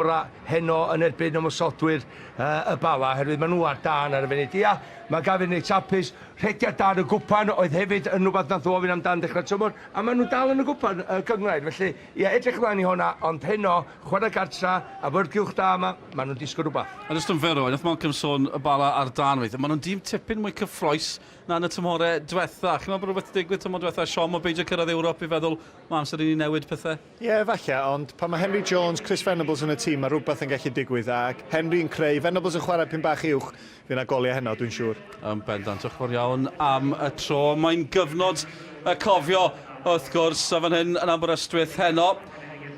Gorau heno yn erbyn ymosodwyr y Bala, oherwydd maen nhw ar dân ar y funud. Ia, mae Gavin reit hapus. Rhediad da yn y gwpan oedd hefyd yn rhywbeth nath nhw ofyn amdan dechrau'r tymor, a maen nhw dal yn y gwpan, y gynghrair. Felly, ia, edrych ymlaen i honna, ond heno, chwarae gartra, awyrgylch da yma, maen nhw'n disgwyl rhywbeth. A jyst yn fyr, Owain, wnaeth Malcolm sôn y Bala ar dân weithiau. Maen nhw'n dîm tipyn mwy cyffroes na yn y tymhorau diwetha. Chi'n meddwl bod rhywbeth wedi digwydd tymor diwetha, siom o beidio cyrraedd Ewrop i feddwl mae amser i ni newid pethau? Ie, falle, ond pan mae Henry Jones, Chris Venables yn y tîm, mae rhywbeth yn gallu digwydd, ac Henry'n creu, Venables yn chwarae pyn bach uwch, fydd 'na goliau heno, dwi'n siŵr. Yn bendant, diolch yn fawr iawn am y tro. Mae'n gyfnod y cofio, wrth gwrs, a fan hyn yn Aberystwyth heno,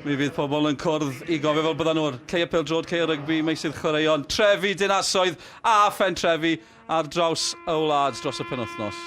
mi fydd pobl yn cwrdd i gofio fel byddan nhw'r caeau pêl-droed, caeau rygbi, meysydd chwaraeon, trefi, dinasoedd a phentrefi ar draws y wlad dros y penwythnos.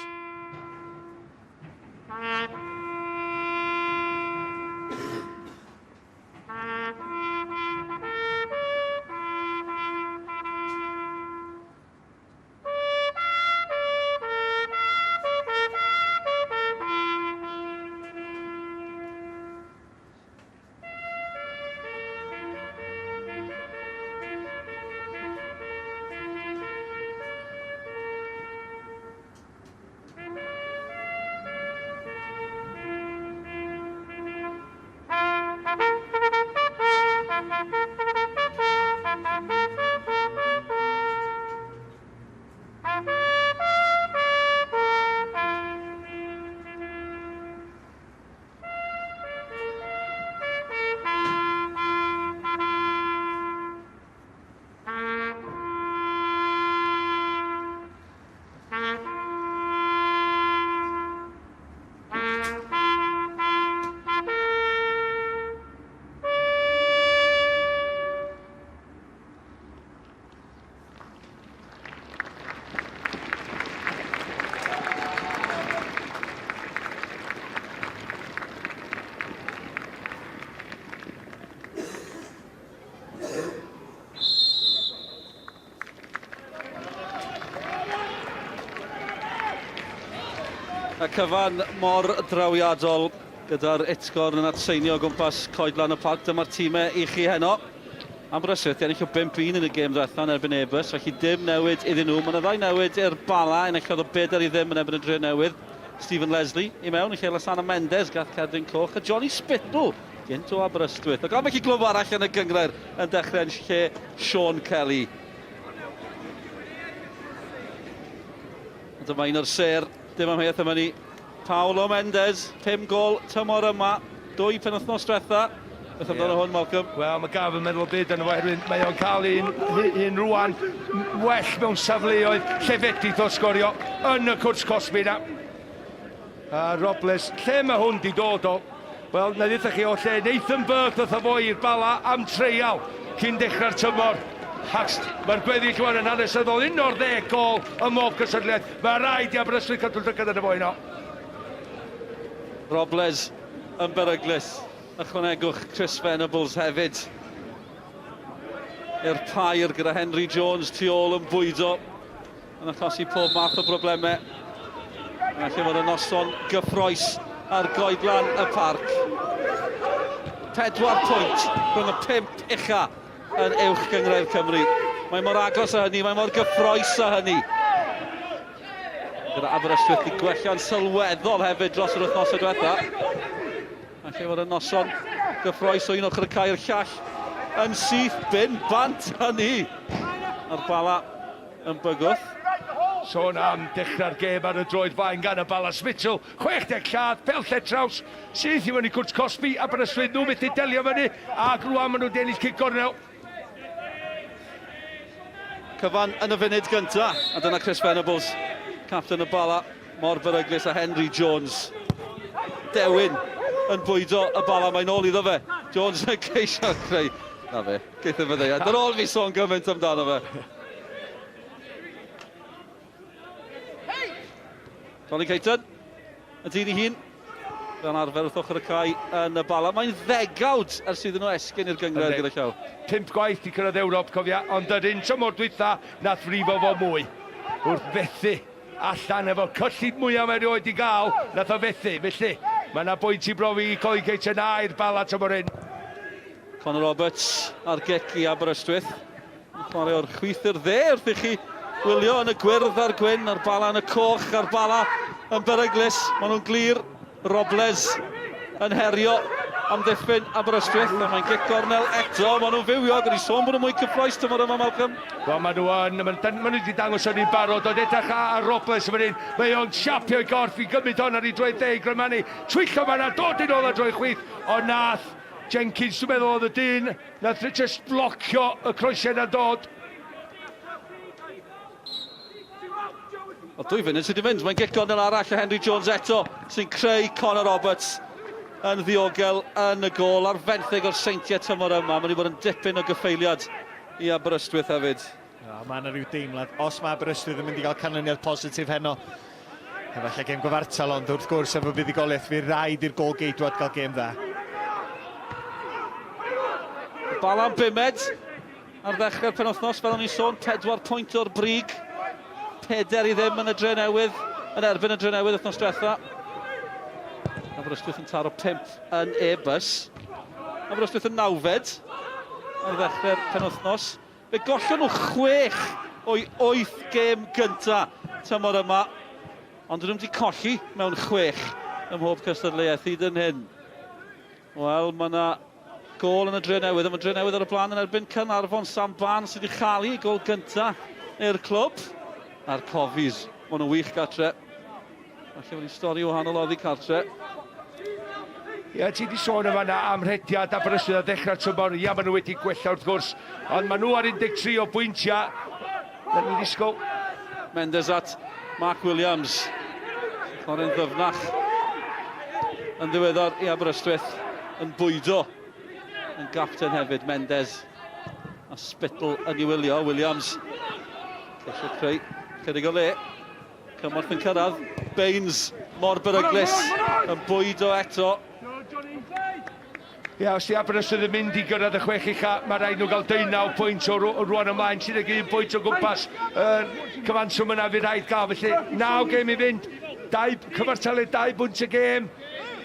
Y cyfan mor drawiadol gyda'r utgorn yn atseinio o gwmpas coedlan y parc. Dyma'r tîmau i chi heno. Aberystwyth ennill o 5-1 yn y gêm ddiwetha yn erbyn Airbus, felly dim newid iddyn nhw. Mae yna ddau newid i'r Bala, enillodd o bedair i ddim yn erbyn y Drenewydd. Stephen Leslie i mewn yn lle Lasana Mendes, gath cerdyn coch, a Johnny Spittle gynt o Aberystwyth. Ac ambell i glwb arall yn y gynghrair yn dechrau yn lle Sean Kelly. A dyma un o'r sêr, dim amheuaeth am hynny, Paulo Mendes, 5 gol tymor yma, dwy penwythnos diwetha. Beth amdano yeah. hwn, Malcolm? Wel, mae Gaf yn meddwl o byd yna fo, oherwydd mae o'n cael un, un rwan well mewn safleoedd lle fedrith o sgorio yn y cwrt cosbi na. A Robles, lle mae hwn di dod o? Wel, na ddeutha chi o lle Nathan Burke ddoth â fo i'r Bala am treial cyn dechrau'r tymor. Ac mae'r gweddill rwan yn hanesyddol, 11 gol ym mhob cystadleuaeth. Mae rhaid i Aberystwyth cadw llygad arno fo heno. Robles yn beryglus. Ychwanegwch Chris Venables hefyd i'r pair gyda Henry Jones tu ôl yn bwydo. Yn achosi pob math o broblemau. Mae'n gallu fod yn noson gyffroes ar goedlan y parc. Pedwar pwynt rhwng y pump ucha yn Uwch Gynghrair Cymru. Mae mor agos â hynny, mae mor gyffroes â hynny. Gyda Aberystwyth wedi gwella'n sylweddol hefyd dros yr wythnosau diwetha. Mae'n lle fod yn noson gyffroes o un ochr y cae i'r llall yn syth bin bant hynny. A'r Bala yn bygwth. Sôn am dechrau'r gêm ar y droed fain gan y Bala Spittle, 60 lladd, pel lletraws, syth i fyny cwrt cosbi, Aberystwyth nhw methu delio fyny, ac rwan maen nhw wedi ennill cic gornel. Cyfan yn y funud gynta, a dyna Chris Venables, capten y Bala, mor beryglus a Henry Jones. Dewin yn bwydo y Bala, mae'n ôl iddo fe. Jones yn ceisio creu. Na fe. Geith e faddeuant ar ôl fi sôn gymaint amdano fe. Colin Caton, y dyn ei hun, fel arfer wrth ochr y cae yn y Bala. Mae'n ddegawd ers iddyn nhw esgyn i'r gynghrair gyda llaw. Pump gwaith i cyrraedd Ewrop, cofia, ond yr un tymor dwytha nath frifo fo mwy. Wrth fethu allan efo cyllid mwyaf mae erioed di gael, nath o fethu. Felly, mae yna bwynt i brofi i Colin Caton a i'r Bala tymor hyn. Conor Roberts ar gic i Aberystwyth. Yn chwarae o'r chwith i'r dde wrth i chi wylio yn y gwyrdd a'r gwyn, a'r Bala yn y coch, a'r Bala yn beryglus. Maen nhw'n glir. Robles yn herio amddiffyn Aberystwyth, a mae'n gic gornel eto. Maen nhw'n fywiog, o'n i sôn bod nhw'n mwy cyffroes tymor yma, Malcolm. Wel, maen nhw yn, maen, maen nhw wedi dangos hynny'n barod, ond edrych ar Robles yn fan hyn, mae o'n siapio ei gorff i gymryd hon ar ei droed dde i Grymanu, twyllo fanna, dod yn ôl ar droed chwith, ond nath Jenkins, dwi'n meddwl oedd y dyn, nath just blocio y croesiau na'n dod. Wel, 2 funud sydd wedi mynd. Mae'n gic gornel arall a Henry Jones eto sy'n creu Conor Roberts yn ddiogel yn y gôl ar fenthyg o'r Seintiau tymor yma. Mae wedi bod yn dipyn o gyffeiliad i Aberystwyth hefyd. Ja, mae yna rhyw deimlad, os mae Aberystwyth yn mynd i gael canlyniad positif heno, efallai gêm gyfartal, ond wrth gwrs efo buddugoliaeth fydd rhaid i'r gôl geidwad gael gêm dda. Bala'n bumed Ar ddechrau'r penwythnos, fel o'n i'n sôn, 4 pwynt o'r brig. 4-0 yn y Drenewydd, yn erbyn y Drenewydd wythnos diwetha. Aberystwyth yn taro 5 yn Airbus. Aberystwyth yn nawfed ar ddechrau'r penwythnos. Fe gollon nhw chwech o'i wyth gêm gynta tymor yma, ond dyn nhw'n wedi colli mewn chwech ym mhob cystadleuaeth hyd yn hyn. Wel, mae yna gôl yn y Drenewydd, a mae Drenewydd ar y blaen yn erbyn Caernarfon. Sam Barnes sydd wedi chael ei gôl gynta i'r clwb. A'r Cofis, maen nhw'n wych gartre. Falle bod hi'n stori wahanol oddi cartre. Ie, ti wedi sôn yn fanna am rhediad Aberystwyth ar ddechrau'r tymor. Ia, maen nhw wedi gwella wrth gwrs, ond maen nhw ar 13 o bwyntiau. Na ni'n disgwyl. Mendes at Mark Williams. Chwarae'n ddyfnach yn ddiweddar i Aberystwyth yn bwydo yn gapten hefyd Mendes a Spittle yn ei wylio. Williams ceisio creu chydig o le. Cymorth yn cyrraedd. Baines mor beryglus yn bwydo eto. Ia, os di Aberystwyth yn mynd i gyrraedd y chwech ucha, mae rhaid nhw gael deunaw pwynt o rwan ymlaen, 31 pwynt o gwmpas y cyfanswm yna fydd rhaid gael. Felly, naw gêm i fynd, dau, cyfartaledd dau bwynt y gêm.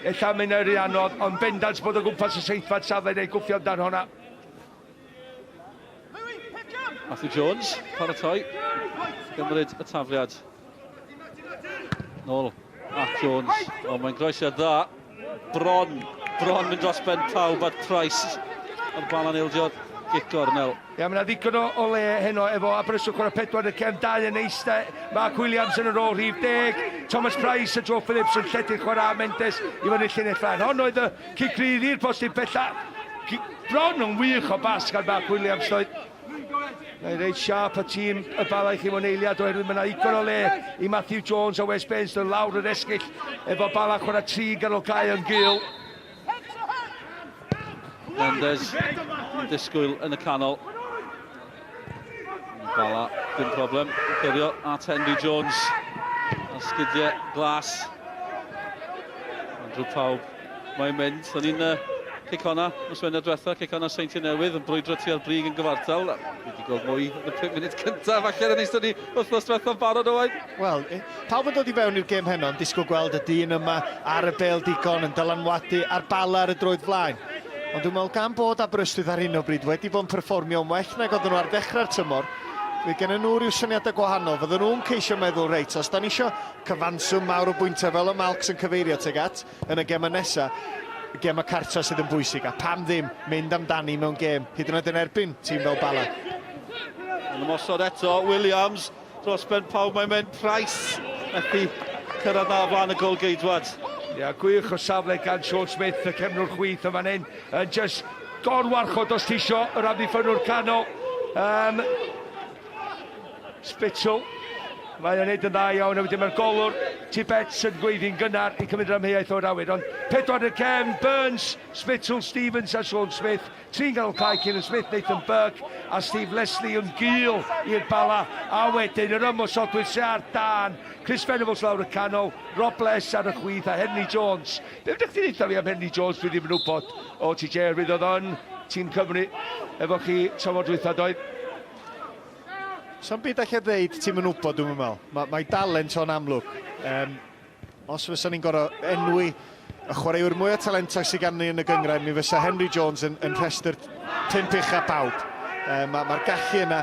Ella mynd rhy anodd, ond bendant bod o gwmpas y seithfed safle neu gwffio amdano hwnna. Matthew Jones, paratoi, gymryd y tafliad. Nôl at Jones, ond mae'n groesiad dda. Bron, bron mynd dros ben pawb at Price. Ond Balan ildio gic gornel. Ia, mae yna ddigon o, o le heno efo Aberystwyth chwarae pedwar yn y cefn, dau yn eistedd. Mark Williams yn y rôl rhif deg, Thomas Price a Joe Phillips yn lledu'r chwarae a Mendes i fyny llinell flaen. Hon oedd y cic rydd i'r postyn pella. Bron yn wych o bas gan Mark Williams doedd. Mae'n reit siarp y tîm y Bala i chi mewn eiliad oherwydd mae yna ddigon o le i Matthew Jones a Wes Baines dod lawr yr esgyll efo Bala chwarae tri ganol cae yn gul. Mendes yn disgwyl yn y canol. Bala, dim problem. Clirio at Henry Jones. A sgidiau glas. Andrew pawb mae'n mynd. O'n i'n uh, Cicona, nos Wener diwetha, Cicona Seintiau Newydd yn brwydro tua'r brig yn gyfartal. Fi wedi gweld mwy yn y 5 munud cyntaf, falle yn eistedd ni wythnos diwethaf barod owain. Wel, pawb yn dod i fewn i'r gêm heno yn disgwyl gweld y dyn yma ar y bêl digon yn dylanwadu ar Bala ar y droed flaen. Ond dwi'n meddwl gan bod Aberystwyth ar hyn o bryd wedi bod yn perfformio'n well nag oedden nhw ar ddechrau'r tymor, fydd gennym nhw rhyw syniadau gwahanol. Fydden nhw'n ceisio meddwl, reit, os da ni eisiau cyfanswm mawr o bwyntiau fel y Malcs yn cyfeirio tuag at, yn y gemau nesaf, gemau cartra sydd yn bwysig, a pam ddim mynd amdani mewn gêm, hyd yn oed yn erbyn tîm fel Bala. Yn ymosod eto, Williams, dros ben pawb mae'n mynd, Price, methu cyrraedd na flaen y gol geidwad. Ia, gwych o safle gan Sean Smith, y cefnwr chwith yn fan hyn, yn just gorwarchod os ti isio yr amddiffynnwr canol. Um, Spittle. Mae o'n neud yn dda iawn, a wedyn mae'r golwr Tibbets yn gweiddi'n gynnar i cymryd yr amheuaeth o'r awyr. Ond pedwar yn y cefn, Burns, Spittle, Stevens a Sean Smith. Tri'n ganol cae, Kieran Smith, Nathan Burke a Steve Leslie yn gul i'r Bala. A wedyn yr ymosodwyr sy ar dân, Chris Venables lawr y canol, Rob Bless ar y chwith a Henry Jones. Be fydych chdi'n deutha fi am Henry Jones? Dwi ddim yn wybod o TJ oherwydd oedd o'n tîm Cymru efo chi tymor dwytha doedd? Sa'm byd alla i ddeud ti'm yn wybod dwi'm yn meddwl. Mae, mae dalent o'n amlwg. Um, os fysa ni'n gorfod enwi y chwaraewr mwyaf talentog sydd gan ni yn y gynghrair, mi fysa Henry Jones yn, yn rhestr pump ucha pawb. Mae'r ma, ma gallu yna.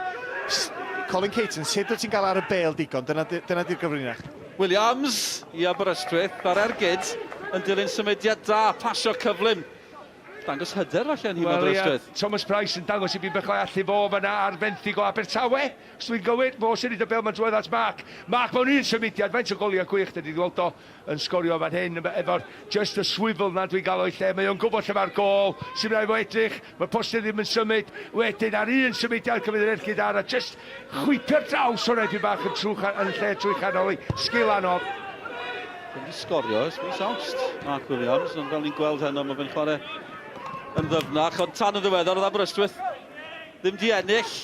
Colin Caton, sut wyt ti'n gael ar y bêl digon? Dyna, dyna di'r gyfrinach. Williams i Aberystwyth ar ergyd yn dilyn symudiad da, pasio cyflym. Dangos hyder falle yn nhîm Wel, ia, Aberystwyth. Thomas Price yn dangos i beth allu fo fyna ar fenthyg o Abertawe. Os dwi'n gywir, fo sy'n neud y bêl, mae'n dwedd at Mark. Mark mewn un symudiad, faint o goliau gwych dyn ni wedi weld o yn sgorio fan hyn, efo'r just y swivel na dwi'n gael o'i lle. Mae o'n gwybod lle mae'r gôl, sy'n rhaid fo edrych, mae'r postyn ddim yn symud. Wedyn ar un symudiad cymryd yr ergyd ar a just chwipio'r draws hwnna dipyn bach yn, trwch, yn lle trwy chanol i sgil anodd. Ddim wedi sgorio ers mis Awst, Mark Williams, ond fel ni'n gweld heno, mae fe'n chwarae yn ddyfnach, ond tan yn ddiweddar oedd Aberystwyth ddim di ennill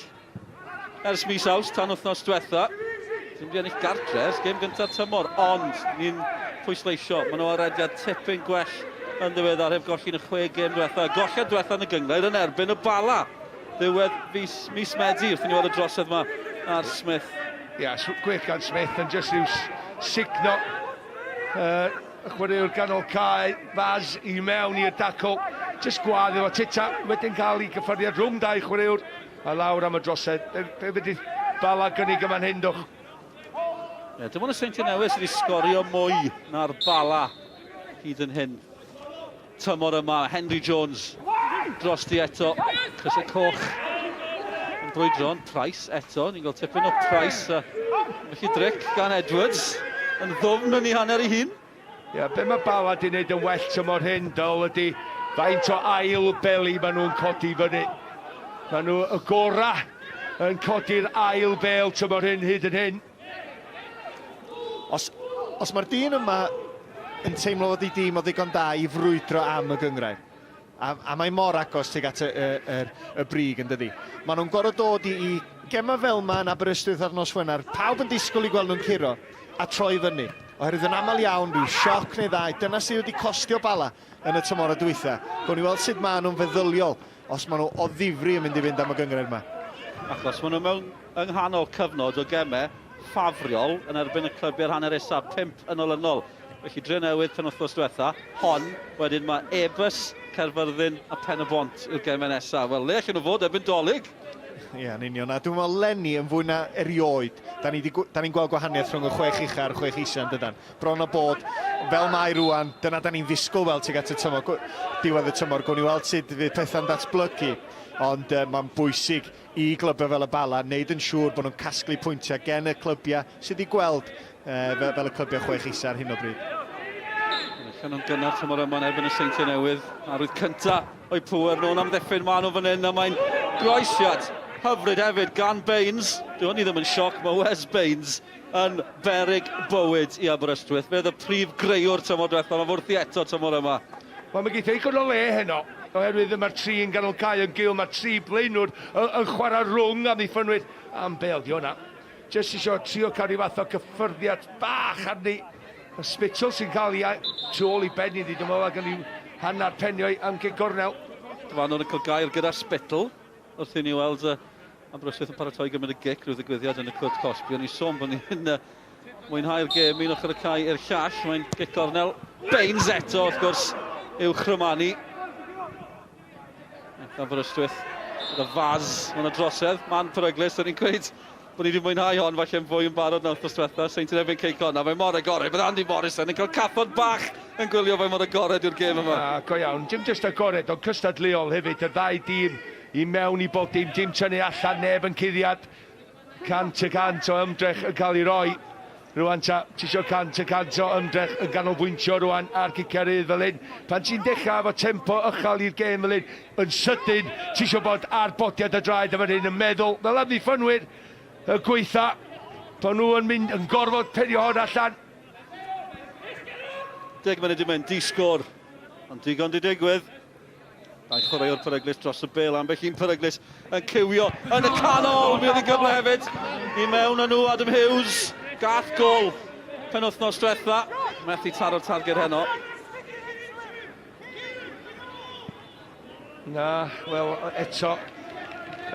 ers mis Awst tan wythnos diwetha. Ddim di ennill gartre ers gêm gyntaf tymor, ond ni'n pwysleisio, maen nhw ar rediad tipyn gwell yn ddiweddar heb golli yn y chwe gêm diwetha. Golled diwetha yn y gynghrair yn erbyn y Bala. Ddiwedd fis, mis Medi wrth i ni weld y drosedd yma ar Smith. Ia, gwych gan Smith yn jyst rhyw sugno uh, chwaraewr ganol cae, Faz i mewn i'r dacl. Jyst gwadd efo Tita, wedyn cael ei gyffyrddiad rhwng dau chwaraewr a lawr am y drosedd. Be, be fedrith Bala gynnig yma'n hyn, dwch? Ie, dim ond y Seintiau Newydd sydd wedi sgorio mwy na'r Bala hyd yn hyn. Tymor yma, Henry Jones drosti eto, crysau coch yn brwydro, ond Price eto, ni'n gweld tipyn o Price, a felly dric gan Edwards, yn ddwfn yn ei hanner ei hun. Ie, yeah, be mae Bala di wneud yn well tymor hyn, Dyl, ydy faint o ail beli maen nhw'n codi fyny. Maen nhw y gorau yn codi'r ail bel tymor hyn hyd yn hyn. Os, os mae'r dyn yma yn teimlo fod ei dîm o ddigon da i frwydro am y gynghrair, a, a mae mor agos tuag at y, y, y, y brig yn dydi. Maen nhw'n gorfod dod i, i gemau fel yma yn Aberystwyth ar nos Wener, pawb yn disgwyl i gweld nhw'n curo a troi fyny. Oherwydd yn aml iawn, rhyw sioc neu ddau, dyna sydd wedi costio Bala yn y tymor y dwytha. Gawn ni weld sut maen nhw'n feddyliol os maen nhw o ddifri yn mynd i fynd am y gynghrair yma. Achos maen nhw mewn yng nghanol cyfnod o gemau ffafriol yn erbyn y clybiau'r hanner isaf, pump yn olynol. Felly Drenewydd penwythnos diwetha, hon, wedyn mae Airbus, Caerfyrddin a Pen-y-bont yw'r gemau nesaf. Wel, le allan nhw fod erbyn Dolig? Ie, yn union. A dwi'n meddwl leni yn fwy na erioed, da ni'n ni gweld gwahaniaeth rhwng y chwech ucha a'r chwech isa yn dydan. Bron o bod, fel mae rwan, dyna da ni'n ddisgwyl weld tuag at y tymor, diwedd y tymor. Gawn ni weld sut fydd pethau'n datblygu, ond uh, mae'n bwysig i glybiau fel y Bala wneud yn siŵr bod nhw'n casglu pwyntiau gen y clybiau sydd wedi gweld uh, fel, fel y clybiau chwech isa ar hyn o bryd. Allan nhw'n gynnar tymor yma yn erbyn y Seintiau Newydd. Arwydd cynta o'i pŵer nhw'n amddiffyn maen nhw fan hyn a mae'n groesiad hyfryd hefyd gan Baines. Dyw hynny ddim yn sioc, mae Wes Baines yn beryg bywyd i Aberystwyth. Fe oedd y prif greuwr tymor diwethaf, mae wrthi eto tymor yma. Wel, mae geith ddigon o le heno, oherwydd mae'r tri yn ganol cae yn gul, mae'r tri blaenwr yn, yn chwarae rhwng amddiffynwyr am bêl di hwnna. Jyst isio trio cael rhyw fath o gyffyrddiad bach arni. Y Spittle sy'n cael ei tu ôl i ben iddi, dwi'n meddwl, ac yn rhyw hanner penio am gig gornel. Dyfarnwr yn cael gair gyda Spittle wrth i ni weld uh, Aberystwyth yn paratoi gymryd y gic rhyw ddigwyddiad yn y cwrt cosbi. O'n i sôn bod ni'n uh, mwynhau'r gêm un ochr y cae i'r llall. Mae'n gic gornel. Baines eto, wrth gwrs, i'w chrymanu. Aberystwyth gyda Faz, mae'n drosedd, man peryglus, o'n i'n gweud bod ni wedi mwynhau hon falle'n fwy yn barod na wythnos diwetha, Seintiau Newydd Cei Connah, mae mor agored, bydd Andy Morrison yn cael cathod bach yn gwylio faint mor agored yw'r gêm yma. Na, go iawn, dim jyst agored, ond cystadleuol hefyd, y ddau dîm i mewn i bob dim, dim tynnu allan, neb yn cuddiad. 100% o ymdrech yn cael ei roi. Rwan ta, ti isio 100% o ymdrech yn ganolbwyntio rwan ar giciau rhydd fel hyn. Pan ti'n dechrau efo tempo uchel i'r gêm fel hyn, yn sydyn, ti isio bod ar bodiad y draed yn fan hyn yn meddwl, fel amddiffynwyr y gweitha, bod nhw yn mynd yn gorfod penio hon allan. Deg munud i mynd, di sgôr, ond digon di digwydd. Dau chwaraewr peryglus dros y bêl, ambell un peryglus yn cywio yn y canol. Mi oedd hi'n gyfle hefyd i mewn â nhw, Adam Hughes. Gath gol penwythnos diwetha. Methu taro'r targed heno. Na, wel, eto,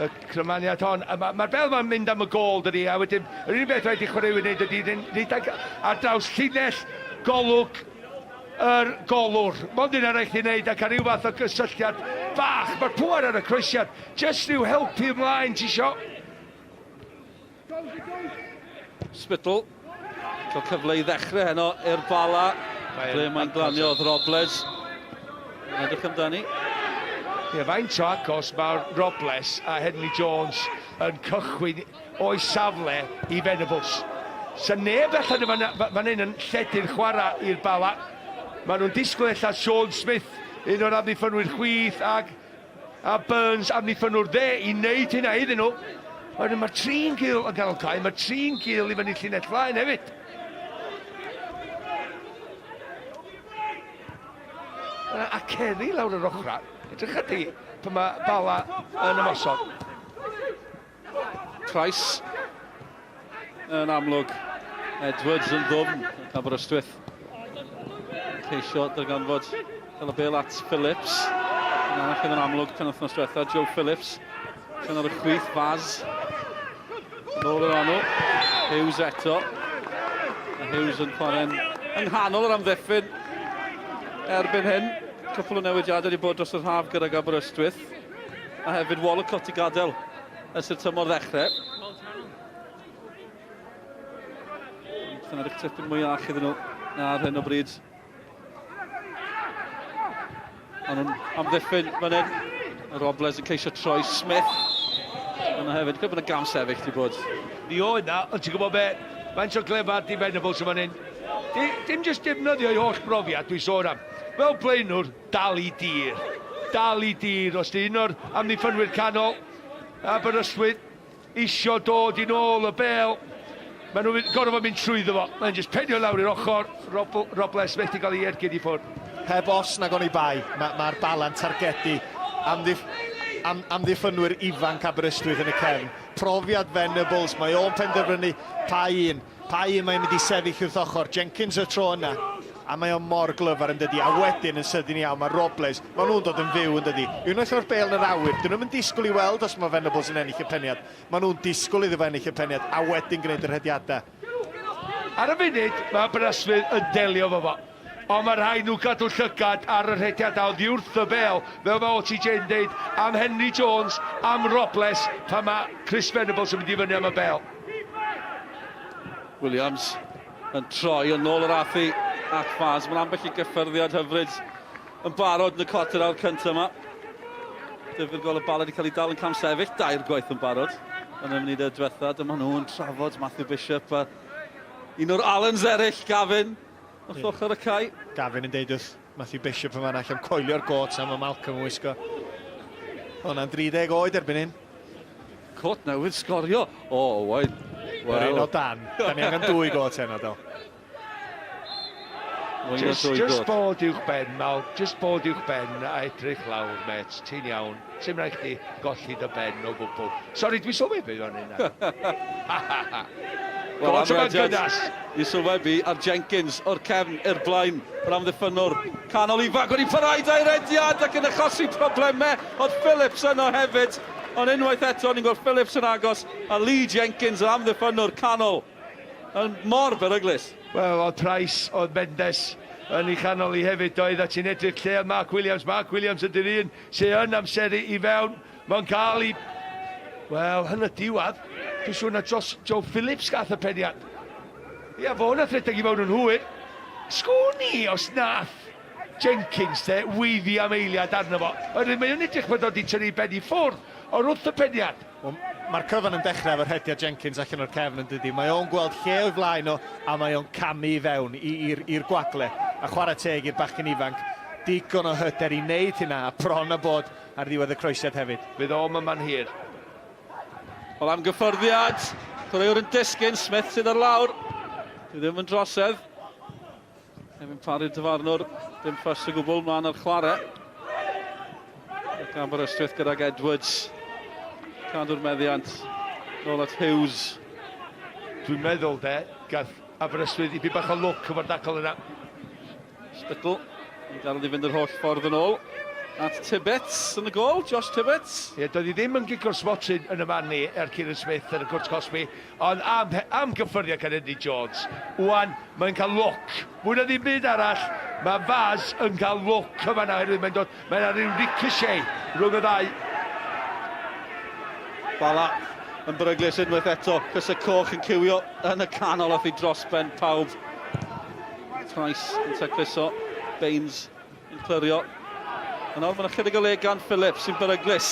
y crymaniad hon. Mae'r ma bel ma'n mynd am y gôl, dydy, a wedyn, yr unig beth rhaid i chwaraewyr wneud ydy rhedeg ar draws llinell golwg yr golwr. Mond un arall i wneud ac ar ryw fath o gysylltiad bach, mae'r pŵer ar y croesiad, jyst rhyw helpu ymlaen ti isio. Spittle, cael cyfle i ddechrau heno i'r Bala, ble mae'n glanio oedd Robles. Edrych amdani. Ie, faint o agos mae Robles a Henry Jones yn cychwyn o'i safle i Venables. Sa neb allan yn fan, fan hyn yn lledu'r chwarae i'r Bala. Maen nhw'n disgwyl ella Sean Smith, un o'r amddiffynwyr chwith, ag a Burns amddiffynnwr dde i wneud hynna iddyn nhw. Wedyn mae'r tri'n gil yn ganol cae, mae'r tri'n gil i fyny llinell flaen hefyd. A Kerry lawr yr ochrau. Edrych ydi pan mae Bala yn ymosod. Price yn amlwg. Edwards yn ddwfn ac Aberystwyth ceisio darganfod cael y bel at Phillips. Yn arall yn amlwg penwythnos diwetha, Joe Phillips. Yn ar y chwith, Faz. Yn ôl yr anw. Hughes eto. A Hughes yn chwarae'n yng nghanol yr amddiffyn erbyn hyn. Cwpl o newidiadau wedi bod dros yr haf gydag Aberystwyth. A hefyd Wollacott i gadael ers i'r tymor ddechrau. Ond edrych tipyn mwy ach iddyn nhw ar hyn o bryd. Maen nhw'n amddiffyn fan hyn. Robles yn ceisio troi Smith. Yna hefyd, gwybod bod yna gam sefyll di bod. Mi oedd na, ond ti'n gwybod be, faint o glefar di Venables yn fan hyn. Dim jyst defnyddio ei holl brofiad dwi'n sôn am. Fel blaenwr, Dal i dir. Dal i dir. Os di un o'r amddiffynwyr canol Aberystwyth isio dod i nôl y bêl, maen nhw'n gorfod mynd trwyddo fo. Mae'n jyst penio lawr i'r ochr. Rob, Robles methu gael ei ergyd i ffwrdd. Heb os nag oni bai, mae'r ma, ma Bala'n targedu amddiff, am, amddiffynwyr ifanc Aberystwyth yn y cefn. Profiad Venables, mae o'n penderfynu pa un. Pa un mae'n mynd i sefyll wrth ochr Jenkins y tro yna? A mae o mor glyfar yn dydi? A wedyn yn sydyn iawn mae Robles, maen nhw'n dod yn fyw yn dydi? Unwaith mae'r bêl yn yr awyr, dyn nhw'm yn disgwyl i weld os mae Venables yn ennill y peniad. Maen nhw'n disgwyl iddo fo ennill y peniad a wedyn gwneud y rhediadau. Ar y funud, mae Aberystwyth yn delio efo fo. Ond mae rhaid nhw gadw llygad ar y rhediadau oddi wrth y bêl, fel mae OTJ yn deud, am Henry Jones, am Robles, pan mae Chris Venables yn mynd i fyny am y bêl. Williams yn troi yn ôl yr athi at Faz. Mae'n ambell i gyffyrddiad hyfryd yn barod yn y cwarter awr cyntaf yma. Difyr gweld y bala wedi cael ei dal yn cam sefyll dair gwaith yn barod yn y munudau diwetha. Dyma nhw'n trafod Matthew Bishop a un o'r Allens eraill, Gavin, wrth ochr y cae. Gavin yn deud wrth Matthew Bishop yn fan'na allan coelio'r got am y Malcolm yn wisgo. Hwnna'n 30 oed erbyn hyn. Cot newydd sgorio. O, Owain. Wel. Yr un o dan. Da ni angen dwy got heno, del. Just, just bod uwch ben, Mal. Just bod uwch ben a edrych lawr, met. Ti'n iawn. Sim rhaid chdi golli dy ben o gwbl. Sori, dwi sylwebu fan hyn. Wel, am rediad i sylwebu ar Jenkins o'r cefn i'r blaen, yr amddiffynnwr canol ifanc wedi parhau da'i rediad ac yn achosi problemau. Oedd Phillips yno hefyd, ond unwaith eto ni'n gweld Phillips yn agos a Lee Jenkins, yr amddiffynnwr canol, yn mor beryglus. Wel, oedd Price, oedd Mendes yn ei chanol i hefyd, doedd, a ti'n edrych lle oedd Mark Williams. Mark Williams ydy'r un sydd yn amseru i fewn. Mae'n cael ei... Wel, yn y diwedd, dwi'n siŵr na dros Joe Phillips gath y peniad. Ia, fo nath redeg i mewn yn hwyr. Sgwn i os nath Jenkins te weiddi am eiliad arno fo. Oherwydd mae o'n edrych bod o wedi tynnu ben i ffwrdd o'r wrth y peniad. Wel, mae'r cyfan yn dechrau efo'r rhediad Jenkins allan o'r cefn yn dydi. Mae o'n gweld lle o'i flaen o a mae o'n camu i fewn i'r gwagle. A chwarae teg i'r bachgen ifanc, digon o hyder i wneud hynna a bron a bod ar ddiwedd y croesiad hefyd. Fydd o'm yma'n hir. Wel am gyffyrddiad, chwaraewr yn disgyn, Smith sydd ar lawr. Dwi ddim yn drosedd. Hefyd paru'r dyfarnwr, dim ffys o gwbl, mlaen ar chwarae. Ac Aberystwyth gydag Edwards. Cadw'r meddiant, nôl at Hughes. Dwi'n meddwl de, gath Aberystwyth i bach o lwc efo'r dacl yna. Spittle yn gadael i fynd yr holl ffordd yn ôl. At Tibbets yn y gol, Josh Tibbets. Ie, doedd hi ddim yn gico'r smotyn yn y man ni er Kieran Smith yn y cwrt cosbi, ond am, am gyffyrddiad gan Andy Jones. Wan, mae'n cael lwc. Mwy na ddim byd arall, mae Faz yn cael lwc yma na oherwydd mae'n dod, mae'n ar ryw ricochet rhwng y ddau. Bala yn beryglus unwaith eto, Crysau Coch yn cywio yn y canol a thi dros ben pawb. Price yn tacluso, Baines yn clirio. Yn awr, mae'n ychydig o le gan Phillips sy'n beryglus.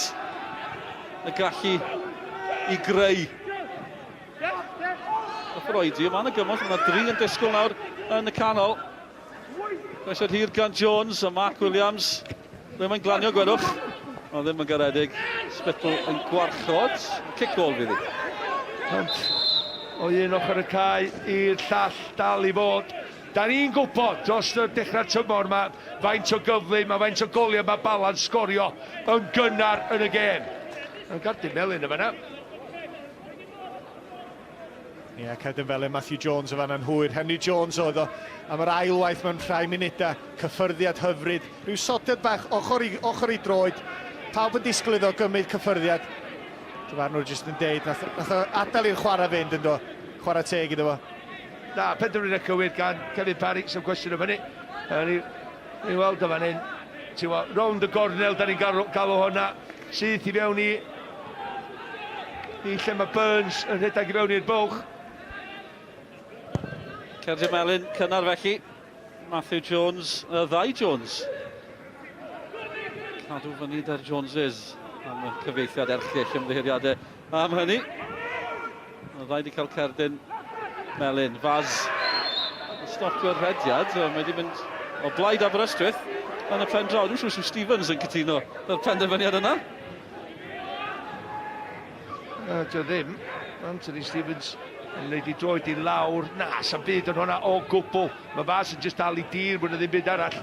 Y gallu i greu. Nath yr oedi, mae yna gymorth, mae yna dri yn disgwyl nawr yn y canol. Croesiad hir gan Jones a Mark Williams. Ble mae'n glanio, gwelwch. Ond ddim yn garedig. Spittle yn gwarchod. Cic gol fydd hi. Ond o un ochr y cae i'r llall dal i fod. Da ni'n gwybod dros y dechrau'r tymor yma faint o gyflym a faint o goliau mae Bala'n sgorio yn gynnar yn y gêm. Mae'n gardyn melyn y fanna. Ie, yeah, cerdyn felyn Matthew Jones o fanna'n hwyr. Henry Jones oedd o am yr ail waith mewn rhai munudau. Cyffyrddiad hyfryd. Rhyw sodiad bach ochr i, ochr i droed. Pawb yn disgwyl iddo gymryd cyffyrddiad. Dyfarnwr jyst yn deud, nath, nath o adael i'r chwarae fynd yn do. Chwarae teg iddo fo. Na, penderfyniad cywir gan Kevin Parry, sy'n cwestiwn am hynny. Ni, ni weld o fan hyn. Ti'n gwybod, rownd y gornel, da ni'n galw, galw hwnna. Syth i fewn i, i lle mae Burns yn rhedeg i fewn i'r bwlch. Cerdyn Melyn cynnar felly. Matthew Jones, y ddau Jones. Cadw fyny da'r Joneses am y cyfeithiad erchyll ymddiheuriadau am hynny. Mae ddau wedi cael cerdyn melyn. Faz yn stopio'r rhediad. Mae wedi mynd o blaid Aberystwyth yn y pen draw. Dwi'n siŵr sy'n Stevens yn cytuno da'r penderfyniad yna. Na, dio ddim. Anthony Stevens yn gwneud i droed i lawr. Na, sa'n byd yn hwnna o gwbl. Mae Faz yn just dal i dir, mwyn na ddim byd arall.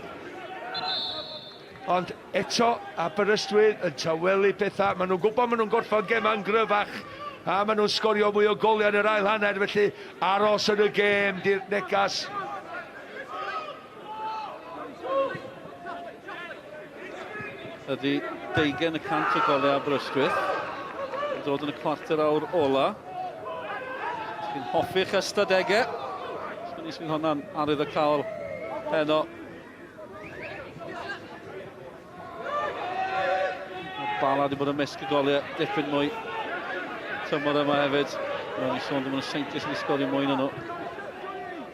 Ond eto, Aberystwyth yn tawelu pethau. Maen nhw'n gwybod maen nhw'n gorffan gemau'n gryfach a maen nhw'n sgorio mwy o goliau yn yr ail hanner, felly aros yn y gêm di'r negas. Ydy 20% o goliau Aberystwyth yn dod yn y cwarter awr ola. Chi'n hoffi'ch ystadegau. Sgwn i sy'n hwnna'n arwyddocaol heno. Mae Bala wedi bod ymysg y goliau dipyn mwy tymor yma hefyd. Mae'n i sôn dim ond y Seintiau sy'n sgorio mwy na nhw.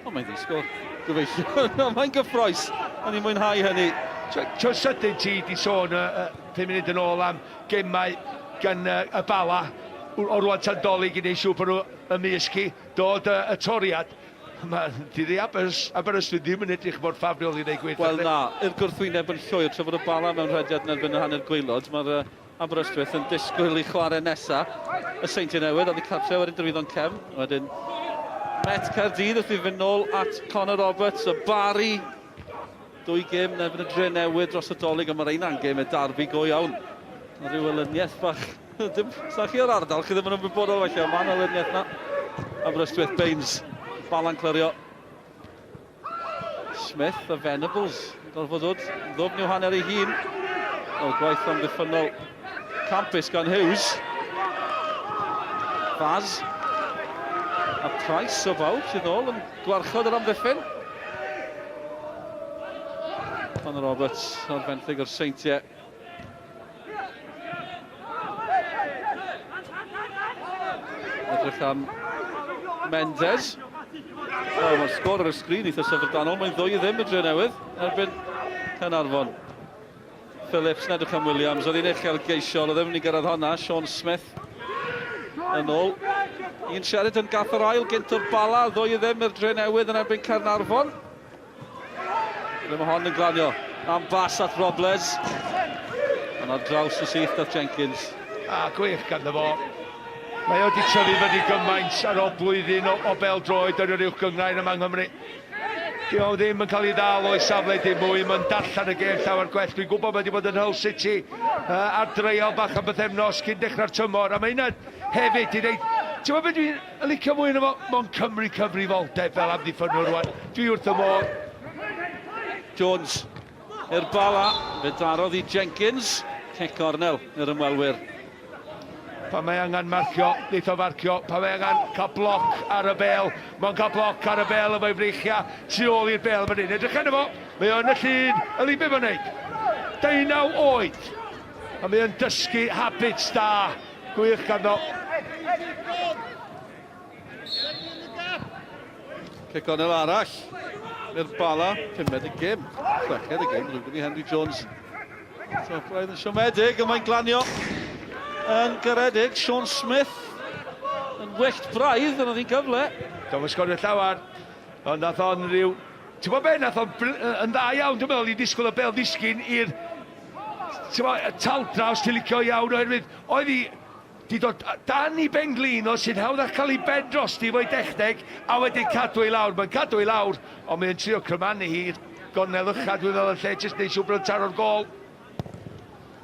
Ond mae'n ddisgwyl, gobeithio. mae'n gyffroes. O'n i'n mwynhau hynny. Tro sydyn ti di sôn uh, 5 munud yn ôl am gemau gan uh, y Bala o rwan tan dolyg i wneud siŵr bod nhw ymysg chi dod uh, y toriad. Mae dydi Aberystwyth ddim yn edrych mor ffafriol i wneud gwir. Wel na, i'r gwrthwyneb yn llwyr, tra bod y Bala mewn rhediad yn erbyn y hanner gwaelod, mae'r uh, Aberystwyth yn disgwyl i chwarae nesa y Seintiau Newydd, oddi cartre wedyn drwyddo'n cefn. Wedyn Met Caerdydd wrth i fynd nôl at Conor Roberts, y Bari. Dwy gêm yn erbyn y Dre Newydd dros y Dolig, ond mae'r ein gêm y darbi go iawn. Mae rhyw elyniaeth bach. Dim, sa chi o'r ardal, chi ddim yn ymwybodol felly, ond mae'n elyniaeth na. Aberystwyth, Baines, Balan clirio. Smith a Venables yn gorfod dod yn ddwfn i'w hanner ei hun. O, gwaith amddiffynnol campus gan Hughes. Faz a Price o bawb sydd nôl yn gwarchod yr amddiffyn. Conor Roberts o'r fenthyg o'r Seintiau. Edrych am Mendes. O, mae'r sgôr ar y sgrin eitha syfrdanol. Mae'n ddwy i ddim y dre newydd erbyn Caernarfon. Phillips yn edrych am Williams. Oedd hi'n uchelgeisiol. Oedd ddim yn ei gyrraedd honna. Sean Smith yn ôl. Un Sheridan gath yr ail gynt o'r Bala. Ddwy i ddim i'r dre newydd yn erbyn Caernarfon. Ble mae hon yn glanio? Am bas at Robles. Ond ar draws y syth dath Jenkins. A gwych ganddo fo. Mae o wedi tyfu fyny gymaint ar ôl blwyddyn o, o bel droed yn yr uwch gynghrair yma yng Nghymru. Di o ddim yn cael ei ddal o'i safle dim mwy, mae'n darllen y gêm llawer gwell. Dwi'n gwybod mae wedi bod yn Hull City uh, ar dreial bach am bythefnos cyn dechrau'r tymor, a mae hynna hefyd i ddeud, ti'n gwybod beth dwi'n Yn licio mwy yno fo, mae'n Cymru cyfrifoldeb fel amddiffynnwr rwan. Dwi wrth y modd. Jones. I'r Bala, fe darodd i Jenkins, cic gornel i'r ymwelwyr. Pan mae angen marcio, neith o farcio. Pan mae angen cael bloc ar y bel, mae'n cael bloc ar y bel efo'i freichiau tu ôl i'r bel fan hyn. Edrych arno fo, mae o yn y llun, yli be mae'n neud. Deunaw oed, a mae o'n dysgu habits da. Gwych ganddo. Cic gornel arall i'r Bala, pumed y gêm, chweched y gêm, rwy'n gwybod Henry Jones. So, braidd yn siomedig, ond mae'n glanio yn garedig. Sean Smith yn wyllt braidd, ond oedd hi'n gyfle. Dwi'n sgorio llawer, ond nath o'n rhyw... Ti'n gwybod be, nath o'n yn dda iawn, dwi'n meddwl, i ddisgwyl y bel ddisgyn i'r... Ti'n gwybod, taldra, os ti'n licio iawn, oherwydd oedd hi 'Di dod dan i ben-glin o sy'n hawddach cael ei ben drosti efo'i dechneg a wedyn cadw i lawr. Mae'n cadw i lawr, ond mae'n trio crymanu hi i'r gornel ucha, dwi'n meddwl, yn lle jyst neud siŵr bod o'n taro'r gôl.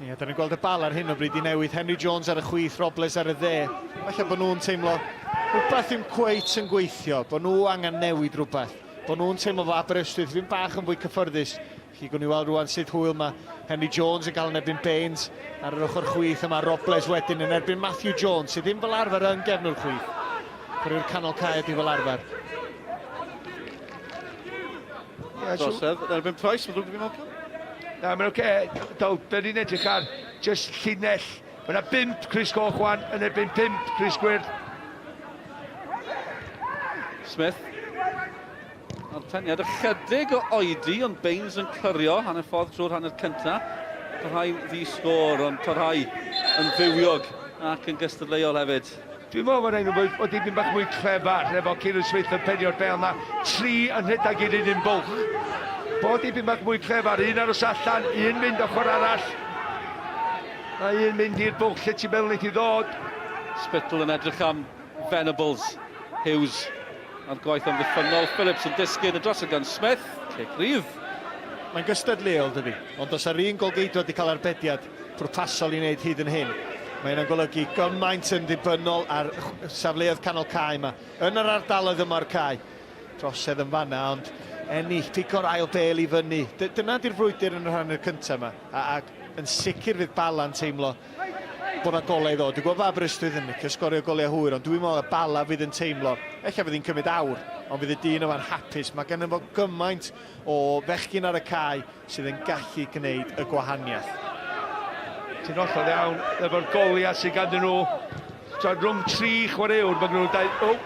Ie, da ni'n gweld y bal ar hyn o bryd i newid. Henry Jones ar y chwith, Robles ar y dde. Falle bod nhw'n teimlo rhywbeth ddim cweit yn gweithio, bod nhw angen newid rhywbeth. Bod nhw'n teimlo fo Aberystwyth ddim bach yn fwy cyffyrddus. Felly gwn i weld rwan sut hwyl mae Henry Jones yn cael yn erbyn Baines ar yr ochr chwith yma. Robles wedyn yn erbyn Matthew Jones sydd ddim fel arfer yn gefnwr chwith. Chwaraewr canol cae ydy fel arfer. Yeah, Drosedd yn erbyn Price, mae'n ddrwg fi Malcolm. Na, mae'n oce. Okay. Dol, be ni'n edrych ar, just llinell. Mae yna bump Chris Goch wan yn erbyn pump Chris Gwyrdd. Smith. A'r peniad ychydig o oedi, ond Baines yn clirio hanner ffordd trwy'r hanner cynta. Parhau ddi sgôr, ond parhau yn fywiog ac yn gystadleuol hefyd. Dwi'n meddwl bod rhaid nhw fod dipyn bach mwy clefar efo Kieran Smith yn penio'r bel na tri yn rhedeg i'r un un bwlch. Bod dipyn bach mwy clefar, un aros allan, un mynd ochr arall, a un mynd i'r bwlch lle ti'n meddwl wneith i ddod. Spittle yn edrych am Venables, Hughes a'r gwaith amddiffynnol. Phillips yn disgyn y dros y gan Smith. Cic rydd. Mae'n gystadleuol, dydy, ond os ar un golgeidwad wedi cael arbediad pwrpasol i wneud hyd yn hyn, mae hynna'n golygu gymaint yn ddibynnol ar safleoedd canol cae yma, yn yr ardaloedd yma o'r cae. Trosedd yn fanna, ond ennill, pigo'r ail bêl i fyny. Dyna di'r frwydr yn yr hanner cyntaf yma, a, ac yn sicr fydd Bala'n teimlo bod 'na golau i ddod. Dwi'n gwybod bod Aberystwyth yn licio sgorio goliau hwyr, ond dwi'n meddwl y Bala fydd yn teimlo, ella fydd hi'n cymryd awr, ond fydd y dyn yma'n hapus. Mae gennym fo gymaint o fechgyn ar y cae sydd yn gallu gwneud y gwahaniaeth. Ti'n hollol iawn, efo'r goliau sydd ganddyn nhw. So, rhwng tri chwaraewr, mae gen nhw dau... Oh.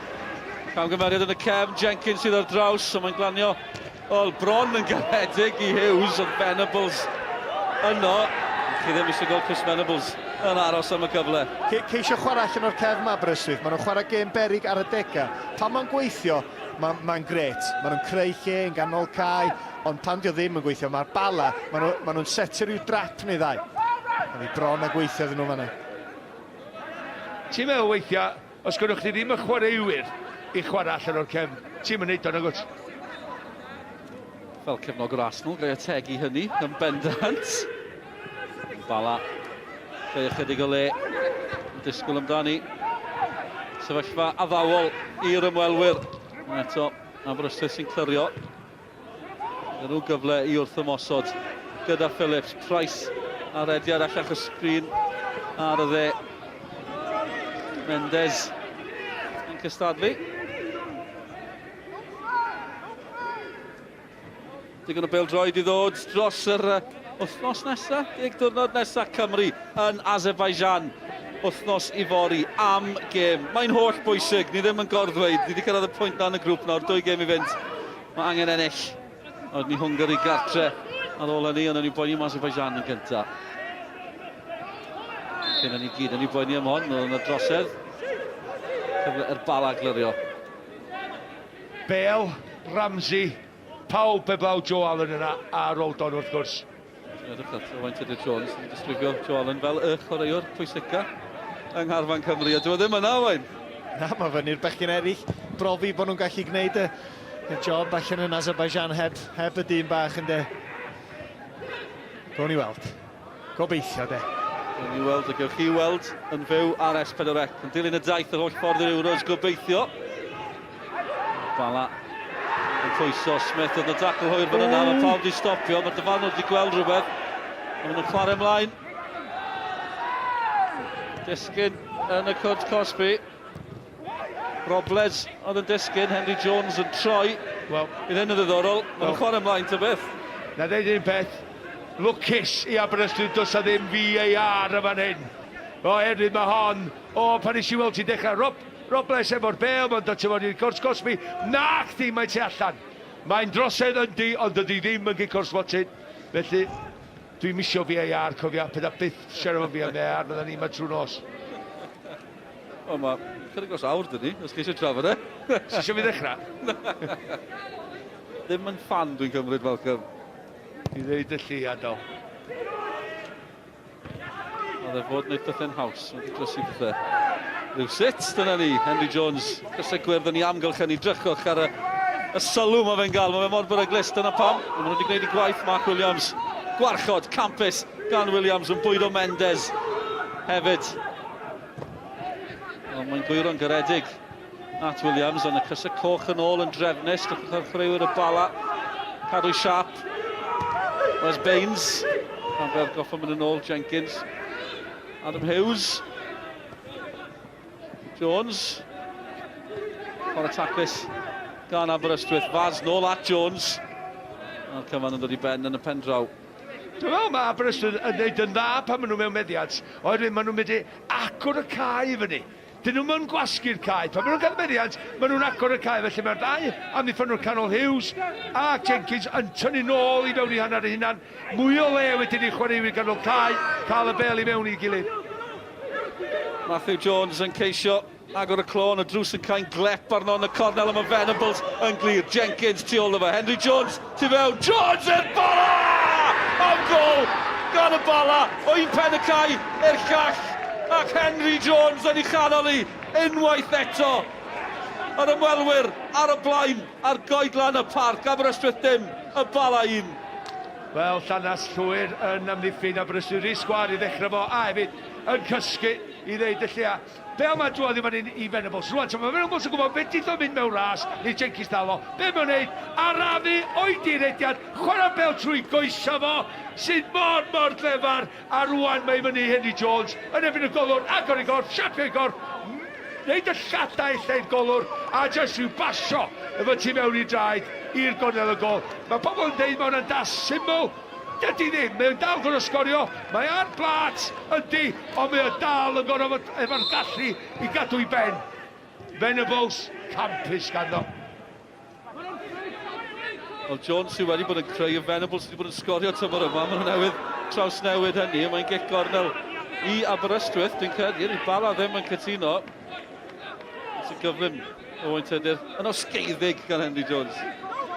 Camgymeriad yn y cefn, Jenkins sydd ar draws, ond mae'n glanio Wel, bron yn garedig i Hughes, ond Venables yno. Chi ddim eisiau gweld Chris Venables yn aros am y cyfle. Ce ceisio chwarae allan o'r cefn ma Aberystwyth. Maen nhw'n chwarae gêm berig ar adegau. Pan mae'n gweithio, mae'n ma grêt. Maen nhw'n creu lle yn ganol cae, ond pan dio ddim yn gweithio, mae'r bala, maen nhw'n ma nhw setio rhyw drap neu ddau. Mae hi bron a gweithio iddyn nhw fanna. Ti'n meddwl weithiau, Os gynnwch chi ddim y chwaraewyr i chwarae allan o'r cefn, ti'm yn neud o nagwt? Fel cefnogwr Arsenal, gai ategu hynny yn bendant. Bala, creu ychydig o le, yn disgwyl amdani. Sefyllfa addawol i'r ymwelwyr. Ond eto, Aberystwyth sy'n clirio. Gyda nhw gyfle i wrth ymosod gyda Phillips. Price ar rediad allan y sgrin ar y dde. Mendes yn cystadlu. Digon o bêl-droed i ddod dros yr wythnos nesaf, deg diwrnod nesaf Cymru yn Azerbaijan wythnos ifori am gêm. Mae'n holl bwysig, ni ddim yn gorddweud. Ni wedi cyrraedd y pwynt na yn y grŵp nawr, dwy gêm i fynd. Mae angen ennill. Oedd ni Hwngari gartre ar ôl hynny, ond o'n i'n boeni am Azerbaijan yn gyntaf. Cyn ni gyd, o'n i'n boeni am hon, oedd yna drosedd. Cyfle i'r Bala glirio. Bale, Ramsey, pawb heblaw Joe Allen yna, a Roldon wrth gwrs. Edrych at Owain Tudur Jones yn disgrifio Joe Allen fel y chwaraewr pwysica yng ngharfan Cymru, a dyw e ddim yna, Owain. Na, mae fyny'r bechgyn eraill brofi bod nhw'n gallu gwneud y, y job allan yn Azerbaijan heb, heb y dyn bach yn de. Gawn ni weld. Gobeithio de. Gawn ni weld, a gewch chi weld yn fyw ar S4C. Yn dilyn y daith yr holl ffordd i'r Euros, gobeithio. Bala. Yn pwyso Smith oedd y dacl hwyr fan yna, mae pawb wedi stopio, mae'r dyfarnwr wedi gweld rhywbeth. Maen nhw'n chwarae ymlaen. Disgyn yn y cwrt cosbi. Robles oedd yn disgyn, Henry Jones yn troi. Wel, bydd hyn yn ddiddorol. Maen nhw'n chwarae ymlaen ta beth. Na ddeud un peth, lwcus i Aberystwyth does a ddim VAR yn fan hyn. Oherwydd mae hon, o, pan nes i weld ti'n dechrau, Rob, Robles efo'r bêl, mae'n dod tu fewn i'r cwrt cosbi, na chdi, mae tu allan. Mae'n drosedd yndi, ond dydy ddim yn gic o'r smotyn. Felly, dwi'n misio VAR, cofia, peth a byth siarad efo VAR, fydda ni yma trwy nos. O, mae chydig dros awr dyn ni, os chi eisiau trafod e. Ti eisiau fi ddechrau? Ddim yn ffan dwi'n cymryd, Malcolm. I ddeud y lleiad, do. Oedd e fod wneud pethau'n haws, mae wedi drysu pethau. Rhywsut, dyna ni, Henry Jones, crysau gwyrdd yn ei amgylchynu, drychwch ar y, y sylw mae fe'n gael, mae fe mor beryglus, dyna pam. Maen nhw wedi gwneud i gwaith Mark Williams, gwarchod, campus gan Williams yn bwydo Mendes hefyd. Ond mae'n gwyro'n garedig at Williams, ond y crysau coch yn ôl yn drefnus. Drychwch ar chwaraewyr y Bala. Cadw siap. Wes Baines. Pan fer goffa mynd yn ôl, Jenkins. Adam Hughes. Jones. Chwarae taclus gan Aberystwyth. Faz nôl at Jones. A'r cyfan yn dod i ben yn y pen draw. Dwi'n meddwl mae Aberystwyth yn neud yn dda pan maen nhw mewn meddiant, oherwydd maen nhw'n mynd i agor y cae i fyny. Dyn nhw'm yn gwasgu'r cae. Pan maen nhw'n cael meddiant, maen nhw'n agor y cae. Felly mae'r ddau amddiffynnwr canol Hughes a Jenkins yn tynnu nôl i mewn i hanner eu hunan. Mwy o le wedyn i chwaraewyr ganol cae cael y bêl i mewn i'w gilydd. Matthew Jones yn ceisio Agor y clo, ond y drws yn cau'n glep arno yn y cornel, a mae Venables yn glir. Jenkins tu ôl iddo fe. Henry Jones tu fewn. Jones i'r Bala! Am gol gan y Bala o un pen y cae i'r llall. Ac Henry Jones yn ei chanol hi unwaith eto. Yr ymwelwyr ar y blaen ar goedlan y parc. Aberystwyth dim, y Bala un. Wel, llanast llwyr yn amddiffyn Aberystwyth. Rhys Gwar i ddechrau fo, a hefyd yn cysgu i ddeud y lleia. Bale mae drwodd i fan hyn i Venables. Rwan, so mae Venables yn gwybod fedrith o fynd mewn ras neu Jenkins dal o. Be mae'n wneud? Arafu, oedi rediad, chwarae bel trwy goesa fo, sydd mor, mor glyfar. A rwan mae i fyny Henry Jones yn erbyn y golwr, agor ei gorff, siapio ei gorff, wneud y lladau lle i'r golwr, a jyst rhyw basio efo tu mewn i draed i'r gornel y gol. Mae pobl yn deud mae hwnna'n dasg syml. Dydy ddim, mae o'n dal gorfod sgorio, mae ar blât, yndi, ond mae o dal yn gorfod fod efo'r gallu i gadw i ben. Venables, campus ganddo. Wel, Jones sydd wedi bod yn creu y Venables sydd wedi bod yn sgorio tymor yma. Maen nhw newydd trawsnewid hynny. Mae'n gic gornel i Aberystwyth. Dwi'n credu, i'r Bala ddim yn cytuno. Sy'n gyflym Owain Tudur yn osgeiddig gan Henry Jones.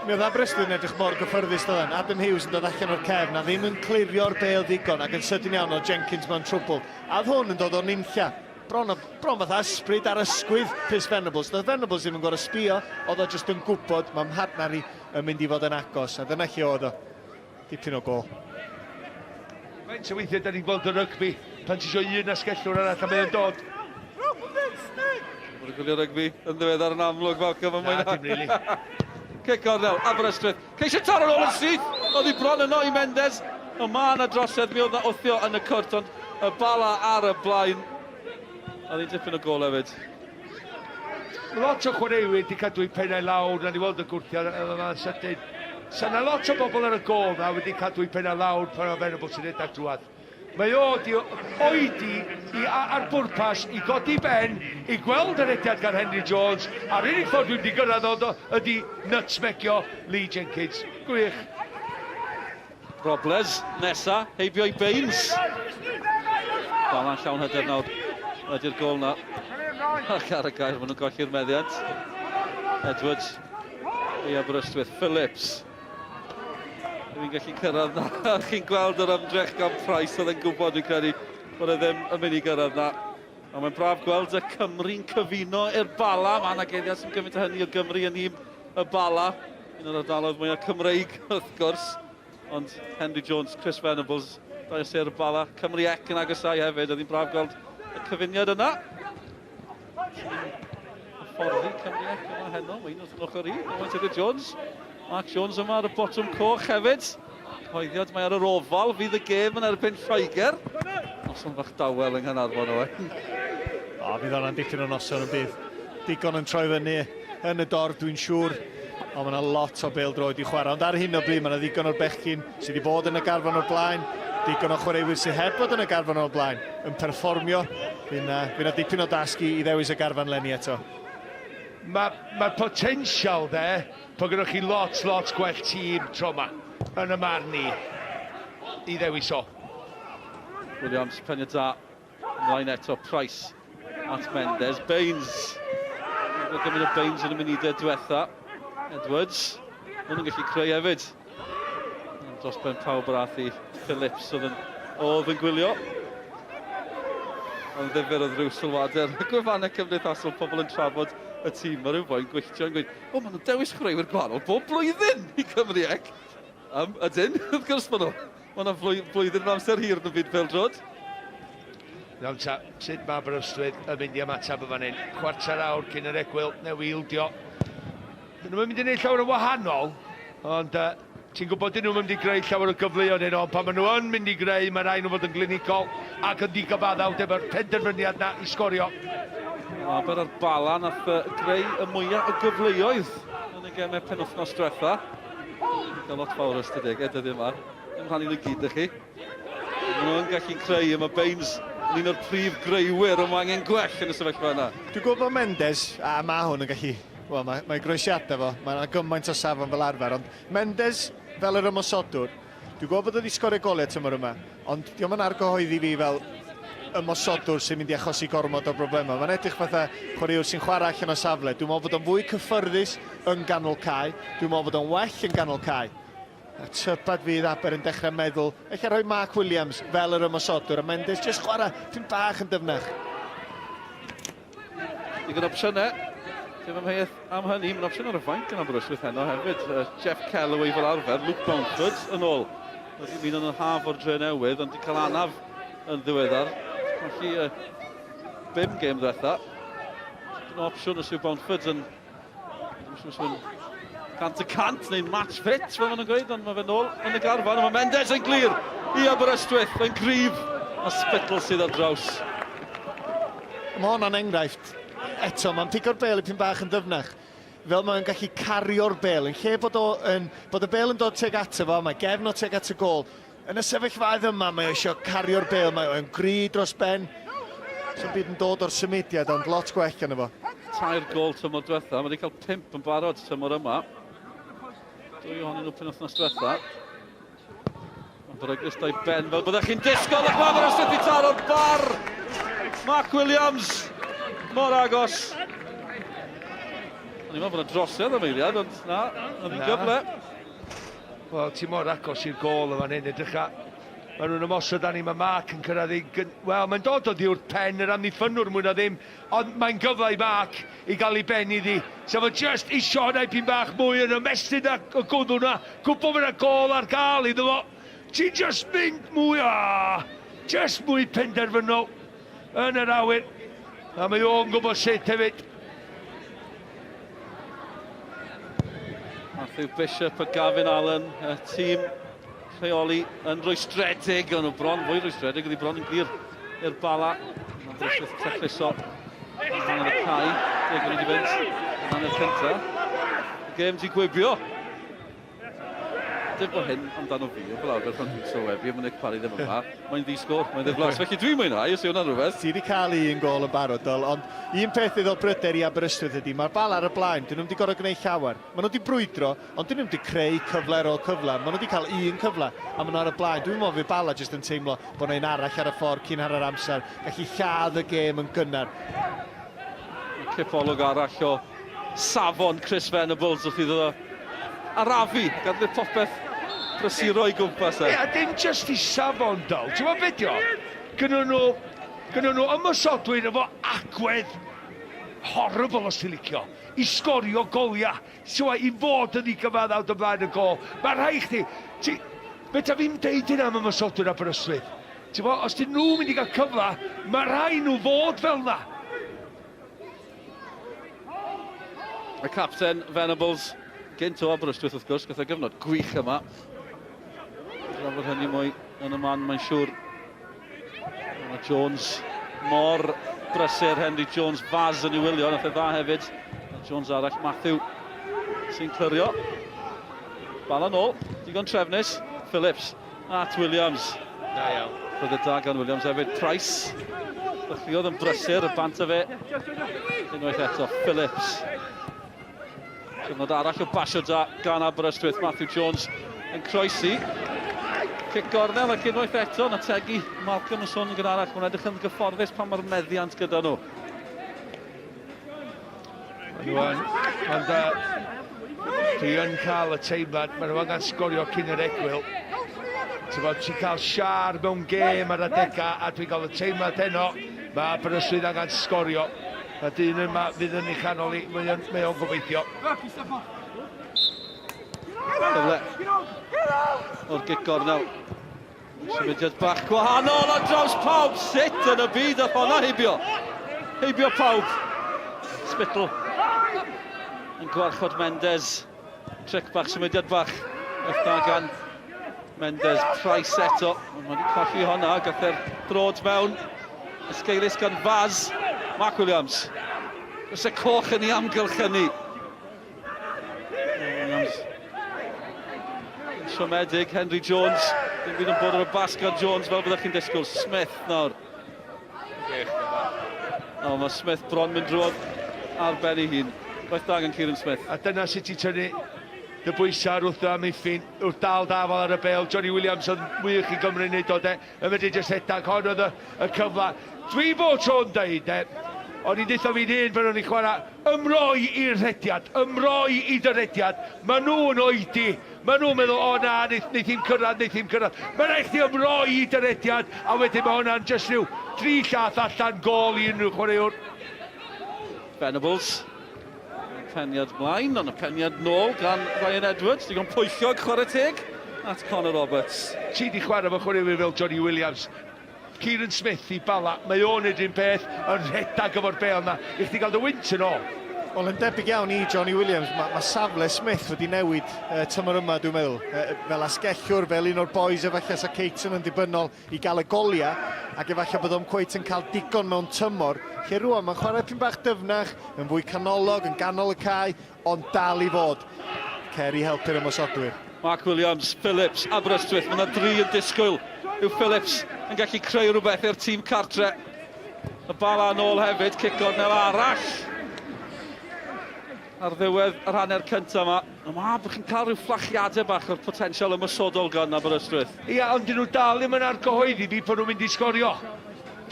Mi oedd Aberystwyth yn edrych mor gyffyrddus doedden. Adam Hughes yn dod allan o'r cefn a ddim yn clirio'r bêl ddigon ac yn sydyn iawn oedd Jenkins mewn trwbl. A oedd hwn yn dod o nunlla. Bron, o, bron fatha ysbryd ar ysgwydd Chris Venables. Doedd Venables ddim yn gorfod sbio, oedd o jyst yn gwybod mae mhartner i yn mynd i fod yn agos. A dyna lle oedd o. Dipyn o gôl. Faint o weithiau da ni'n gweld y rygbi pan ti eisiau un asgellwr arall a mae o'n dod. Mae'n gwylio rygbi yn ddiweddar yn amlwg, Malcolm. Na, dim really. Cic gornel, Aberystwyth. Ceisio taro nôl yn syth. Oedd hi bron yno i Mendes. Ond mae yna drosedd, mi oedd yna wthio yn y cwrt, ond y bala ar y blaen. Oedd hi'n dipyn o gol hefyd. Lot o chwaraewyr wedi cadw eu pennau lawr, na ni weld y gwrthiad yma'n sydyn. Sa 'na lot o bobl ar y gôl na wedi cadw eu pennau lawr pan mae Venables yn rhedeg drwadd. Mae o wedi oedi i, ar bwrpas i godi ben, i gweld yr rediad gan Henry Jones, a'r unig ffordd dwi'n wedi gyrraedd o ydy nutmegio Lee Jenkins. Gwych. Robles nesa, heibio i Baines. Bala'n llawn hyder nawr wedi'r gol na. Ac ar y gair, maen nhw'n golli'r meddiant. Edwards i Aberystwyth. Phillips. Dwi'n gallu cyrraedd na. Chi'n gweld yr ymdrech gan Price, oedd e'n gwybod, dwi'n credu, bod e ddim yn mynd i gyrraedd na. Ond mae'n braf gweld y Cymru'n cyfuno i'r Bala. Mae yna geiriau sy'n gymaint o hynny o Gymru yn nhîm y Bala. Un o'r ardaloedd mwyaf Cymreig, wrth gwrs. Ond Henry Jones, Chris Venables, dau o sêr y Bala. Cymru ec yn agosau hefyd. Oedd hi'n braf gweld y cyfuniad yna. hyfforddi Cymru ac yma heno. Mae un wrth yn ochr i, Owen Tudur Jones. Mark Jones yma ar y botwm coch hefyd. Cyhoeddiad mae ar yr ofal fydd y gêm yn erbyn Lloegr. Noson fach dawel yng Nghaernarfon, Owen. O, fydd hwnna'n dipyn o noson yn bydd. Digon yn troi fyny yn y dorf, dwi'n siŵr. Ond mae yna lot o bêl-droed i chwarae. Ond ar hyn o bryd, mae yna ddigon o'r bechgyn sydd wedi bod yn y garfan o'r blaen, digon o chwaraewyr sydd heb fod yn y garfan o'r blaen yn perfformio. Fydd yna, fydd yna dipyn o dasg i, i ddewis y garfan leni eto. Mae'r ma potensial dde, bod gyda chi lot, lot gwell tîm tro yma, yn y marn i, i ddewis o. Williams, peniad da, Ymlaen eto, Price at Mendes. Baines. Mae'n gymryd o Baines yn y munudau diwetha. Edwards. Maen nhw'n gallu creu hefyd. Dros ben pawb yr ath i Phillips oedd yn, oedd yn gwylio. Ond ddifyr oedd rhyw sylwadau ar y gwefannau cymdeithasol, pobl yn trafod y tîm. Mae rhyw boi'n gwylltio yn gweud, o, maen nhw'n dewis chwaraewyr gwahanol bob blwyddyn i Cymru ec. Um, ydyn, wrth gwrs maen nhw. Mae yna flwyddyn yn amser hir yn y byd pêl-droed. Iawn ta, sut mae Aberystwyth yn mynd i ymateb yn fan hyn? Chwarter awr cyn yr egwyl, neu ildio. Dyn nhw'n mynd i wneud llawer o wahanol, ond uh, ti'n gwybod dyn nhw'n mynd i greu llawer o gyfleoedd hyn, ond pan maen nhw yn mynd i greu, mae rhaid nhw fod yn glinigol ac yn ddigyfaddawd efo'r penderfyniad na i sgorio. Aber a'r Bala nath greu y mwyaf o gyfleoedd yn y gemau penwythnos diwetha. Cael lot fawr o ystadegau dyddiau yma. Ddim rhannu nhw gyd â chi. Maen nhw'n gallu creu, a mae Baines yn un o'r prif greuwyr, ond mae angen gwell yn y sefyllfa yna. Dwi'n gwybod bod Mendes, a mae hwn yn gallu, wel, mae, mae groesiadau fo, mae yna gymaint o safon fel arfer, ond Mendes fel yr ymosodwr, dwi'n gwybod bod o wedi sgorio goliau tymor yma, Ond dio'm yn argyhoeddi fi fel ymosodwr sy'n mynd i achosi gormod o broblemau. Mae'n edrych fatha chwaraewr sy'n chwarae allan o safle. Dwi'n meddwl bod o'n fwy cyffyrddus yn ganol cae. Dwi'n meddwl bod o'n well yn ganol cae. A tybed fydd Aber yn dechrau meddwl, ella rhoi Mark Williams fel yr ymosodwr a Mendes jyst chwarae tipyn bach yn dyfnach. Digon o opsiynau. Dim amheuaeth am hynny. Mae'n opsiwn ar y fainc yn Aberystwyth heno hefyd. Jeff Kellaway fel arfer. Luke Mountford yn ôl. Wedi mynd yn haf o'r dre newydd, ond wedi cael anaf yn ddiweddar. Felly, bum gêm ddiwetha. Digon o opsiwn os yw Mountford yn... Ddim siŵr os yw'n 100% neu'n match fit, fel maen nhw'n gweud, ond mae fe nôl yn y garfan. Mae Mendes yn glir i Aberystwyth, yn gryf, a Spittle sydd ar draws. Mae hwnna'n enghraifft eto, mae'n pigo'r bel ipyn bach yn ddyfnach. Fel mae'n gallu cario'r bel, yn lle bod, o yn, bod y bel yn dod tuag ato fo, mae gefn o tuag at y gol. Yn y sefyllfaoedd yma, mae o eisiau cario'r bel, mae o'n gry dros ben. So'n byd yn dod o'r symudiad, ond lot gwell ganddo fo. Tair gol tymor diwetha, mae wedi cael pump yn barod tymor yma. Dwy ohonyn nhw penwythnos diwetha. Mae'n beryglus dau ben fel byddech chi'n disgwyl ac mae Aberystwyth i taro'r bar! Mark Williams, mor agos. O'n i'n meddwl bod yna drosedd am eiliad, ond na, oedd hi'n gyfle. Wel, ti mor agos i'r gôl yn fan hyn, edrycha. Maen nhw'n ymosod arni, mae Mark yn cyrraedd ei... Wel, mae'n dod oddi wrth pen yr amddiffynnwr mwy na ddim, ond mae'n gyfle i Mark i gael ei ben iddi. Sef o just isio hwnna ipyn bach mwy yn ymestyn y gwddw na, gwybod bod yna gôl ar gael iddo fo. Ti just mynd mwy, ah, just mwy penderfynol yn yr awyr. A mae o'n gwybod sut hefyd. Matthew Bishop a Gavin Allen, y tîm rheoli yn rwystredig, ond nhw bron fwy rwystredig, oedd hi bron yn glir i'r Bala. Mae'n bryswyth tacluso yn hanner y cae, deg munud i fynd, yn hanner cyntaf. Y gêm di gwibio. Dim bod hyn amdano fi, ond fel arfer pan dwi'n sylwebu, mae Nick Parry ddim yma, mae'n ddi-sgôr, mae'n ddiflas. Felly dwi'n mwynhau, os yw hwnna'n rhywbeth. Ti wedi cael un gôl yn barod, Dyl, ond un peth iddo bryder i Aberystwyth ydy, mae'r bal ar y blaen, dyn nhw'm wedi gorfod gwneud llawer. Maen nhw wedi brwydro, ond dyn nhw'm wedi creu cyfle ar ôl cyfle. Maen nhw wedi cael un cyfle, a maen nhw ar y blaen. Dwi'n meddwl fydd Bala jyst yn teimlo bod 'na un arall ar y ffordd cyn hanner amser, gallu lladd y gêm yn gynnar. Cipolwg arall o safon Chris Venables wrth iddo arafu, gadael popeth brysuro o'i gwmpas e. Ie, a dim jyst i safon dal. Ti'n gwybod beth dio? Gynnon nhw, gynnon nhw ymosodwyr efo agwedd horrible os ti'n licio, i sgorio goliau, ti'n gwybod, i fod yn ddigyfaddawd o flaen y gôl. Mae rhaid chdi, ti, fedra fi'm deud hynna am ymosodwyr Aberystwyth. Ti'n gwybod, os dyn nhw'n mynd i gael cyfle, mae rhaid nhw fod fel 'na. Y capten Venables, gynt o Aberystwyth wrth gwrs, gath o gyfnod gwych yma. Drafod hynny mwy yn y man, mae'n siŵr. Mae Jones mor brysur, Henry Jones, Faz yn ei wylio, nath e dda hefyd. Jones arall, Matthew, sy'n clirio. Bala nôl, digon trefnus. Phillips at Williams. Da iawn. Roedd y da gan Williams hefyd. Price. Dechreuodd yn brysur, y bant o fe. Unwaith eto, Phillips. Cyfnod arall o basio da gan Aberystwyth. Matthew Jones yn croesi. Cic gornel ac unwaith eto yn ategu Malcolm yn sôn yn gynharach. Mae'n edrych yn gyfforddus pan mae'r meddiant gyda nhw. Maen nhw yn, ond dwi yn cael y teimlad, maen nhw angen sgorio cyn yr egwyl. Ti'n ti'n cael siar mewn gêm ar adegau, a dwi'n cael y teimlad heno, mae Aberystwyth angen sgorio. Mae dyn yma fydd yn ei chanol i, mae o'n, mae o'n gobeithio. Cyfle o'r gic gornel. Symudiad bach gwahanol ar draws pawb. Sut yn y byd a honna heibio? Heibio pawb. Spittle yn gwarchod Mendes. Tric bach, symudiad bach. Efta gan Mendes. Price eto. Mae wedi colli honna. Gath e'r drod mewn. Esgeulus gan Faz. Mark Williams. Oes y coch yn ei amgylchynu. Williams. Siomedig, Henry Jones. Dim byd yn bod ar y bas gan Jones fel byddech chi'n disgwyl. Smith nawr. O, mae Smith bron mynd drwodd ar ben ei hun. Gwaith da gan Kieran Smith. A dyna sut i tynnu dy bwysau wrth amddiffyn, wrth dal dafal ar y bel. Johnny Williams yn wych i Gymru wneud o de. Yn medru jyst rhedeg, hon oedd y, y cyfle. Dwi bob tro'n deud de, o'n i'n deutha fi'n hun pan o'n i'n chwarae, ymroi i'r rhediad, ymroi i dy rediad. Maen nhw'n oedi, maen nhw'n meddwl, o na, neith, neith hi'm cyrraedd, neith hi'm cyrraedd. Mae'n rhaid chdi ymroi i dy rediad, a wedyn mae hwnna'n jyst rhyw dri llath allan gol i unrhyw chwaraewr. Venables. Peniad mlaen, ond y peniad nôl gan Ryan Edwards. Digon pwyllog, chwarae teg, at Connor Roberts. Ti di chwarae efo chwaraewyr fel Johnny Williams, Kieran Smith i Bala, mae o'n neud un peth, yn rhedeg efo'r bêl na, i chdi gael dy wynt yn ôl. Wel, yn debyg iawn i Johnny Williams, mae, mae safle Smith wedi newid uh, tymor yma, dwi'n meddwl. Uh, fel asgellwr, fel un o'r boys efallai sa Caton yn ddibynnol i gael y goliau, ac efallai bod o'm cweit yn cael digon mewn tymor, lle rwan mae'n chwarae pyn bach dyfnach, yn fwy canolog, yn ganol y cae, ond dal i fod. Cer i helpu'r ymosodwyr. Mark Williams, Phillips, Aberystwyth, mae yna dri yn disgwyl. Yw Phillips yn gallu creu rhywbeth i'r tîm cartre. Y bala yn ôl hefyd, cic gornel arall. Ar ddiwedd yr hanner cyntaf yma. Ond ma, bod chi'n cael rhyw fflachiadau bach o'r potensial ymosodol gan Aberystwyth. Ia, ond dyn nhw dal ddim yn argyhoeddi fi bod nhw'n mynd i sgorio.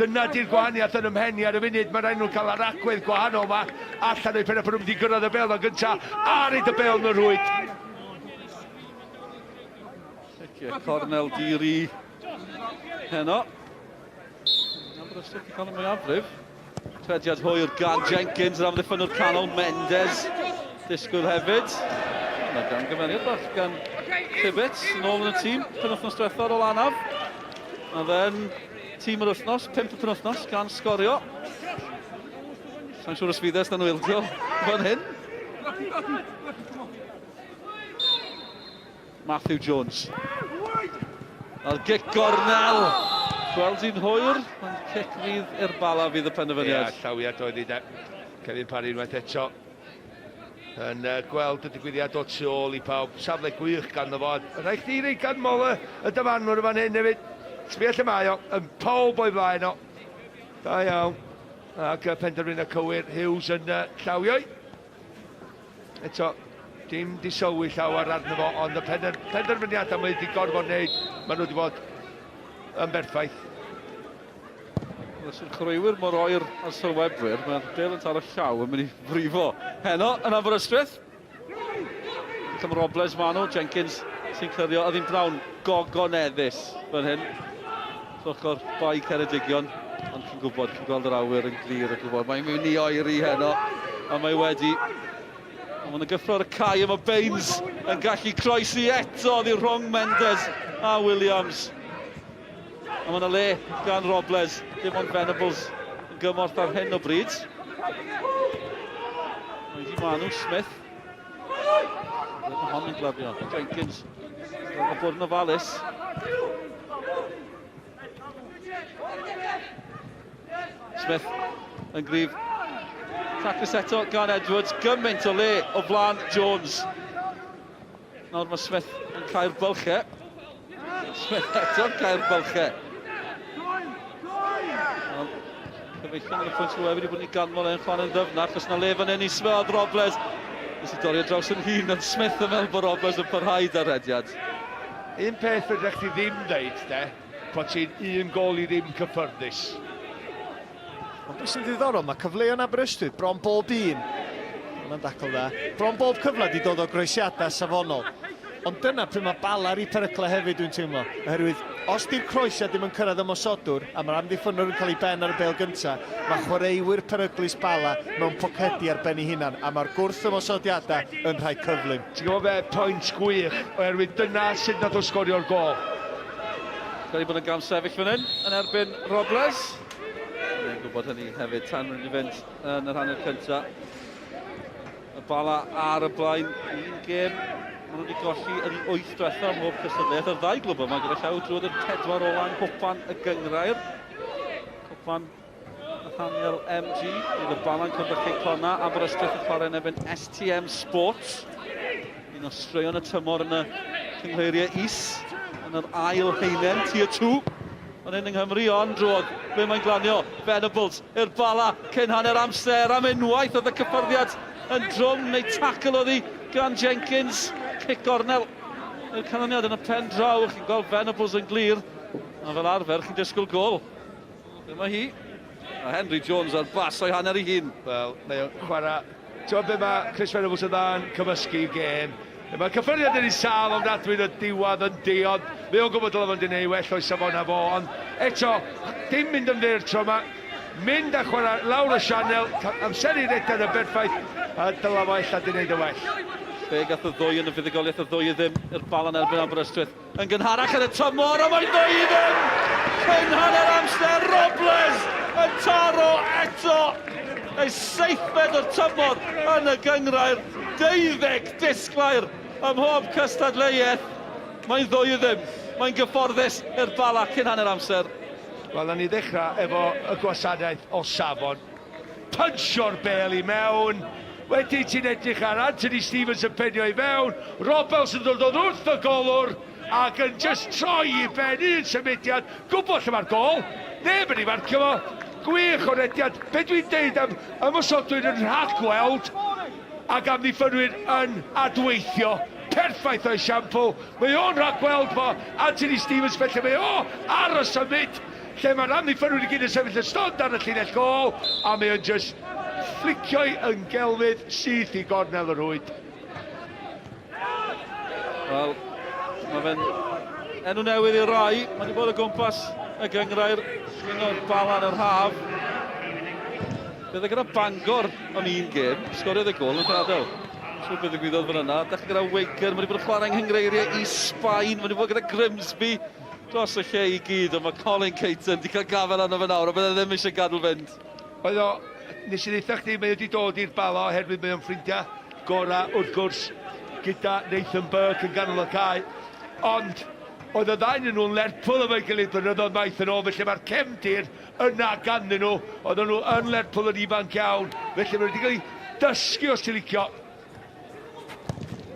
Dyna di'r gwahaniaeth yn ymhen i ar y funud. Mae rhaid nhw'n cael yr agwedd gwahanol yma allan o'i pen a bod nhw'n mynd i gyrraedd y bel fan gynta a roed y bel yn y rhwyd. Cicio cornel di-ri heno. Aberystwyth yn cael y mwyafrif. Rhediad hwyr gan Jenkins, yr amddiffynnwr canol, Mendes, disgwyl hefyd. Yna gan gymeriad bach gan Tibbets, yn ôl yn y tîm, penwythnos diwethaf ar ôl anaf. A fe'n tîm yr wythnos, pimp y penwythnos, gan sgorio. Sa'n siŵr os fydd e, os ildio fan hyn. Matthew Jones. A'r gic gornel. Gweld hi'n hwyr, ond cic rydd i'r Bala fydd y penderfyniad. Ie, llawiad oedd hi de. Kevin Parry unwaith eto yn uh, gweld y digwyddiad o tu ôl i pawb. Safle gwych ganddo fo. Rhaid chdi rei ganmol y, y dyfarnwr y fan hyn hefyd. Sbia lle mae o, yn pawb o'i flaen o. Da iawn. Ac y penderfyniad cywir, Hughes yn uh, llawio. Eto, dim di sylwi llawer arno fo, ond y pender, penderfyniadau mae wedi gorfod wneud, maen nhw wedi bod yn berffaith. Os yw'r chwaraewyr mor oer a'r sylwebwyr, mae'r bel yn taro llaw yn mynd i frifo. Heno yn Aberystwyth. Cym Robles maen nhw, Jenkins sy'n clirio, a ddim Brown gogoneddus fan hyn. Ochr Bae Ceredigion, ond chi'n gwybod, chi'n gweld yr awyr yn glir a gwybod, mae'n mynd i oeri heno, a mae wedi. Ond mae'n gyffro ar y cae yma, Baines yn gallu croesi eto oddi rhwng Mendes a Williams. A mae yna le gan Robles, dim ond Venables yn gymorth ar hyn o bryd. Oedi maen nhw, Smith. Mae hon yn glafio. Jenkins. Gorfod bod yn ofalus. Smith yn gryf. Taclus eto gan Edwards. Gymaint o le o flaen Jones. Nawr mae Smith yn cael bylchau. Smith eto'n cael bylchau. Cyfeillion yn y pwynt nhw wedi bod yn ei ganmol e'n chwarae'n ddyfnach. Os na le fan hyn i Smith Robles. Nes i dorri o draws yn hun, ond Smith yn meddwl bod Robles yn parhau da'r rediad. Un peth fedrech chi ddim ddeud, de, bod ti'n un gol i ddim cyffyrddus. Ond beth sy'n ddiddorol, mae cyfleon Aberystwyth bron bob un, hwnna'n dacl dda, bron bob cyfle wedi dod o groesiadau safonol. Ond dyna pryd mae Bala ar ei perygla hefyd dwi'n teimlo, oherwydd os di'r croesiad ddim yn cyrraedd ymosodwr a mae'r amddiffynnwr yn cael ei ben ar y bêl gyntaf, mae chwaraewyr peryglus Bala mewn pocedi ar ben ei hunan a mae'r gwrth ymosodiadau yn rhai cyflym. Ti'n gwybod be, pwynt gwych, oherwydd dyna sut nath o sgorio'r gôl. Credu bod yn gam sefyll fan hyn yn erbyn Robles. Ni'n gwybod hynny hefyd tan rydyn ni fynd yn yr hanner cyntaf. Y Bala ar y blaen, un gêm. Maen nhw wedi golli yn ei wyth diwethaf ym mhob cystadleuaeth. Yr ddau glwb yma gyda llaw drwodd yr pedwar ola yng Nghwpan y Gynghrair. Cwpan Nathaniel MG. Bydd y Bala'n cwrdd â Cei Connah, Aberystwyth yn chwarae yn erbyn STM Sports. Un o straeon y tymor yn y cynghreiriau is, yn yr ail haenen, tier 2. Fan hyn yng Nghymru, ond drwodd, ble mae'n glanio, Venables i'r Bala cyn hanner amser, am unwaith oedd y cyffyrddiad yn drwm, neu tacl oedd hi gan Jenkins, cic gornel i'r canlyniad yn y pen draw, chi'n gweld Venables yn glir, a fel arfer chi'n disgwyl gol. Dyma hi. A Henry Jones ar bas o'i hanner ei hun. Wel, mae o'n chwarae... Ti'n gwybod be mae Chris Venables yn dda yn cymysgu gêm. Mae'r cyffyrddiad yn ei sâl ofnadwy yn y diwedd yn di, ond mae o'n gwybod dylai fod yn ei well o'i safon fo, ond eto, dim mynd yn fyr tro yma. Mynd a chwarae lawr y sianel, amseru rediad yn berffaith, a dylai fo ella di wneud yn well. Fe gath y ddwy yn y fuddugoliaeth, y ddwy i ddim i'r Bala'n erbyn Aberystwyth. Yn gynharach yn y tymor, a mae'n ddwy i ddim! Cyn hanner amser, Robles yn taro eto! Ei seithfed o'r tymor yn y gynghrair, deuddeg disglair ym mhob cystadleuaeth. Mae'n ddwy i ddim. Mae'n gyfforddus i'r Bala cyn hanner amser. Wel, nawn ni ddechrau efo y gwasanaeth o safon. Punsio'r bêl i mewn. Wedyn ti'n edrych ar Anthony Stevens yn penio i fewn. Robles yn dod oddi wrth y golwr ac yn just troi i ben un symudiad. Gwybod lle mae'r gôl. Neb yn ei farcio fo. Gwych o rediad. Be dwi'n deud am ymosodwyr yn rhagweld ac amddiffynwyr yn adweithio. Perffaith o esiampl. Mae o'n rhagweld fo Anthony Stevens felly mae o ar y symud. Lle mae'r amddiffynwyr i gyd yn sefyll yn stond ar y llinell gôl a mae o'n jyst fflicio'i yn gelfydd syth i gornel y rhwyd. Wel, mae fe'n enw newydd i rai. Mae wedi bod o gwmpas y gynghrair, dringo'r Bala yn yr haf. Bydd e gyda Bangor am un gêm, sgoriodd y gôl yn gadael. Siŵr beth ddigwyddodd fan yna. Dechrau gyda Wigan, mae wedi bod yn chwarae yng nghynghreiriau i Sbaen, mae wedi bod gyda Grimsby. Dros y lle i gyd, ond mae Colin Caton wedi cael gafael arno fe nawr, a bydde ddim eisiau gadael fynd. Oedd o, nes i ddeutha chdi, mae o wedi dod i'r Bala oherwydd mae o'n ffrindiau gorau wrth gwrs gyda Nathan Burke yn ganol y cae. Ond oedd y ddau yn nhw'n Lerpwl efo'i gilydd blynyddoedd maith yn ôl, felly mae'r cefndir yna ganddyn nhw. Oedden nhw yn Lerpwl yn ifanc iawn, felly maen nhw wedi cael eu dysgu os ti'n licio.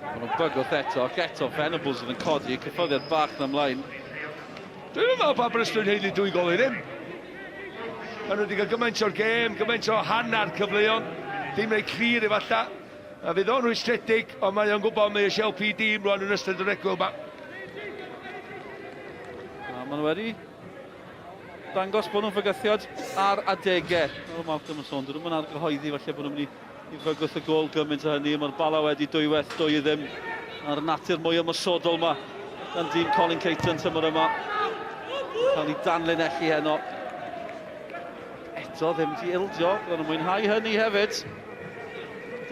Maen nhw'n bygwth eto, ac eto Venables oedd yn codi, cyffyrddiad bach na ymlaen. Dwi'n meddwl bod Aberystwyth yn haeddu dwy gol i ddim. Maen nhw wedi cael gymaint o'r gêm, gymaint o hanner cyfleon, ddim reit clir efallai. A fydd o'n rhwystredig, ond mae o'n gwybod mae eisiau helpu i dîm rwan yn ystod yr egwyl yma. A maen nhw wedi dangos bod nhw'n fygythiad ar adegau. Fel Malcolm yn sôn, dyn nhw'n argyhoeddi falle bod nhw'n mynd i I fygwth y gôl gymaint o hynny, mae'r Bala wedi dwywaith, dwy i ddim a'r natur mwy ymosodol yma gan dîm Colin Caton tymor yma. Cael ei danlinellu heno. Eto ddim di ildio, bydden nhw'n mwynhau hynny hefyd.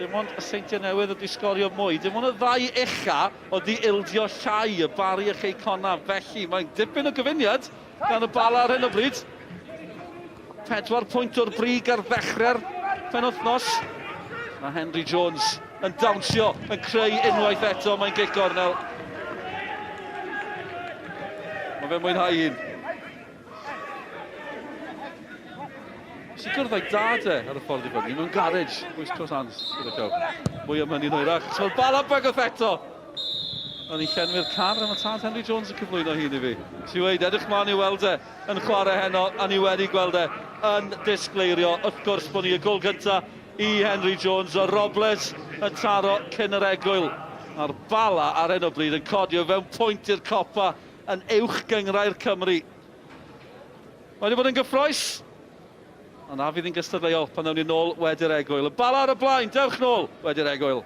Dim ond y Seintiau Newydd wedi sgorio mwy. Dim ond y ddau ucha oedd di ildio llai, y Barri a Chei Connah. Felly mae'n dipyn o gyfuniad gan y Bala ar hyn o bryd. Pedwar pwynt o'r brig ar ddechrau'r penwythnos. Mae Henry Jones yn dawnsio, yn creu unwaith eto, mae'n gic gornel. Mae fe'n mwynhau un. Nes i gwrdd â'i dad e ar y ffordd i fyny mewn garej, West Cross Hands, gyda llaw. Mwy am hynny'n hwyrach. So mae'r bala bygwth eto! O'n i'n llenwi'r car a mae tad Henry Jones yn cyflwyno hun i fi. Ti weud, edrych mlaen i weld e yn chwarae heno, a ni wedi gweld e yn disgleirio. Wrth gwrs bod ni y gol gynta i Henry Jones, a Robles yn taro cyn yr egwyl. A'r bala ar hyn o bryd yn codi o fewn pwynt i'r copa yn uwch gynghrair Cymru. Mae wedi bod yn gyffroes, ond a fydd hi'n gystadleuol pan ddawn ni nôl wedi'r egwyl. Y Bala ar y blaen, dewch nôl wedi'r egwyl.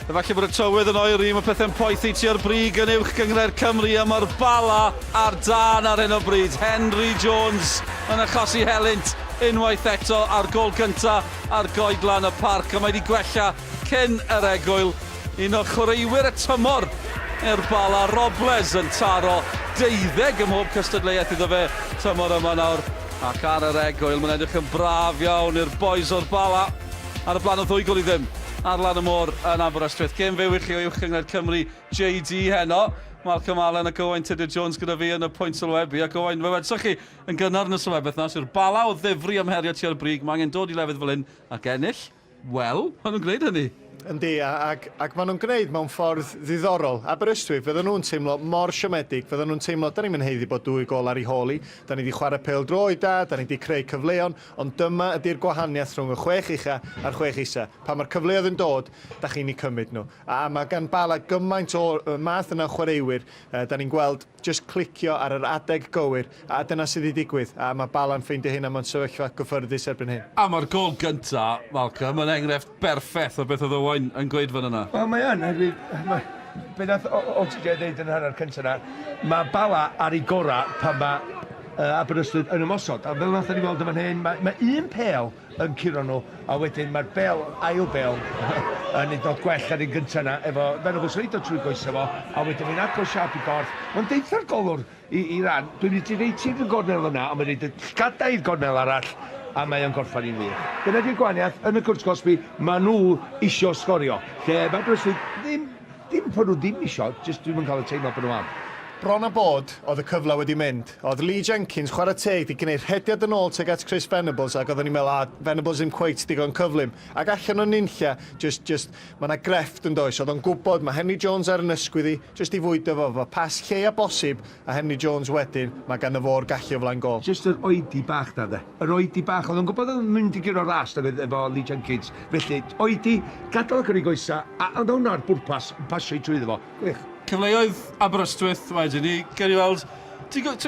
Efallai bod y tywydd yn oeri, mae pethau'n poethi tua'r brig yn uwch gynghrair Cymru a mae'r Bala ar dân ar hyn o bryd. Henry Jones yn achosi helynt unwaith eto ar gôl gynta ar goedlan y parc a mae wedi gwella cyn yr egwyl. Un o chwaraewyr y tymor i'r Bala, Robles yn taro. 12 ym mhob cystadleuaeth iddo fe tymor yma nawr. Ac ar yr egwyl, mae'n edrych yn braf iawn i'r boys o'r Bala. Ar y blaen o ddwy gol i ddim ar lan y môr yn Aberystwyth. Gêm fyw i chi o Uwch Gynghrair Cymru JD heno. Malcolm Allen ac Owain Tudur Jones gyda fi yn y pwynt sylwebu. Ac Owain, fe wedsoch chi yn gynnar yn y sylwebaeth na, sy'r Bala o ddifri am herio tua'r brig. Mae angen dod i lefydd fel hyn ac ennill. Wel, maen nhw'n gwneud hynny. Yndi, ac, ac maen nhw'n gwneud mewn ffordd ddiddorol. Aberystwyth, fydden nhw'n teimlo mor siomedig, fydden nhw'n teimlo, da ni'm yn haeddu bod dwy gôl ar ei hôl hi, da ni 'di chwarae pêl-droed da, da ni 'di creu cyfleon, ond dyma ydi'r gwahaniaeth rhwng y chwech ucha a'r chwech isa. Pan mae'r cyfleoedd yn dod, da chi'n eu cymryd nhw. A mae gan Bala gymaint o'r math yna o chwaraewyr, da ni'n gweld Jyst clicio ar yr adeg gywir, a dyna sydd 'di digwydd, a mae Bala'n ffeindio hynna mewn sefyllfa gyffyrddus erbyn hyn. A mae'r gôl gynta, Malcolm, yn enghraifft berffeth o beth oedd Owain yn gweud fan yna. Wel, mae yn, oherwydd mae, be nath OTJ ddeud yn y hanner cynta 'na, mae Bala ar ei gorau pan mae Aberystwyth yn ymosod, a fel nathon ni weld yn fan hyn, mae, mae un pêl yn curo nhw, a wedyn mae'r bêl, ail bêl, yn hyd yn oed gwell na'r un gynta 'na, efo Venables reid o trwy goesau fo, a wedyn mae'n agor siâp i gorff. Mae'n deutha'r golwr i, i ran, dwi'n mynd i reit i'r gornel yna, ond mae'n reid y llgada i'r gornel arall, a mae o'n gorffan i'n wych. Dyna di'r gwahaniaeth, yn y cwrt cosbi, maen nhw isio sgorio, lle mae Aberystwyth ddim, Dim bod nhw ddim isio, jyst dwi'm yn cael y teimlad bod nhw am. Bron a bod, oedd y cyfle wedi mynd. Oedd Lee Jenkins, chwarae teg, 'di gwneud rhediad yn ôl tuag at Chris Venables ac oedden ni'n meddwl, ah, Venables ddim cweit digon cyflym. Ac allan o nunlla, jyst, jyst, mae 'na grefft yn does. Oedd o'n gwybod, mae Henry Jones ar yn ysgwydd i, jyst i fwydo fo, efo pas lleia bosib, a Henry Jones wedyn, mae ganddo fo'r gallu o flaen gôl. Jyst yr oedi bach 'na 'de. Yr oedi bach, oedd o'n gwybod oedd o'n mynd i guro'r ras doedd efo Lee Jenkins. Felly, oedi, gadael o gyrru goesa, a ond oedd hwnna ar bwrpas, yn pasio i trwyddo fo. Gwych. Cyfleoedd Aberystwyth wedyn ni, gewn ni weld digon,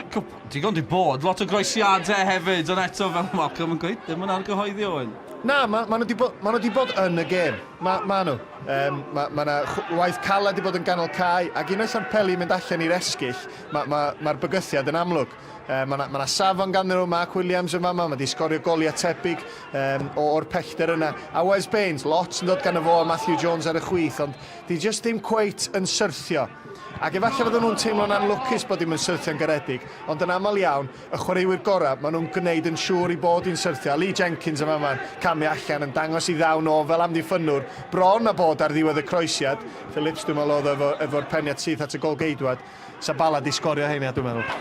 digon di bod, lot o groesiadau hefyd, ond eto fel Malcolm yn gweud, ddim yn argyhoeddi Owen. Na, ma, ma nhw 'di bod, ma nhw 'di bod yn y gêm. Ma, ma nhw. Um, ma, ma 'na waith caled 'di bod yn ganol cae, ac unwaith mae'r peli yn mynd allan i'r esgyll, mae'r ma, ma, ma bygythiad yn amlwg. Mae 'na ma' 'na safon ganddyn nhw, Mark Williams yn fama, mae 'di sgorio goliau tebyg um, o'r pellter yna. A Wes Baines, lot yn dod gan y fo a Matthew Jones ar y chwith, ond di just ddim cweit yn syrthio. Ac efallai fydden nhw'n teimlo'n anlwcus bod ddim yn syrthio'n garedig, ond yn aml iawn, y chwaraewyr gorau, maen nhw'n gwneud yn siŵr i bod hi'n syrthio. A Lee Jenkins yn fama'n camu allan yn dangos i ddawn o fel amddiffynnwr, bron a bod ar ddiwedd y croesiad. Phillips, dwi'n meddwl, oedd efo, efo'r peniad syth at y golgeidwad. Sa Bala 'di sgorio heina dwi'n meddwl.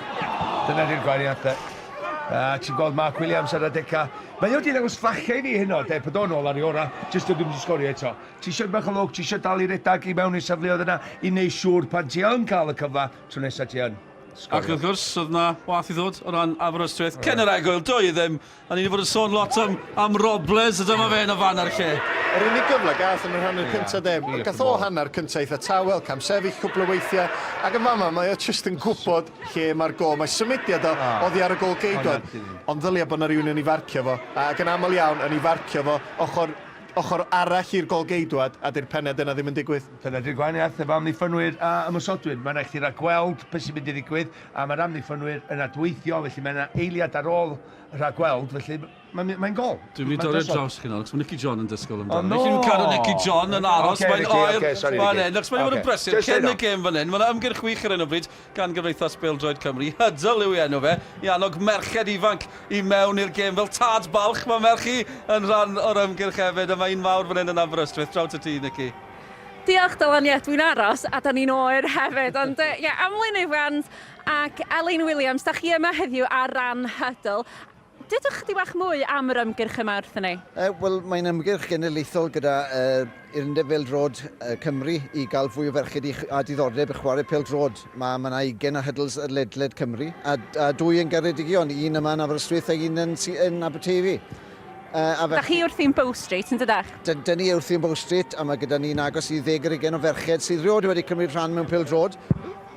Dyna di'r gwahaniaeth de. A ti'n gweld Mark Williams ar adega. Mae o 'di ddangos fflachau i fi heno de, bod o'n ôl ar ei ora, jyst dwi ddim 'di sgorio eto. Ti eisiau bach o lwc, ti eisiau dal i redag i mewn i'r safleoedd yna i neud siŵr pan ti yn cael y cyfle, tro nesa ti yn sgorio. Ac wrth gwrs, oedd 'na wath i ddod o ran Aberystwyth cyn yr egwyl, dwy i ddim. A ni wedi bod yn sôn lot am, am Robles, a dyma fe yn y fan a'r lle. Yr unig gyfle gath yn yr hanner cynta de, gath o hanner cynta eitha tawel, cam sefyll cwpl o weithiau, ac yn fama mae o jyst yn gwybod lle mae'r gôl. Mae symudiad o oddi ar y gôl geidwad, ond ddylia bod 'na rywun yn ei farcio fo, ac yn aml iawn yn ei farcio fo ochr, ochr arall i'r gôl geidwad, a 'di'r penned yna ddim yn digwydd. Dyna 'di'r gwahaniaeth efo amddiffynwyr a ymosodwyr. Mae'n rhaid chdi ragweld beth sy'n mynd i ddigwydd, a mae'r amddiffynwyr yn adweithio, felly mae yna eiliad ar ôl rhagweld, felly mae'n mae gol. Dwi'n mynd i dorri ar draws chi nawr, achos mae Nicky John yn disgwyl amdano. Oh, no! Felly dwi'n cadw Nicky John yn aros, okay, mae'n oer okay, sorry, fan hyn, achos mae'n bod yn brysur cyn y gêm fan hyn. Mae yna ymgyrch wych ar hyn o bryd gan Gymdeithas Bêl-droed Cymru. Huddle yw ei enw fe, i annog merched ifanc i mewn i'r gêm. Fel tad balch, mae merch i yn rhan o'r ymgyrch hefyd, a mae un mawr fan hyn yn Aberystwyth. Draw at ti, Nicky. Diolch Dylan, ie, dwi'n aros a da ni'n oer hefyd, ond ie, yeah, Amlyn Evans ac Elin Williams, da chi yma heddiw ar ran Huddle. Dudwch chydig bach mwy am yr ymgyrch yma wrthyn ni. Wel, mae'n ymgyrch genedlaethol gyda yr Undeb Bêl-droed Cymru i gael fwy o ferched i, a diddordeb i chwarae pêl-droed. Mae ma 'na ugain o huddles ledled Cymru, a, a dwy yn Geredigion, un yma yn Aberystwyth ac un yn, yn Aberteifi. A Da chi wrthi'n Bow Street, yn dydach? Dyn ni wrthi'n Bow Street, a mae gyda ni'n agos i ddeg ar ugain o ferched sydd rioed wedi cymryd rhan mewn pêl-droed,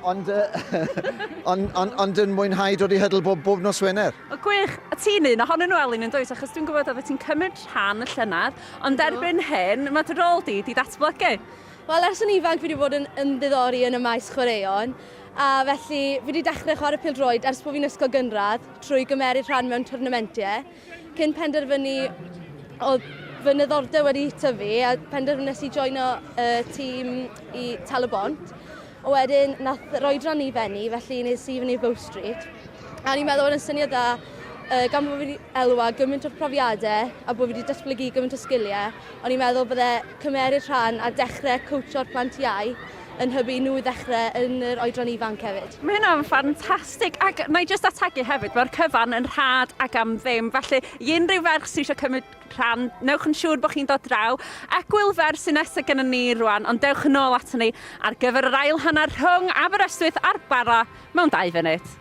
ond, ond, ond, ond yn mwynhau dod i hydl bob, bob nos Wener. O, gwych! A ti'n un ohonyn nhw, Elin, yn dwyt? Achos dwi'n gwybod oeddet ti'n cymryd rhan y llynedd, ond erbyn hyn, mae dy rôl di 'di datblygu. Wel, ers yn ifanc fi wedi bod yn ymddiddori yn y maes chwaraeon, a felly fi wedi dechrau chwarae pêl-droed ers bod fi'n ysgol gynradd trwy gymeryd rhan mewn twrnamentiau. Cyn penderfynu oedd fy niddordeb wedi tyfu a penderfynais i joino y tîm i Tal-y-bont. Ond wedyn nath yr oedran ni fennu, felly nes i fyny i Bow Street. A o'n i'n meddwl bod yn syniad dda, uh, gan bod fi wedi elwa gymaint o'r profiadau a bod fi wedi datblygu gymaint o sgiliau, o'n i'n meddwl bydde cymeryd rhan a dechrau coachio'r plant iau yn hybu nhw i ddechrau yn yr oedran ifanc hefyd. Mae hynna'n ffantastig ac na i jyst ategu hefyd, mae'r cyfan yn rhad ac am ddim, felly i unrhyw ferch sydd eisiau cymryd rhan, newch yn siŵr bod chi'n dod draw. Egwyl fer sy'n nesaf gyda ni rwan, ond dewch yn ôl ato ni ar gyfer yr ail hanner rhwng Aberystwyth a'r Bala mewn dau funud.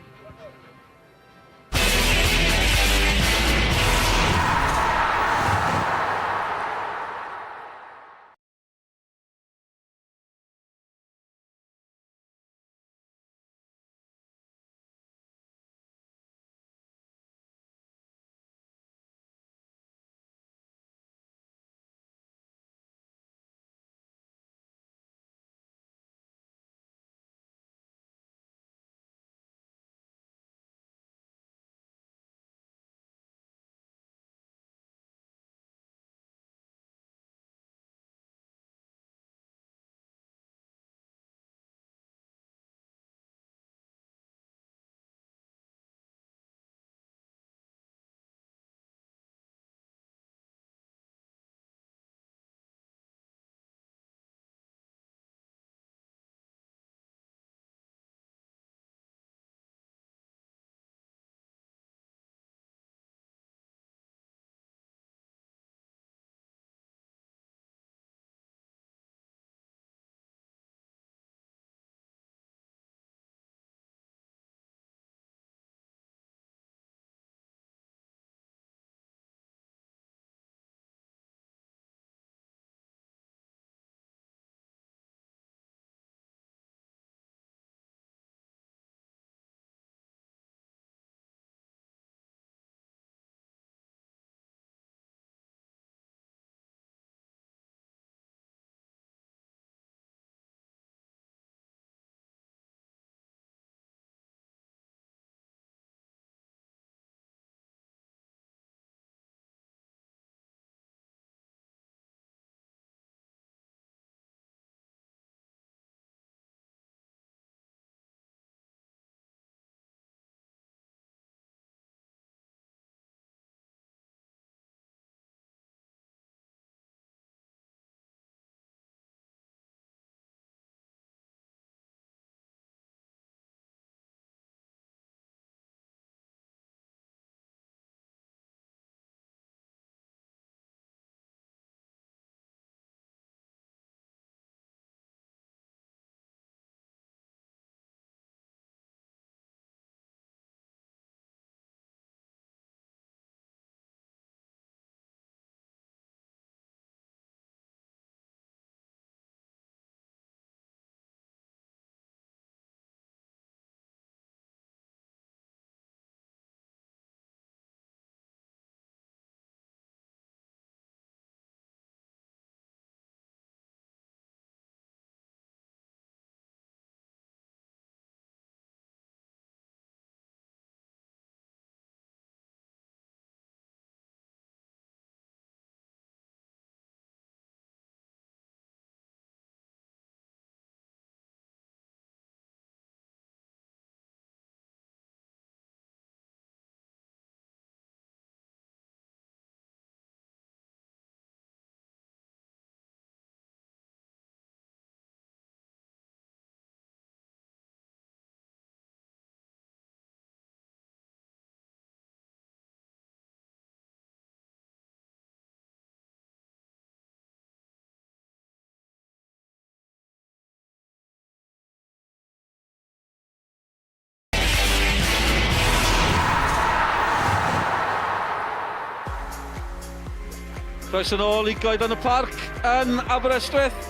Croeso nôl i Goeden y Parc yn Aberystwyth.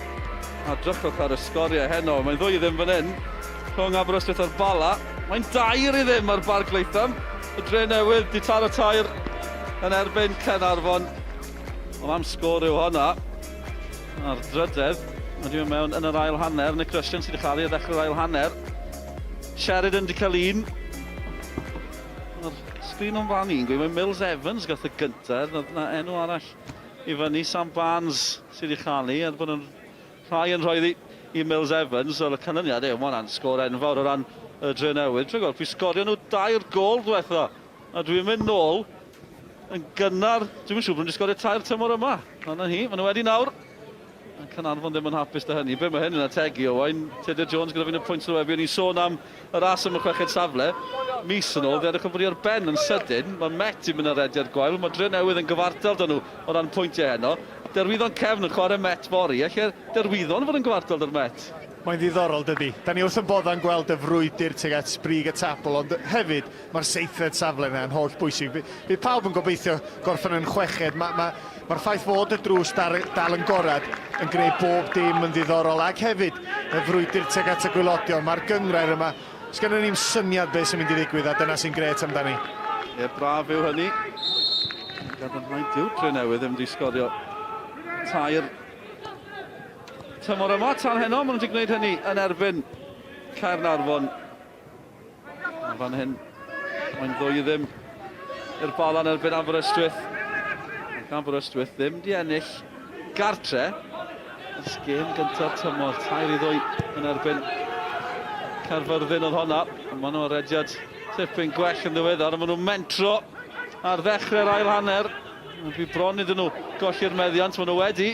A drychwch ar y sgoriau heno, mae'n ddwy i ddim fan hyn rhwng Aberystwyth a'r Bala. Mae'n dair i ddim ar Barc Latham. Y Dre Newydd di taro tair yn erbyn Caernarfon. Ond am sgôr yw honna. A'r drydedd, mae wedi mynd mewn yn yr ail hanner. Nick Russian sydd wedi chael ei ddechrau'r ail hanner. Sheridan wedi cael un. Mae'r sgrin o'n fan i'n gweud, mae Mills Evans gath y gyntaf, na, na enw arall i fyny, Sam Barnes sydd wedi chael ei, er bod yn rhai yn rhoi ddi. i Mills Evans. Wel, y canlyniad yw, mae hwnna'n sgôr enfawr o ran y Drenewydd. Dwi'n gweld, pwy sgorio nhw dair gôl ddiwetha. A dwi'n mynd nôl yn gynnar. Dwi'm yn siŵr bod nhw wedi sgorio tair tymor yma. Ond 'na hi, maen nhw wedi nawr. A Caernarfon ddim yn hapus 'da hynny. Be mae hyn yn ategu, Owain? Tudur Jones gyda fi yn y pwynt sylwebu. O'n i'n sôn am y ras am y chweched safle. Mis yn ôl, fe edrych yn fod i ar ben yn sydyn. Mae Met yn mynd ar rediad gwael. Mae Drenewydd yn gyfartal 'da nhw o ran pwyntiau heno. Derwyddon Cefn yn chwarae Met fory. Alle Derwyddon fod yn gyfartal 'da'r Met? Mae'n ddiddorol, dydy? Da ni wrth yn boddau'n gweld y frwydr tuag at brig y tabl, ond hefyd Mae'r seithfed safle yna yn holl bwysig. Bydd pawb yn gobeithio gorffen yn chweched. Mae'r ma, ma ffaith fod y drws dar, dal yn gorad yn gwneud bob dim yn ddiddorol ac hefyd y frwydr tuag at y gwylodion. Mae'r gynghrair yma, sgennon ni'm syniad beth sy'n mynd i ddigwydd a dyna sy'n grêt amdani. Ie, braf yw hynny. Gadarnhau dyw'r Drenewydd ddim wedi sgorio tair tymor yma tan heno. Maen nhw wedi gwneud hynny yn erbyn Caernarfon. A fan hyn, mae'n ddwy i ddim i'r Bala yn erbyn Aberystwyth. Ac Aberystwyth ddim di ennill gartre ers gêm gyntaf tymor. 3-2 yn erbyn Caerfyrddin oedd honna. Ond maen nhw ar rediad tipyn gwell yn ddiweddar. Maen nhw'n mentro ar ddechrau'r ail hanner. Mae'n bu bron iddyn nhw golli'r meddiant. Maen nhw wedi.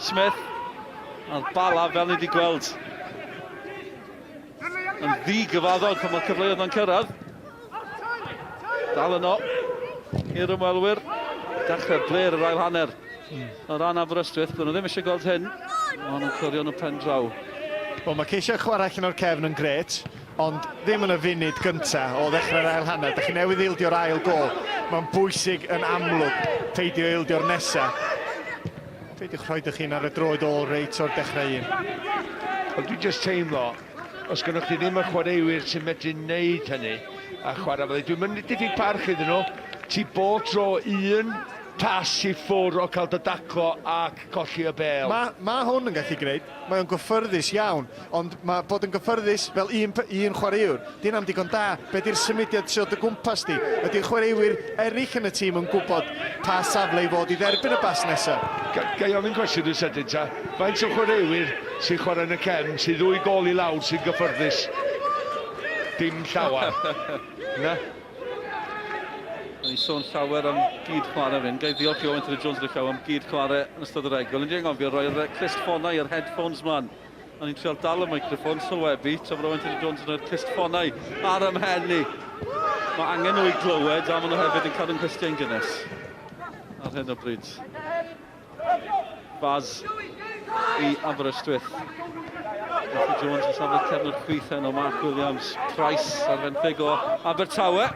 Smith a'r Bala fel ni wedi gweld Yn ddi-gyfaddawd pan mae'r cyfleoedd yna'n cyrraedd. Dal yno i'r ymwelwyr. Dechrau bler yr ail hanner. O ran Aberystwyth, bydden nhw ddim eisiau gweld hyn. Maen nhw'n clirio yn y pen draw. Wel, mae ceisio chwarae allan o'r cefn yn grêt, ond ddim yn y funud gynta o ddechrau'r ail hanner. Da chi newydd ildio'r ail gôl. Mae'n bwysig yn amlwg peidio ildio'r nesa. Peidiwch rhoi dy hun ar y droed ôl reit o'r dechrau un. Ond dwi'n just teimlo, os gynnwch chi ddim y chwaraewyr sy'n medru wneud hynny a chwarae fel dwi'n mynd diffyg parch iddyn nhw, ti bob tro un pas i ffwr o cael dy daclo ac colli y bêl. Mae, mae hwn yn gallu gwneud, mae o'n gyffyrddus iawn, ond mae bod yn gyffyrddus fel un, un chwaraewr, di hyna'm digon da. Be di'r symudiad sy o dy gwmpas di? Ydy'r chwaraewyr eraill yn y tîm yn gwybod pa safle i fod i dderbyn y bas nesa? Ga i ofyn cwestiwn yn sydyn ta? Faint o chwaraewyr sy'n chwarae yn y cefn sydd ddwy gôl i lawr sy'n gyffyrddus? Dim llawer. Na? O'n i'n sôn llawer am gyd-chwarae fan hyn. Ga i ddiolch i Owen Tudur Jones gyda llaw am gyd-chwarae yn ystod yr egwyl. O'n i 'di anghofio roi'r clustffonau, yr headphones mlaen. O'n i'n trial dal y meicroffon, sylwebu, tra bod Owen Tudur Jones yn rhoi'r clustffonau ar 'y mhen i. Mae angen nhw i glywed, a maen nhw hefyd yn cadw'n nghlustiau'n gynnes ar hyn o bryd. Baz i Aberystwyth. Matthew Jones yn safle cefnwr chwith heno, Mark Williams, Price ar fenthyg o Abertawe.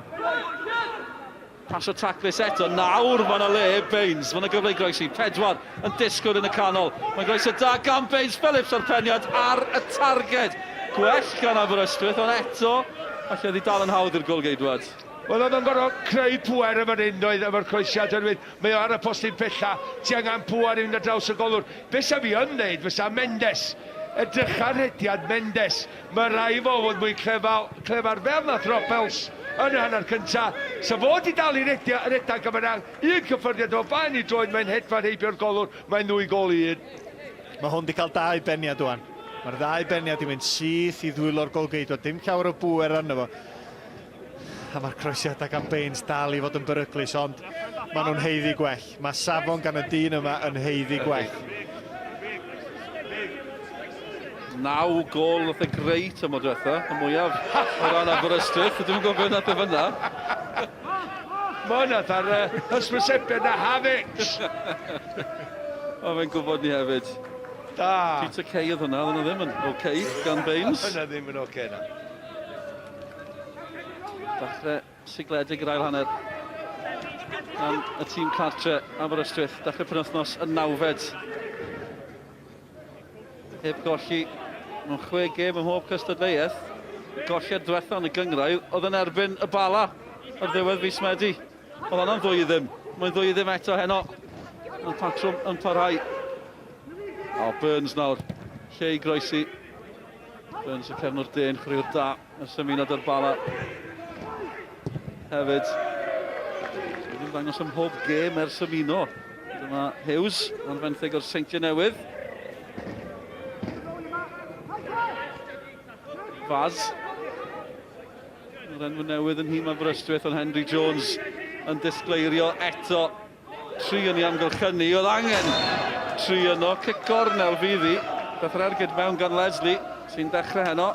Pasio taclus eto, nawr mae yna le, Baines, mae yna gyfle i groesi, pedwar yn disgwyl yn y canol. Mae'n groeso da gan Baines, Phillips a'r peniad ar y targed. Gwell gan Aberystwyth, ond eto, falle oedd hi dal yn hawdd i'r golgeidwad. Wel, oedd o'n gorfod creu pŵer yn fan hyn, doedd, efo'r croesiad, oherwydd mae o ar y postyn pella, ti angen pŵer i fynd ar draws y golwr. Be sa fi yn ddeud fysa Mendes. Edrycha rhediad Mendes. Mae rai fo fod mwy clefar, clefar fel nath Robbels yn y hanner cynta. Sa fo di dal i redia, redag a mae un cyffyrddiad efo baen i droed, mae'n hedfan heibio'r golwr, mae'n ddwy gôl i un. Mae hwn di cael dau beniad wan. Mae'r ddau beniad di mynd syth i ddwylo'r golgeidwad, dim llawer o bŵer arno fo. A mae'r croesiadau gan Baines dal i fod yn beryglus, ond maen nhw'n haeddu gwell. Mae safon gan y dyn yma yn haeddu gwell. Naw gôl nath e greu tymor diwetha, y mwyaf o ran Aberystwyth. Dwi'm yn gwybod beth nath e fyna. Mae hwnna fatha'r uh, hysbysebiad na Havics. O, fe'n gwybod ni hefyd. Da. Peter Kay oedd hwnna, oedd hwnna ddim yn oce gan Baines. Hwnna ddim yn oce na. Dechrau sigledig yr ail hanner gan y tîm cartre Aberystwyth. Dechrau penwythnos y nawfed. Heb golli mewn chwe gêm ym mhob cystadleuaeth. Golliad diwetha yn y gynghrair oedd yn erbyn y Bala ar ddiwedd fis Medi. Oedd hwnna'n ddwy i ddim. Mae'n ddwy i ddim eto heno. Mae'r patrwm yn parhau. O, Burns nawr. Lle i groesi. Burns y cefnwr dyn, chwaraewr da, ers ymuno â'r Bala hefyd. Wedi ymddangos ym mhob gêm ers ymuno. Dyma Hughes, yn fenthyg o'r Seintiau Newydd. Faz. Yr enw newydd yn nhîm Aberystwyth, ond Henry Jones yn disgleirio eto. Tri yn ei amgylchynu, oedd angen tri yno. Cic gornel fydd hi. Daeth yr ergyd mewn gan Leslie, sy'n dechrau heno.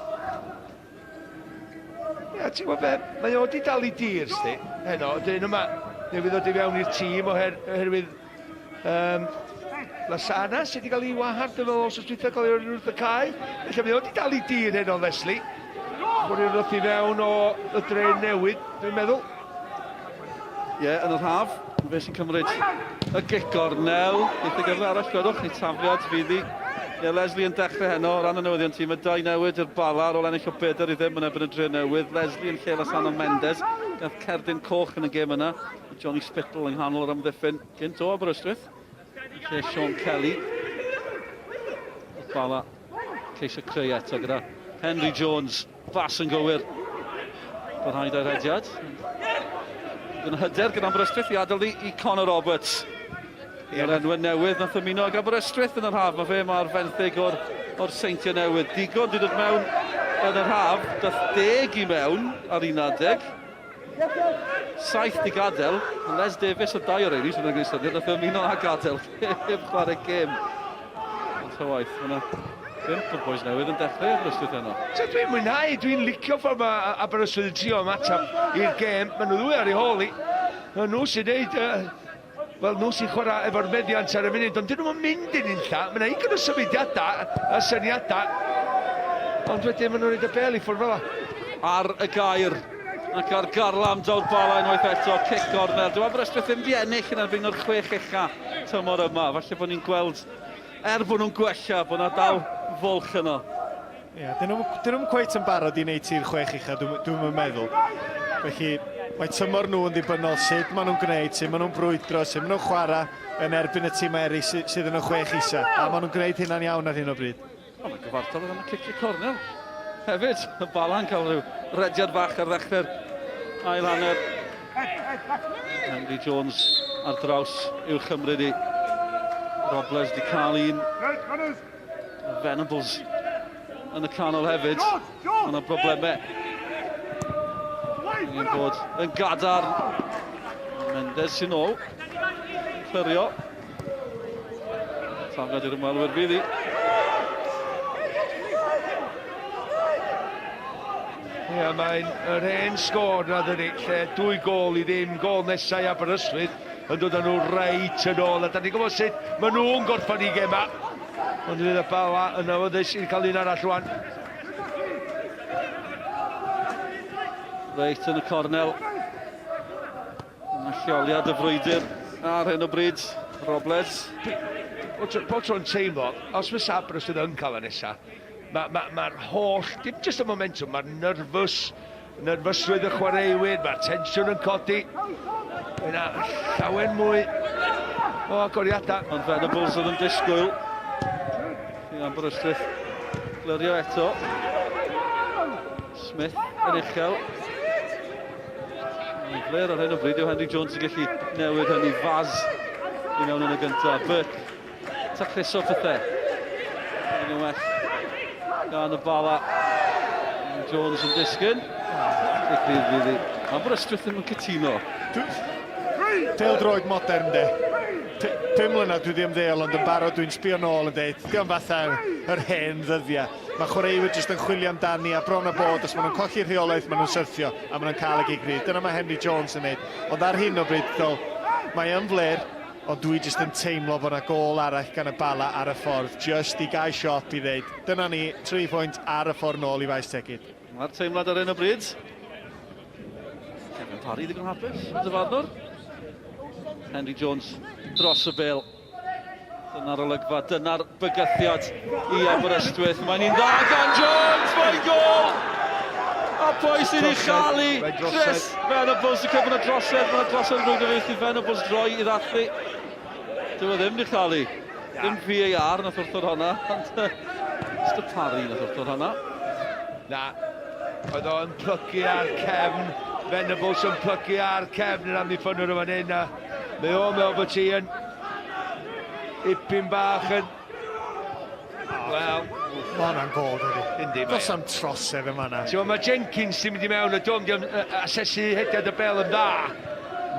Ie, ti'n gwybod be, mae o wedi dal i dir, sti, heno, dyn yma, newydd ddod i fewn i'r tîm oherwydd um, Lasana sydd wedi cael ei wahardd yn ôl os dwytha cael ei wrth y cae. Felly mae o wedi dal i dir heno, Leslie. Chwarae wrth i fewn o y dre newydd, dwi'n meddwl. Ie, yn yr haf, fe sy'n cymryd y gic gornel. Eitha gyfle arall, gwelwch, neu tafliad fydd hi. Ie, Leslie yn dechrau heno, o ran y newyddion tîm, y dau newid i'r Bala ar ôl ennill o bedair i ddim yn erbyn y Dre Newydd. Leslie yn lle Lasano Mendes, gath cerdyn coch yn y gêm yna. Johnny Spittle yng nghanol yr amddiffyn, gynt o Aberystwyth. Lle Sean Kelly. Y Bala ceisio creu eto gyda Henry Jones. Bas yn gywir. Parhau da'r rhediad. Yn hyder gyda Aberystwyth i adael i Conor Roberts. Yr enwau newydd nath ymuno ag Aberystwyth yn yr haf. Mae fe mae'r fenthyg o'r, or Seintiau Newydd. Digon di dod mewn yn yr haf. Dath deg i mewn ar un adeg. 70 gadael, Les Davies o dau o'r rheini sydd yn gwneud syniad, nath ymuno a gadael heb chwarae gêm. Ond ta waeth, mae yna bump o'r boys newydd yn dechrau Aberystwyth heno. So dwi'n mwynhau, dwi'n licio ffordd mae Aberystwyth yn trio ymateb i'r gêm. Maen nhw ddwy ar ei hôl i. Nhw sy'n neud uh, Wel, nhw sy'n chwarae efo'r meddiant ar y funud, ond dyn nhw'n mynd yn unlla. Mae yna ugain o symudiadau a syniadau, ond wedyn maen nhw'n rhaid y bel i ffwrdd fel Ar y gair ac ar garlam daw'r bala unwaith eto, cic gornel. Dyw Aberystwyth ddim di ennill yn erbyn o'r chwech ucha tymor yma. Falle bod ni'n gweld, er bod nhw'n gwella, bod yna dal fwlch yno. Ie, yeah, dyn nhw'n dyn nhw cweit yn barod i wneud ti'r chwech ucha, dwi'n dwi meddwl. Felly, mae tymor nhw yn ddibynnol sut maen nhw'n gwneud, sut maen nhw'n brwydro, sut maen nhw'n chwarae yn erbyn y tîmau eraill sydd, sydd yn y chwech isa. A maen nhw'n gwneud hynna'n iawn ar hyn o bryd. O, mae'n gyfartal oedd am y cicio cornel. Hefyd, y Bala'n cael rhyw rediad bach ar ddechrau'r ail hanner. Henry Jones ar draws i'w chymryd i. Robles wedi cael un. Venables yn y canol hefyd. Mae yna broblemau. Angen bod yn gadarn. Mendes sy'n ôl. Clirio. Tafliad i'r ymwelwyr fydd hi. Ie, mae'n yr hen sgôr na dydy, lle dwy gôl i ddim, gôl nesau i Aberystwyth yn dod â nhw reit yn ôl. A da ni'n gwybod sut maen nhw'n gorffen i gema. Ond fydd y Bala yn awyddus i cael un arall rwan. Reit yn y cornel. Yna lleoliad y frwydr ar hyn o bryd. Robles. Pob tro'n teimlo, os fysa Aberystwyth yn cael y nesaf, mae'r ma, ma, ma holl, dim jyst y momentum, mae'r nervous, Nerfysrwydd y chwaraewyr, mae'r tensiwn yn codi. Mae yna llawer mwy o agoriadau. Ond Venables oedd yn disgwyl. I Aberystwyth glirio eto. Smith yn uchel. Mae'n glir ar hyn o bryd yw Henry Jones yn gallu newid hynny. Faz i mewn yn y gyntaf. Burke Tacluso pethau. Yn well gan y Bala. Jones yn disgyn. Cic rydd i. Aberystwyth ddim yn cytuno. Pêl droed modern de. Pum mlynedd dwi wedi ymddeol ond yn barod dwi'n sbio nôl yn deud diolch fatha yr hen ddyddiau. Mae chwaraewyr jyst yn chwilio amdani a bron a bod os maen nhw'n colli rheolaeth maen nhw'n syrthio a maen nhw'n cael y gig rydd. Dyna mae Henry Jones yn neud. Ond ar hyn o bryd, dol, mae yn fler, Ond dwi jyst yn teimlo bod 'na gôl arall gan y Bala ar y ffordd, jyst i gau siop i ddeud, dyna ni, tri phwynt ar y ffordd nôl i Faes Tegid. Mae'r teimlad ar hyn o bryd. Kevin Parry ddigon hapus, y dyfarnwr. Henry Jones dros y bel. Dyna'r olygfa, dyna'r bygythiad i Aberystwyth. Mae'n un dda gan Jones, mae'n gol! A pwy sy'n ei chalu? Chris Venables yn cyfnod drosedd, mae'n drosedd yn rhywbeth i Venables droi i ddathlu. Dyw e ddim wedi chalu. Dim VAR nath wrthod honna, ond Mr Parry nath wrthod honna. Na, oedd o'n plygu ar cefn, Venables yn plygu ar cefn yr amddiffynwr yma hyn, a mae o'n meddwl bod ti yn Ipyn bach yn... Wel... Mae hwnna'n gol, dydy. Yndi, mae. Does am trosedd yn fanna. Ti'n mae Jenkins sy'n mynd i mewn, a dwi'n mynd asesu hediad y bel yn dda.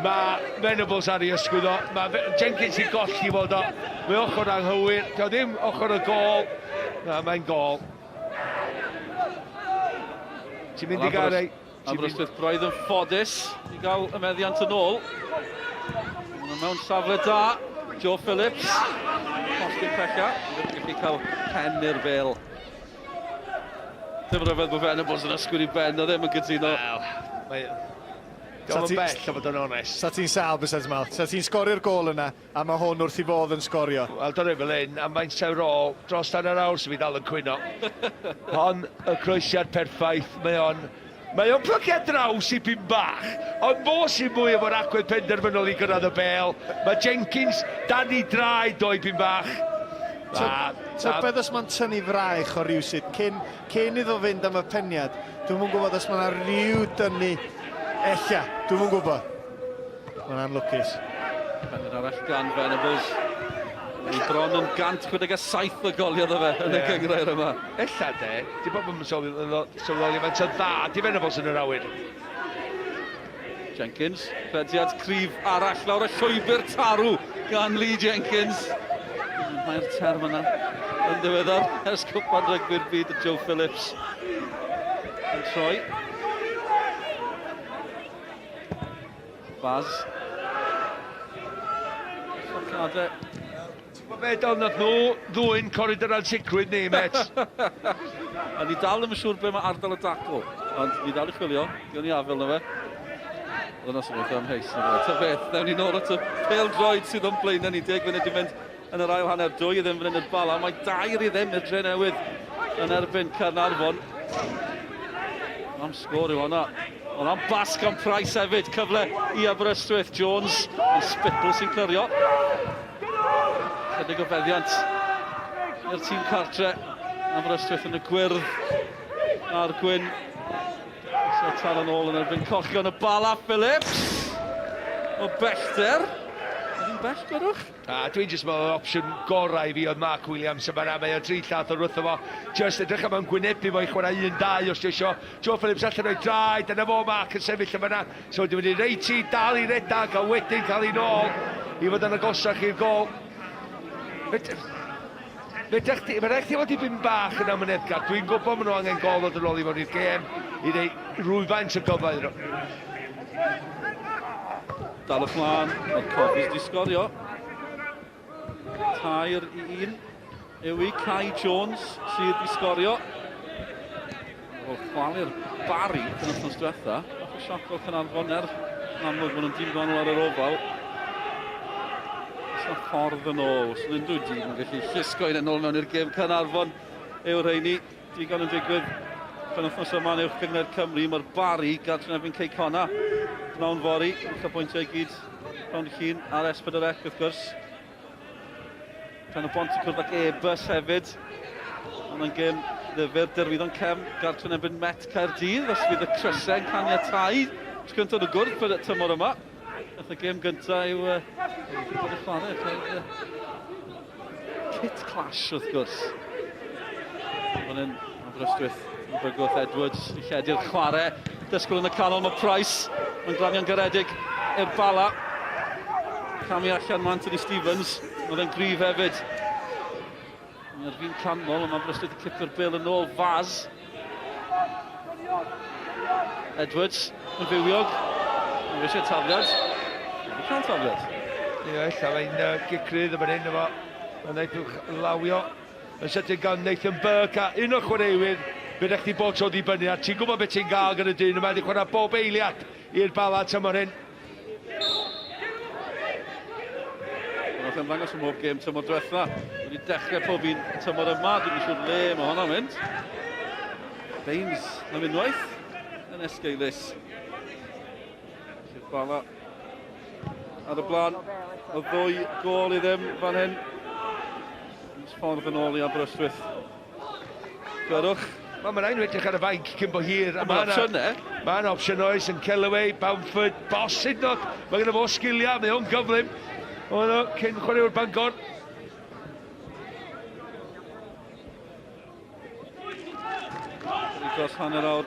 Mae Venables ar ei ysgwydd o. Mae Jenkins yn golli fod o. Mae ochr anghywir. Dio ddim ochr y gol. Na, mae'n gol. Ti'n mynd i gael ei... Aberystwyth braidd yn ffodus i gael y meddiant yn ôl. Maen mewn safle da. Joe Phillips. Postyn pella. Ddim yn gallu cael pen i'r bel. Ddim rhyfedd bod Venables yn ysgwyd i ben, o ddim yn cytuno. Wel, mae... Diolch yn bell o fod yn onest. Sa ti'n sâl, bysa ti'n meddwl. Sa ti'n sgorio'r gol yna, a mae hwn wrth i fodd yn sgorio. Wel, dyna fel hyn, am faint ar ôl, dros dan yr awr sy'n fi dal yn cwyno. Hon, y croesiad perffaith, mae o'n... Mae o'n plygu ar draws i pyn bach, ond fo sy'n mwy efo'r agwedd penderfynol i gyrraedd y bel. Mae Jenkins dan i draed o'i pyn bach. Tybed os mae'n tynnu fraich o rywsut cyn, cyn iddo fynd am y peniad. Dwi'm yn gwybod os mae yna rhyw dynnu ella, dwi'm yn gwybod. Mae'n anlwcus. Penod arall gan Venables. Mae bron yn 167 o goliau iddo fe yn y gynghrair yma. Ella de, di bobl yn sylweddoli faint o dda di Venables yn yr awyr. Jenkins, rhediad cryf arall lawr y llwybr tarw gan Lee Jenkins. Mae'r term yna yn ddiweddar ers cwpan rygbi'r byd Joe Phillips yn troi. Baz. Llaciadau. Ti'n gwybod beth, Don, nath nhw ddwyn coridor ansicrwydd ni, met. A ni dal ddim yn siŵr be mae ardal y dacl, ond ni dal i chwilio, diwn ni afel na fe. Oedd yna sy'n eitha amheus na fe. Ta beth, newn ni nôl at y pêl droed sydd o'n blaenau ni, deg munud i fynd yn yr ail hanner, dwy i ddim fan hyn i'r Bala, mae dair i ddim i'r Drenewydd yn erbyn Caernarfon. Am sgôr yw hwnna. Ond am bas gan Price hefyd, cyfle i Aberystwyth. Jones yn spittle sy'n clirio. Chydig o feddiant i'r tîm cartre. Aberystwyth yn y gwyrdd a'r gwyn. So taro nôl yn erbyn cochion y Bala, Phillips. O bellter. Ydy'n bell, gwedwch? A dwi'n jyst meddwl yr opsiwn gorau i fi oedd Mark Williams yn fan'na, mae o dri llath o'r wrtho fo, jyst edrych am yn gwynebu fo i chwarae un dau os ti isio. Joe Phillips allan o'i draed, dyna fo Mark yn sefyll yn fan'na. So dwi'n mynd i reit i dal i redag a wedyn cael ei nôl i fod yn agosach i'r gol. Fedrech chdi, mae rhaid chdi fod dipyn bach yn amyneddgar. Dwi'n gwybod maen nhw angen gol ddod yn ôl i mewn i'r gêm i rei rhywfaint o gyfle iddyn nhw. Dalwch mlaen, mae'r Cofis di sgorio. Tair i un yw i Kai Jones sydd di sgorio. Ar ôl chwalu'r Barry yn wythnos diwetha, bach o sioc fel Caernarfon er yn amlwg maen nhw'n dîm gwahanol ar yr ofal. Oes na ffordd yn ôl, os yn unrhyw dîm yn gallu llusgo un yn ôl mewn i'r gêm Caernarfon yw'r rheini. Digon yn digwydd penwythnos yma yn Uwch Gynghrair Cymru. Mae'r Barry gartre yn erbyn Cei Connah pnawn fory. Uchafbwyntiau i gyd rownd y llun ar S4C wrth gwrs. Pen y Bont yn cwrdd ag Airbus hefyd. Hwna'n gêm ddifyr. Derwyddon Cefn gartre yn erbyn Met Caerdydd. Os fydd y crysau yn caniatau. Tro cyntaf nhw gwrdd y tymor yma. Nath y gêm gyntaf yw uh, bod y chwarae. Kit clash wrth gwrs. Fan hyn, Aberystwyth yn bygwth Edwards i lledu'r chwarae. Dysgwyl yn y canol, mae Price yn glanio'n garedig i'r Bala. Camu allan mae Anthony Stevens, oedd e'n gryf hefyd. Mae'r fi'n canol, ond mae Aberystwyth yn cipio'r bel yn ôl. Faz. Edwards yn fywiog. Mae'n eisiau tafliad. Mae'n cael tafliad. Ie, ella mae'n uh, gicrydd yma hyn efo. Mae'n edrych lawio. Yn sydyn gan Nathan Burke a un o'r chwaraewyr fe ddech chi bod tro ddibynnu a ti'n gwybod beth ti'n gael gan y dyn yma wedi chwarae bob eiliad i'r Bala tymor hyn. Nath ymddangos ym mhob gêm tymor diwetha. Wedi dechrau pob un tymor yma, dwi'n siŵr le mae honno'n mynd. Baines am unwaith yn esgeulus. Felly'r Bala ar y blaen o ddwy gôl i ddim fan hyn. Ffordd yn ôl i Aberystwyth. Gwelwch. Wel, mae'n rhaid nhw edrych ar y fainc cyn bo hir. Mae'n opsiynau. Mae'n opsiwn oes yn Kellaway, Bamford, Boss hyd yn oed. Mae gen fo sgiliau, mae o'n gyflym. Oedd o cyn chwaraewr Bangor. Dros hanner awr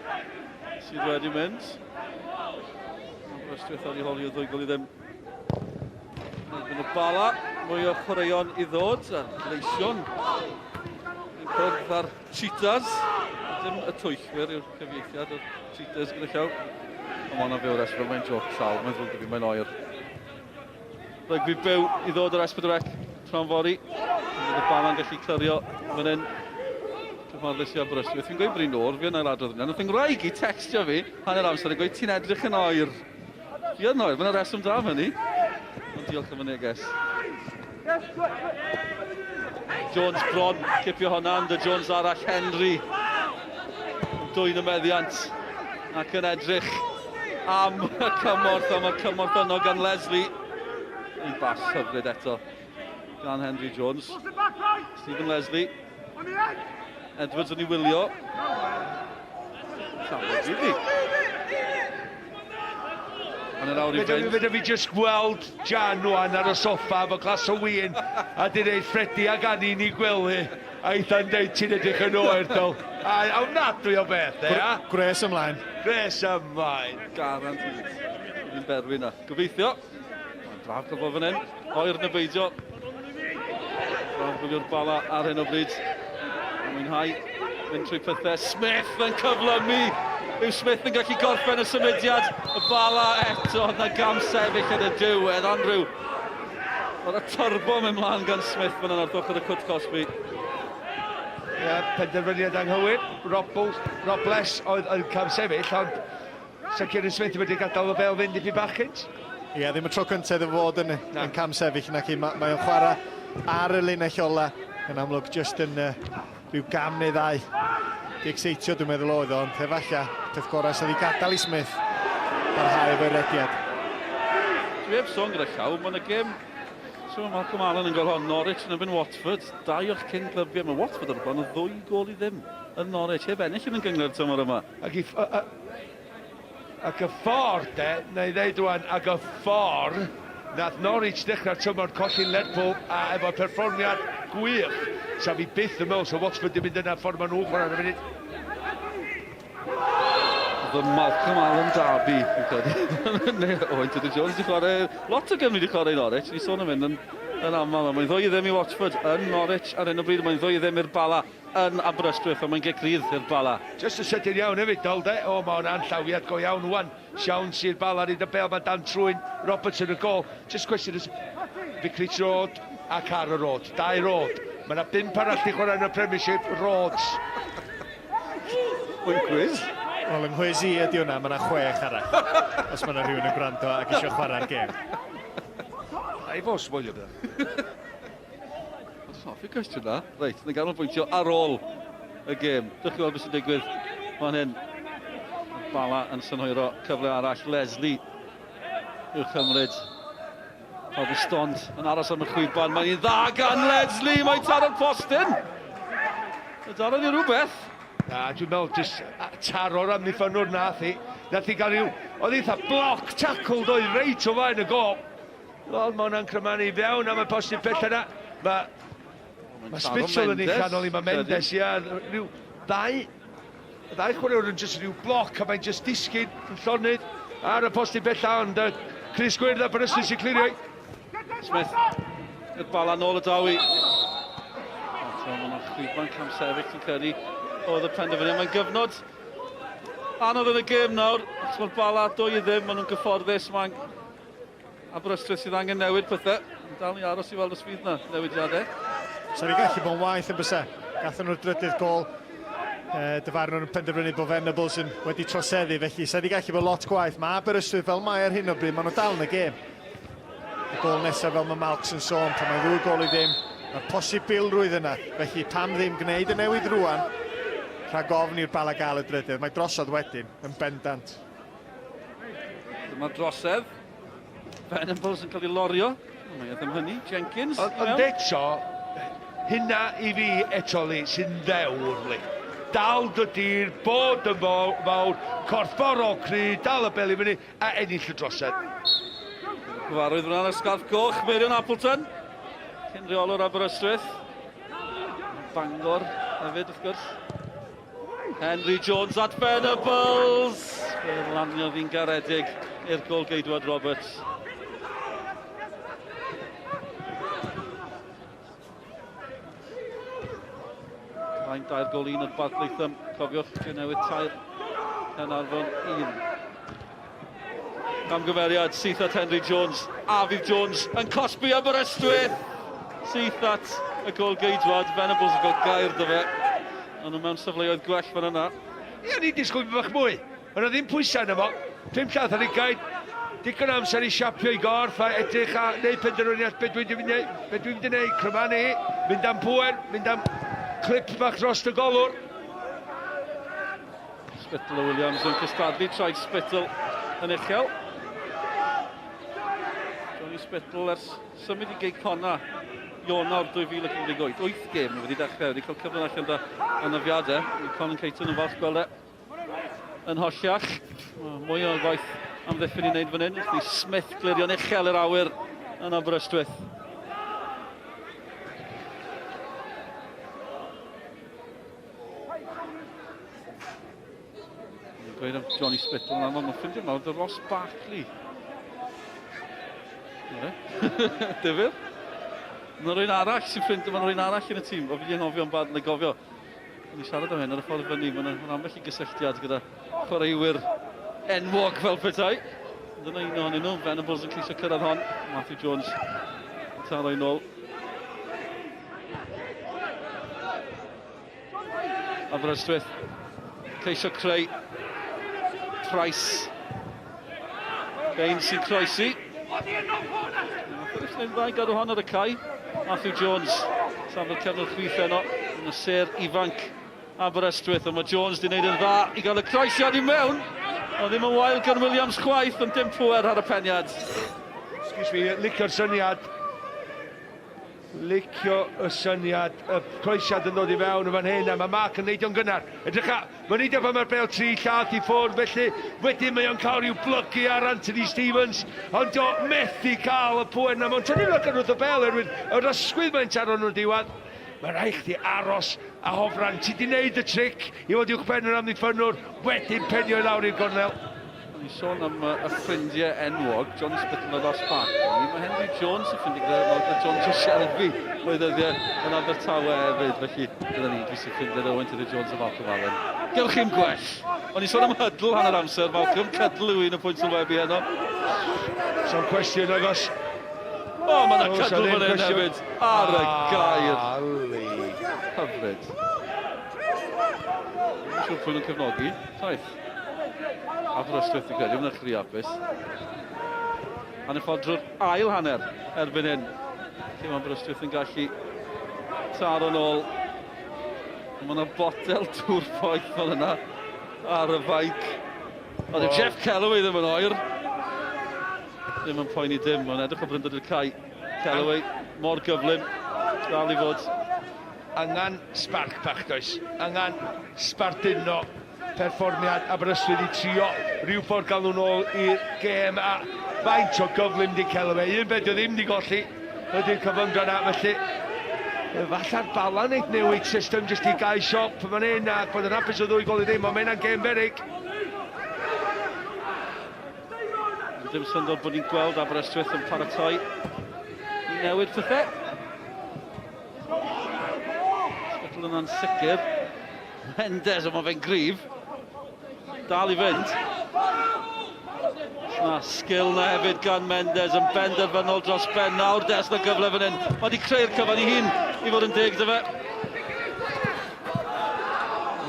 sydd wedi mynd. Aberystwyth ar ei holi o ddwy gol i ddim. Erbyn y Bala, mwy o chwaraeon i ddod, a Gleision yn cwrdd â'r Cheetahs. Dim y twyllwyr yw'r cyfieithiad o'r Cheetahs gyda llaw. Ond mae hwnna'n fyw reswm, mae'n joc sal, mae'n ddrwg 'da fi, mae'n oer. Rygbi byw i ddod o'r S4C pnawn fory. Bydd y Bala'n gallu clirio fan hyn. Cyfforddus i Aberystwyth. Fi'n gweud bod hi'n oer, fi yn ailadrodd hynna. Nath yng ngwraig i tecstio fi hanner amser yn gweud ti'n edrych yn oer. Fi yn oer, mae yna reswm da am hynny. Ond diolch am y neges. Jones bron, cipio honna, and Jones arall, Henry. Yn dwyn y meddiant ac yn edrych am y cymorth, am y cymorth yno gan Leslie. Un bas hyfryd eto gan Henry Jones. Stephen Leslie. Edwards yn ei wylio. Llawer really. Hanner awr i fynd. Fedra fi just gweld Jan rwan ar y soffa efo glas o win a di dweud Freddie ac Annie ni gwely a eitha'n deud ti'n edrych yn oer dol. A ofnadwy o beth, e, a? Gwres ymlaen. Gwres ymlaen. Guaranteed. Fi'n berwi na. Gobeithio. Mae'n braf cael bod fan hyn. Oer neu beidio. Braf gwylio'r Bala ar hyn o bryd. Yn mwynhau mynd trwy pethau. Smith yn cyflymu. Yw Smith yn gallu gorffen y symudiad. Y Bala eto. Na gam sefyll yn y diwedd. Andrew. Mae'r turbo mynd mlaen gan Smith fan yna wrth ochr y cwt cosbi. Ie, yeah, penderfyniad anghywir. Robles, Robles oedd yn camsefyll, ond Sa Kieran Smith wedi gadael y bel fynd dipyn bach cynt? Ie, yeah, ddim y tro cyntaf iddo fod yn, yn cam sefyll nac i. Mae, mae o'n chwarae ar y linell ola, yn amlwg just yn uh, rhyw gam neu ddau. Di exeitio dwi'n meddwl oedd o, ond efallai peth gorau sydd i gadael i Smith barhau efo'i rediad. Dwi heb sôn gyda llaw, mae'n y gêm So mae Malcolm Allen yn gweld hon, Norwich yn erbyn Watford, dau o'ch cyn glybiau, mae Watford ar y blaen o ddwy gol i ddim yn Norwich, heb ennill yn y gynghrair tymor yma. Ac i, ac y ffordd, de, na i ddeud rwan, ac y ffordd nath Norwich ddechrau'r tymor colli Lerpwl a efo perfformiad gwych. Sa fi byth yn meddwl sa Watford di mynd yna ffordd maen nhw'n chwarae ar y funud. The Malcolm Allen Derby, fi'n credu. Neu Owain Tudur Jones wedi chwarae, lot o Gymru wedi chwarae i Norwich, ni sôn am hyn yn, yn aml. Mae'n ddwy i ddim i Watford yn Norwich ar hyn o bryd, mae'n ddwy i ddim i'r Bala. yn Aberystwyth, ond mae'n gic rydd i'r Bala. Jyst yn sydyn iawn hefyd, Dol, de? O, mae hwnna'n llawiad go iawn wan. Siawns i'r Bala ryd y bel, mae dan trwyn Robertson y gol. Jyst cwestiwn, is Vicarage Road a Carrow Road. Dau road. Mae yna bump arall di chwarae yn y Premiership, Roads. Mae'n cwiz. Wel, yng nghwiz i ydy hwnna, mae yna chwech arall. Os mae yna rhywun yn gwrando ac eisiau chwarae'r gêm. A i fod sboilio bydda. Dwi'n hoffi cwestiwn na. Reit, na ganolbwyntio ar ôl y gêm. Dewch i weld beth sy'n digwydd fan hyn. Bala yn synhwyro cyfle arall. Leslie i'w chymryd. Pawb yn stond yn aros am y chwiban. Mae'n un dda gan Leslie. Mae'n taro'r postyn. Mae'n taro'n i rhywbeth. Na, dwi'n meddwl jyst taro'r amddiffynnwr nath hi. Nath hi gael rhyw... Oedd eitha bloc tackle doedd reit o flaen y gol. Wel, mae hwnna'n crymanu i fewn am y postyn pell yna. Mae Mae Spitzel yn ei chanol i, mae Mendes, ia, rhyw ddau, ddau chwaraewr yn jyst rhyw bloc a mae'n jyst disgyn yn llonydd ar y postyn bella, ond uh, Chris Gwyrdd a Brysyn sy'n clirio i. Smith, i'r bala nôl y dawi. Eto, mae yna chwiban camsefyll sy'n credu oedd y penderfyniad. Mae'n gyfnod anodd yn y gêm nawr, achos mae'r bala dwy i ddim, maen nhw'n gyfforddus, mae'n Aberystwyth sydd angen newid pethau. Yn dal i aros i weld os fydd na newidiadau. Sa ni gallu bod yn waeth yn bysa. Gathon nhw'r drydydd gol. E, dyfarnwr yn penderfynu bod Venables yn wedi troseddu, felly sa ni gallu bod lot gwaeth. Mae Aberystwyth fel mae ar hyn o bryd, maen nhw dal yn y gêm. Y gol nesaf fel mae Malcs yn sôn, pan mae ddwy gol i ddim, mae'r posibilrwydd yna. Felly pam ddim gwneud y newid rwan, rhag ofn i'r Bala gael y drydydd. Mae drosodd wedyn, yn bendant. Dyma'r drosedd. Venables yn cael ei lorio. Mae e ddim hynny. Jenkins. Ond eto, hynna i fi eto, Lee, sy'n ddewr, Lee. Dal dy dir, bod yn fawr, corfforol cry, dal y bel i fyny, a ennill y drosedd. Cyfarwydd fyna ar y sgarff goch, Meirion Appleton. Cyn reolwr Aberystwyth. Bangor hefyd, wrth gwrs. Henry Jones at Venables! Fe laniodd hi'n garedig i'r golgeidwad Roberts. Mae'n dair gol un yn Barc Latham. Cofiwch, Drenewydd tair, Caernarfon un. Camgymeriad syth at Henry Jones. A fydd Jones yn cosbi Aberystwyth! Syth at y gol geidwad. Venables yn cael gair dy fe. Ond nhw mewn safleoedd gwell fan yna. Ie, ni'n disgwyl bach mwy. Yna ddim pwysau yna fo. Pum llath ar ugain. Digon o amser i siapio i gorff a edrych a neud penderfyniad be dwi'n mynd i neud, be dwi'n mynd i neud, crymanu, mynd am pŵer, mynd am clip bach dros y golwr. Spittle a Williams yn cystadlu, traed Spittle yn uchel. Johnny Spittle ers symud i Gei Conna, Ionawr 2018, 8 gêm wedi dechrau, wedi cael cyfle allan da anafiadau. Colin Caton yn falch gweld e yn holliach. Mwy o waith amddiffyn i wneud fan hyn. Wrth i Smith glirio'n uchel i'r awyr yn Aberystwyth. Gweud am Johnny Spittle yn aml, mae'n ffrindiau mawr dy Ross Barkley. Difyr. Mae rhywun arall sy'n ffrindiau, mae rhywun arall yn y tîm. O fi wedi anghofio am bad, neu gofio. O'n i'n siarad am hyn ar y ffordd fyny, mae yna ambell i gysylltiad gyda chwaraewyr enwog fel petai. Dyna un ohonyn nhw, Venables yn ceisio cyrraedd hon. Matthew Jones yn taro i nôl. Aberystwyth ceisio creu Price. Baines sy'n croesi. Phillips yn dda i gadw hon ar y cae. Matthew Jones, safle cefnol chwith heno, yn y sêr ifanc Aberystwyth, ond mae Jones wedi gwneud yn dda i gael y croesiad i mewn. Ond ddim yn wael gan Williams chwaith, ond dim pŵer ar y peniad. Excuse me, licio'r syniad. Licio y syniad, y croesiad yn dod i fewn yn fan hyn, a mae Mark yn neidio'n gynnar. Edrycha, mae'n neidio pan mae'r bel tri llath i ffwrdd, felly wedyn mae o'n cael rhyw blygu ar Anthony Stevens, ond o methu cael y pŵer na, mae'n tynnu lwc wrth y bel oherwydd yr ysgwydd mae'n taro nhw'n diwedd. Mae rhaid chdi aros a hofran, ti di wneud y tric i fod uwch ben yr amddiffynnwr, wedyn penio i lawr i'r gornel. O'n i'n sôn am y ffrindiau enwog, Johnny Spittle a Ross Barkley. Mae Henry Jones yn ffrindiau gyda, gyda John Joe Shelby o'i ddyddiau yn Abertawe hefyd. Felly, dyna ni, dwi sy'n ffrindiau gyda Owen Tudur Jones a Malcolm Allen. Gewch chi'n gwell! O'n i'n sôn am hydl hanner amser, Malcolm, cydl yw un o pwynt sylwebu heno. Sa'n cwestiwn agos. O, mae yna cydl fan hyn hefyd. Ar y gair. Hyfryd. Dwi'n siŵr pwy nhw'n cefnogi. Taith. Aberystwyth dwi'n credu, mae'n chri hapus. Hanner ffordd drwy'r ail hanner erbyn hyn. Lle mae Aberystwyth yn gallu taro nôl. Mae yna botel dŵr poeth fel yna ar y fainc. Ond wow. Jeff Kellaway ddim yn oer. Ddim yn poeni dim, mae'n edrych o bryndod i'r cae. Kellaway mor gyflym, dal i fod. Angen sparc bach does, angen sbarduno perfformiad Aberystwyth i trio rhyw ffordd gael nhw'n ôl i'r gêm a faint o gyflym di Kellaway. Un beth o ddim di golli ydy'r cyfyngdra na, felly falla'r Bala wneud newid system jyst i gau siop fan hyn a bod yn hapus o ddwy gol i ddim, ond mae hynna'n gêm beryg. Dim syndod bod ni'n gweld Aberystwyth yn paratoi i newid pethau. Spittle yn ansicr. Mendes, ond mae fe'n gryf. Dal i fynd. Na sgil na hefyd gan Mendes yn benderfynol dros ben. Nawr des na gyfle fan hyn. Mae wedi creu'r cyfan i hun i fod yn deg dy fe.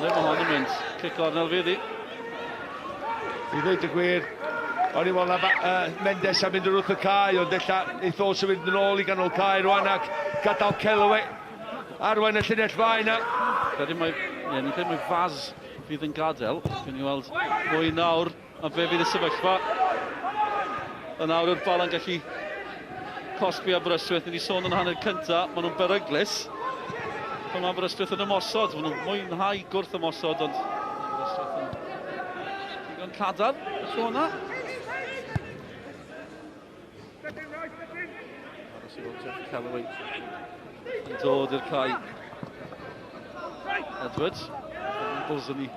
Ddim mae hon yn mynd. Cic gornel fydd hi. I ddweud y gwir, o'n i'n meddwl na Mendes am mynd wrth y cae, ond ella eith o symud yn ôl i ganol cae rwan ac gadael Kellaway arwain y llinell faen na. Credu mai, ie, ni'n credu mai Faz fydd yn gadael. Gwyn ni weld mwy nawr a be fydd y sefyllfa. A nawr yw'r bala'n gallu cosbi Aberystwyth. Ni wedi sôn yn hanner cynta, maen nhw'n beryglus. Pan mae Aberystwyth yn ymosod, maen nhw'n mwynhau gwrth ymosod, ond Aberystwyth yn digon cadarn y tro yna. Aros i weld Jeff Calloway yn dod i'r cae. Edwards. Venables yn ei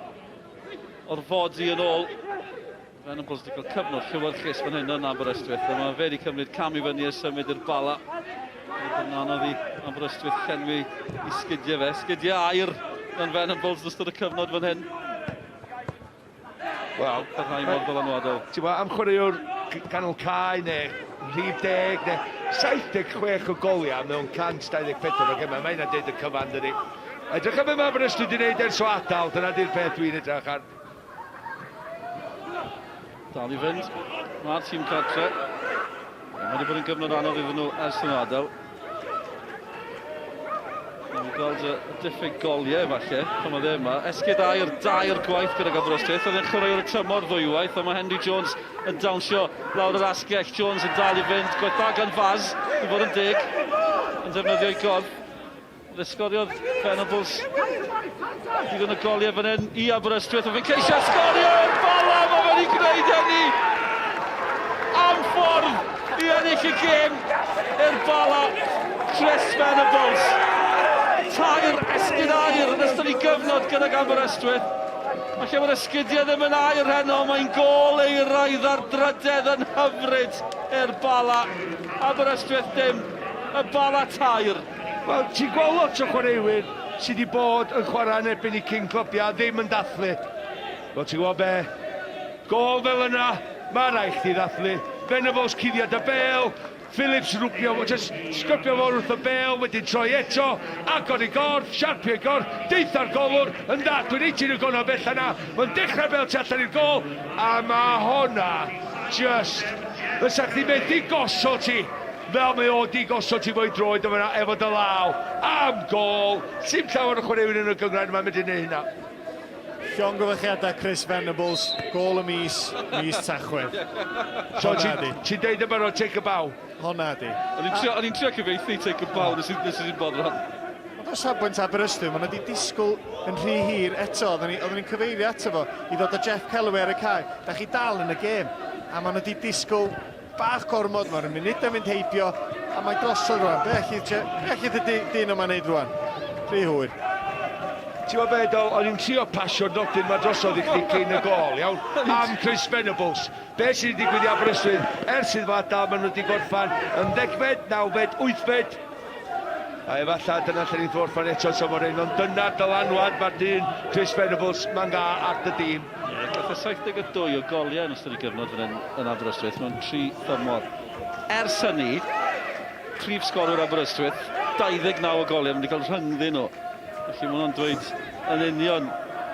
orfodi yn ôl. Venables wedi cael cyfnod llewyrchus fan hyn yn Aberystwyth, a mae fe wedi cymryd cam i fyny a symud i'r Bala. Mae'n anodd i Aberystwyth llenwi i sgidiau fe. Sgidiau aur gan Venables yn ystod y cyfnod fan hyn. Wel, y rhai mor ddylanwadol. Ti'n gwybod, am chwaraewr ganol cae neu rhif deg neu 76 o goliau mewn 124 o gemau, mae hynna'n deud y cyfan, dydy. Edrych am be mae Aberystwyth wedi gwneud ers o adael, dyna di'r peth dwi'n edrych ar. Dal i fynd. Mae'r tîm cartre. Mae wedi bod yn gyfnod anodd iddyn nhw ers yn adael. Mae'n gweld y diffyg goliau falle pan oedd e yma. Esgyd aur dair gwaith gydag Aberystwyth. Oedd e'n chwaraewr y tymor ddwywaith, ond mae Henry Jones yn dawnsio lawr yr asgell. Jones yn dal i fynd. Gwaith dda gan Faz, i fod yn deg, yn defnyddio'i gorff. Fe sgoriodd Venables digon o goliau fan hyn i Aberystwyth, ond fe'n ceisio sgorio i'r Bala, mae wedi gwneud hynny am ffordd i ennill y gêm i'r Bala, Chris Venables. Tair esgid aur yn ystod ei gyfnod gydag Aberystwyth. Mae lle mae'r esgidiau ddim yn aur heno, mae'n gôl euraidd ar drydedd yn hyfryd i'r Bala. Aberystwyth dim, y Bala tair. Wel, ti'n gweld lot o chwaraewyr sydd wedi bod yn chwarae yn erbyn eu cyn clybiau ddim yn dathlu. Wel, ti'n gwybod be? Gôl fel yna, mae rhaid chdi ddathlu. Venables cuddiad y bêl, Phillips rwbio fo, jyst sgrybio fo wrth y bêl, wedyn troi eto, agor ei gorff, siarpio ei gorff, deutha'r golwr, yn dda, dwi'n ei ti'n y gono bell yna, mae'n dechrau bêl tu allan i'r gôl, a mae honna just, fysa chdi methu gosod ti Fel mae o 'di gosod ti fo'i droed yn fan'na efo dy law. Am gôl! Sim llawer o chwaraewyr yn y gynghrair yma'n medru neud hynna. Llongyfarchiadau Chris Venables, gôl y mis, mis Tachwedd. So ti'n ti deud yn barod take a bow? Honna di. O'n i'n trio, o'n i'n trio cyfieithu take a bow, nes i nes i ddim boddran. Ond o safbwynt Aberystwyth, maen nhw wedi disgwyl yn rhy hir eto. Oedden ni'n ni cyfeirio ato fo i ddod â Jeff Kellaway ar y cae. Da chi dal yn y gêm. A maen nhw wedi disgwyl Bach gormod, mae'r munudau'n mynd heibio, a mae drosodd rwan. Be allith, be allith y dyn yma wneud rwan? Rhy hwyr. Ti'n gwybod be, Dol, o'n i'n trio pasio'r nodyn ma drosodd i chdi cyn y gôl, iawn? Am Chris Venables. Be sydd wedi digwydd i Aberystwyth ers iddo fo adael, maen nhw wedi gorffan yn ddegfed, nawfed, wythfed, a efallai dyna lle ni'n gorffan eto tymor hyn, ond dyna dylanwad mae'r dyn Chris Venables ma'n dda ar dy dîm. Ie, gath e 72 o goliau yn ystod ei gyfnod fan hyn yn Aberystwyth mewn tri thymor. Ers hynny, prif sgorwr Aberystwyth, 29 o goliau, mae'n wedi cael rhyngddyn nhw. Felly mae hwnna'n dweud yn union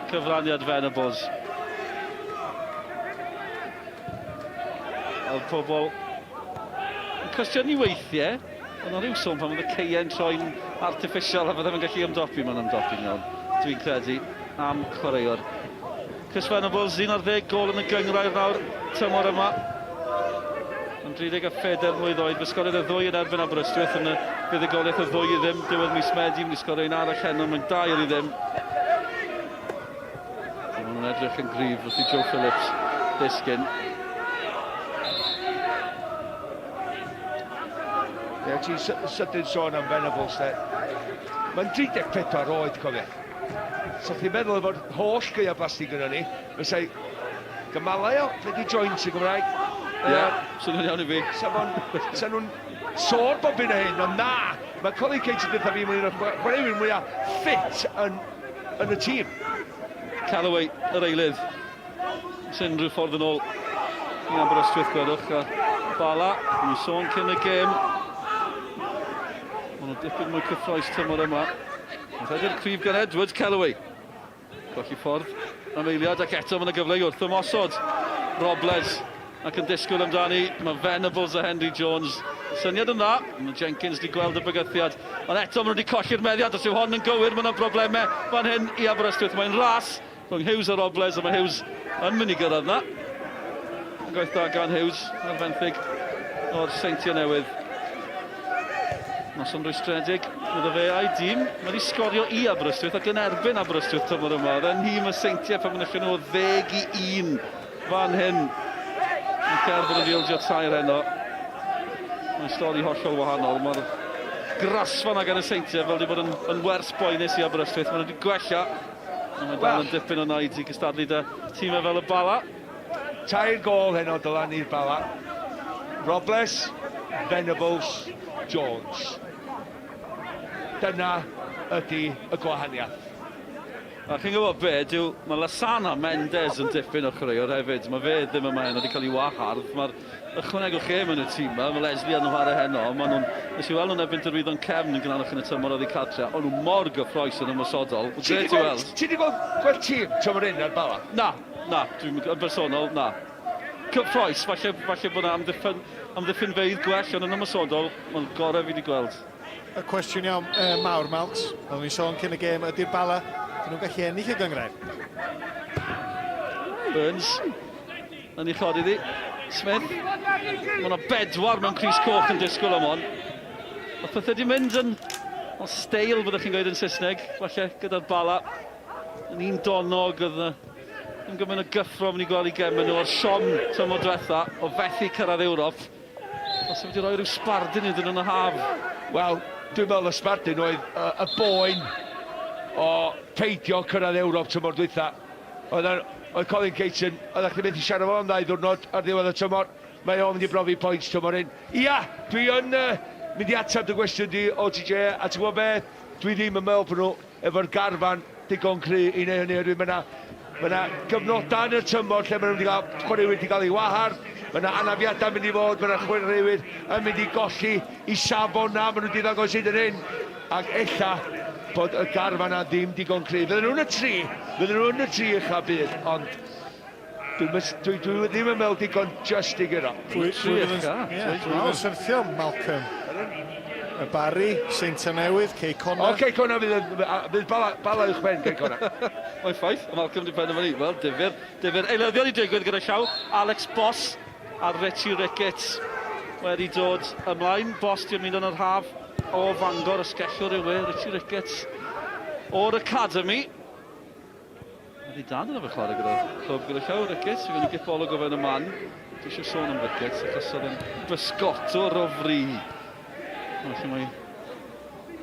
cyfraniad Venables. Oedd pobl yn cwestiynu weithiau, Oedd 'na ryw sôn pan oedd y caeau'n troi'n artiffisial a fyddem yn gallu ymdopi. Mae'n ymdopi'n iawn, dwi'n credu, am chwaraewr. Chris Venables, 11 gôl yn y gynghrair nawr, tymor yma. Yn 34 mlwydd oed, fe sgoriodd e ddwy yn erbyn Aberystwyth yn y fuddugoliaeth o ddwy i ddim diwedd mis Medi, mynd i sgorio un arall heno, mae'n dair i ddim. Maen nhw'n edrych yn gryf wrth i Joe Phillips ddisgyn. Ie, ti'n sydyn sôn am Venables, de. Mae'n 34 oed, cofia. So chi'n meddwl efo'r holl gaeau blastig gyda ni, fysai gymalau o, be di joints yn Gymraeg? Ie, yeah, swnio'n iawn i fi. Sa fo'n, sa nhw'n sôn bob hyn a hyn, ond na, mae Colin Cates yn dweud fi, mae'n un o'r chwaraewyr mwyaf ffit yn, yn y tîm. Callaway, yr eilydd. Os unrhyw ffordd yn ôl i Aberystwyth, gwelwch, a Bala, ni'n sôn cyn y gêm. Maen nhw dipyn mwy cyffroes tymor yma. Rhediad cryf gan Edwards, Callaway. Colli ffordd am eiliad ac eto mae yna gyfle i wrth ymosod. Robles ac yn disgwyl amdani, mae Venables a Henry Jones. Syniad yn dda, mae Jenkins wedi gweld y bygythiad, ond eto maen nhw wedi colli'r meddiant. Os yw hon yn gywir, mae yna broblemau fan hyn i Aberystwyth. Mae'n ras rhwng Hughes a Robles, a mae Hughes yn mynd i gyrraedd na. Gwaith da gan Hughes ar fenthyg o'r Seintiau Newydd. Noson rwystredig iddo fe a'i dîm. Mae wedi sgorio i Aberystwyth ac yn erbyn Aberystwyth tymor yma. Oedd e'n nhîm y Seintiau pan mynychon nhw o ddeg i un fan hyn. Ac er bod wedi ildio tair heno, mae'n stori hollol wahanol. Mae'r grasfa yna gan y Seintiau fel wedi bod yn, yn wers boenus i Aberystwyth. Maen nhw wedi gwella. Ond mae'n dal yn dipyn o naid i gystadlu 'da tîmau fel y Bala. Tair gôl heno Dylan i'r Bala. Robles, Venables, Jones. Dyna ydy y gwahaniaeth. A chi'n gwybod be, dyw, mae Lasana Mendes yn dipyn o chwaraewr hefyd. Mae fe ddim yma heno, wedi cael ei wahardd. Mae'r ychwanegol lle mewn y tîm yma, mae Leslie yn chwarae heno. Maen nhw'n, nes i weld nhw'n erbyn Derwyddon Cefn yn gynharach yn y tymor oddi cartre. O'n nhw mor gyffroes yn ymosodol. Grêt i weld. Ti wedi gweld, gweld tîm tymor hyn ar Bala? Na, na, dwi'n yn bersonol, na. Cyffroes, falle, falle bod yna amddiffyn, amddiffynfeydd gwell, ond yn ymosodol, mae'n gorau fi wedi gweld. Y cwestiwn iawn uh, mawr, Malcs, fel ni'n sôn cyn y gêm, ydy'r Bala, dyn nhw'n gallu ennill y gynghrair? Burns, yn ei chodi ddi. Smith, mae yna bedwar mewn crys coch yn disgwyl am hon. Mae pethau wedi mynd yn o steil, byddwch chi'n gweud yn Saesneg, falle gyda'r Bala. Yn un donog, oedd yna ddim gymaint o gyffro mynd i gweld i gemau nhw o'r siom tymor diwetha o fethu cyrraedd Ewrop. Os wedi rhoi rhyw sbardun iddyn nhw yn y haf. Wel, dwi'n meddwl y sbardun oedd y, y boen o peidio cyrraedd Ewrop tymor dwytha. Oedd, oedd Colin Caton, oeddech chdi methu siarad fo am ddau ddwrnod ar ddiwedd y tymor. Mae o'n mynd i brofi pwynt tymor hyn. Ia, dwi yn uh, mynd i ateb dy gwestiwn di, OTJ, a ti'n gwybod beth? Dwi ddim yn meddwl bod nhw efo'r garfan digon cry i wneud hynny oherwydd mae 'na mae 'na gyfnodau yn y tymor lle maen nhw wedi cael chwaraewyr wedi cael eu wahardd, mae 'na anafiadau yn mynd i fod, mae 'na chwaraewyr yn mynd i golli i safon na maen nhw wedi ddangos hyd yn hyn, ac ella bod y garfan 'na ddim digon cry. Fydden nhw'n y tri, fydden nhw yn y tri ucha byd, ond Dwi'n dwi, dwi ddim yn meddwl digon just i guro. Pwy, pwy fydd yn, yeah, pwy fydd yn syrthio? Malcolm. Y Barry, Seintiau Newydd, Cei Connah. O, Cei Connah fydd, yn, fydd bala, bala uwch ben Cei Connah. Mae'n ffaith, Malcolm di penderfynu. Wel, difyr, difyr. Eilyddion i digwydd gyda llaw. Alex Boss a Richie Ricketts wedi dod ymlaen. Boss di mynd yn yr haf o Fangor, ysgellwr yw e, Richie Ricketts o'r Academy. Oedd ei dad yn arfer chwarae gyda'r clwb gyda llaw, Ricketts. Fe gawn ni gipolwg o fewn y man. Dwi eisiau sôn am Ricketts achos oedd e'n bysgotwr o fri. Felly mae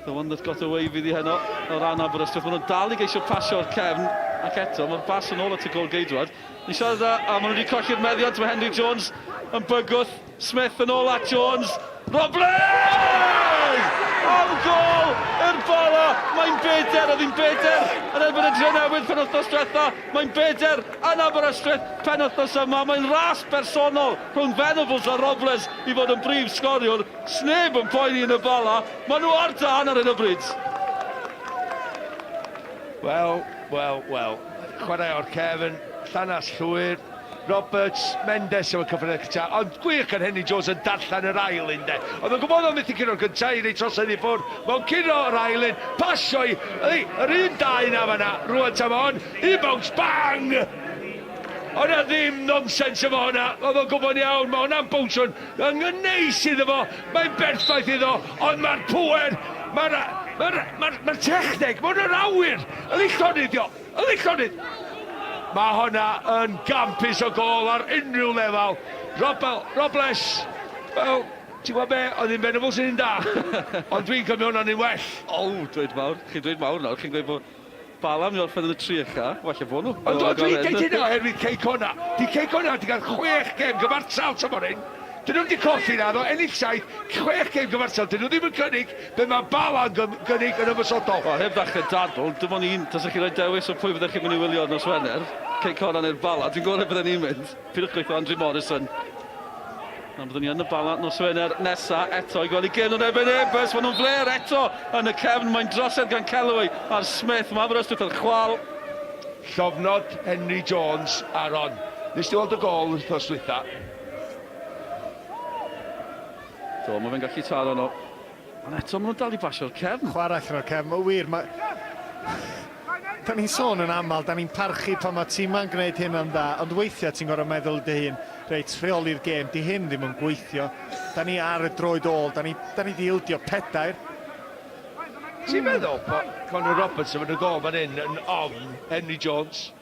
the one that got away fydd i heno o ran Aberystwyth. Maen nhw'n dal i geisio pasio'r cefn ac eto mae'r bas yn ôl at y gol geidwad. Ni siarad a, a maen nhw wedi colli'r meddiant. Mae Henry Jones yn bygwth Smith yn ôl at Jones. Robles! Am gôl i'r Bala! Mae'n beder, oedd hi'n beder yn erbyn y Drenewydd penwythnos diwetha. Mae'n beder yn Aberystwyth penwythnos yma. Mae'n ras bersonol rhwng Venables a Robles i fod yn brif sgoriwr. Sneb yn poeni yn y Bala. Maen nhw ar dân ar hyn o bryd. Wel, wel, wel. Chwarae o'r cefn, llanas llwyr. Roberts, Mendes efo cyffredin cynta, ond gwych gan Henry Jones yn darllen yr ail un de. Oedd o'n gwybod o'n methu curo'r gynta i rei trosedd i ffwrdd, mae'n curo yr ail un, pasio i, ydi, yr un dau na fanna, rwan ta ma hon, un bounce, bang! Oedd na ddim nonsens efo hwnna, oedd o'n gwybod iawn, mae hwnna'n bownsio'n yn neis iddo fo, mae'n berffaith iddo, ond mae'r pŵer, mae'r ma ma ma techneg, mae hwnna'n awyr, ydi llonydd dio. Yndi llonydd! Mae honna yn gampus o gôl ar unrhyw lefel. Robel, Robles, wel, ti'n gwybod be, oedd hi'n Venables yn un da, ond dwi'n cymryd hwnna'n un well. O, dweud mawr, chi'n dweud mawr nawr, chi'n gweud bod Bala mynd i orffen yn y tri ucha, falle bod nhw. Ond dwi'n deud hynna oherwydd Cei Connah. Di Cei Connah wedi cael chwech gêm gyfartal tymor hyn. Dyn nhw'm 'di colli naddo, ennill saith, chwech gêm gyfartal, dyn nhw ddim yn cynnig be mae Bala'n gynnig yn ymosodol. Wel, heb ddechrau dadl, dim ond un, tasech chi'n rhoi dewis o pwy fyddech chi'n mynd i wylio ar nos Wener, Cei Connah neu'r Bala, dwi'n gwybod lle bydden ni'n mynd. Pidwch gweithio Andrew Morrison. Na, byddwn ni yn y Bala nos Wener nesa eto i gweld i gêm nhw'n erbyn Airbus. Maen nhw'n fler eto yn y cefn. Mae'n drosedd gan Kellaway ar Smith. Mae Aberystwyth ar chwal. Llofnod Henry Jones ar hon. Nes ti weld y gôl wythnos dwytha? Do, mae fe'n gallu taro nhw. Ond eto, maen nhw'n dal i basio'r cefn. Chwarae allan o'r cefn, mae'n wir. Mae... Da ni'n sôn yn aml, da ni'n parchu pan mae tîmau'n gwneud hynna'n dda, ond weithiau ti'n gorfod meddwl dy hun, reit, rheoli'r gêm, di hyn ddim yn gweithio. Da ni ar y droed ôl, da ni, da ni di ildio pedair. Ti'n meddwl bod Conor Roberts yn y gôl fan hyn yn ofn Henry Jones?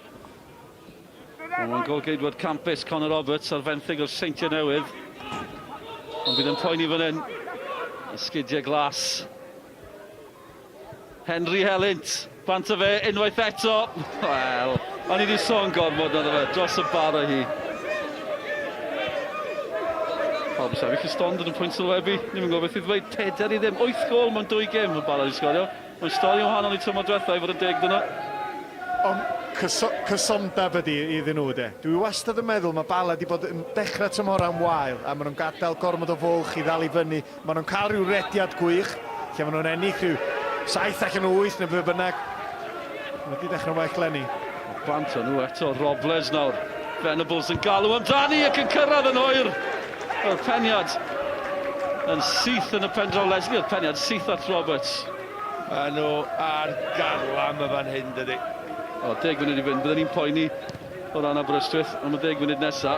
Wel, mae'n gôl-geidwad campus Conor Roberts ar fenthyg o'r Seintiau Newydd. Ond bydd yn poeni fan hyn. Esgidiau glas. Henry Helynt, bant o fe unwaith eto. Wel, o'n i wedi sôn gormod na fe, dros y bar o hi. Pawb yn sefyll y stond yn y pwynt sylwebu. Ni'n gwybod beth i ddweud. 4 i ddim. 8 gol mewn dwy gêm mae Bala wedi sgorio. Mae'n stori wahanol i tymor diwetha i fod yn deg dyna. Ond cyso cysondeb ydi iddyn nhw de. Dwi wastad yn meddwl mae Bala wedi bod yn dechrau tymhorau'n wael a maen nhw'n gadael gormod o fwlch i ddal i fyny. Maen nhw'n cael rhyw rediad gwych lle maen nhw'n ennill rhyw saith allan o wyth neu be bynnag. Mae wedi dechrau'n well leni. Bant o nhw eto, Robles nawr. Venables yn galw amdani ac yn cyrraedd yn hwyr. O'r peniad yn syth yn y pen draw Leslie, o'r peniad syth at Roberts. Maen nhw ar garlam y fan hyn, dydy. O, deg munud i fynd, bydden ni'n poeni o ran Aberystwyth am y ddeg munud nesa.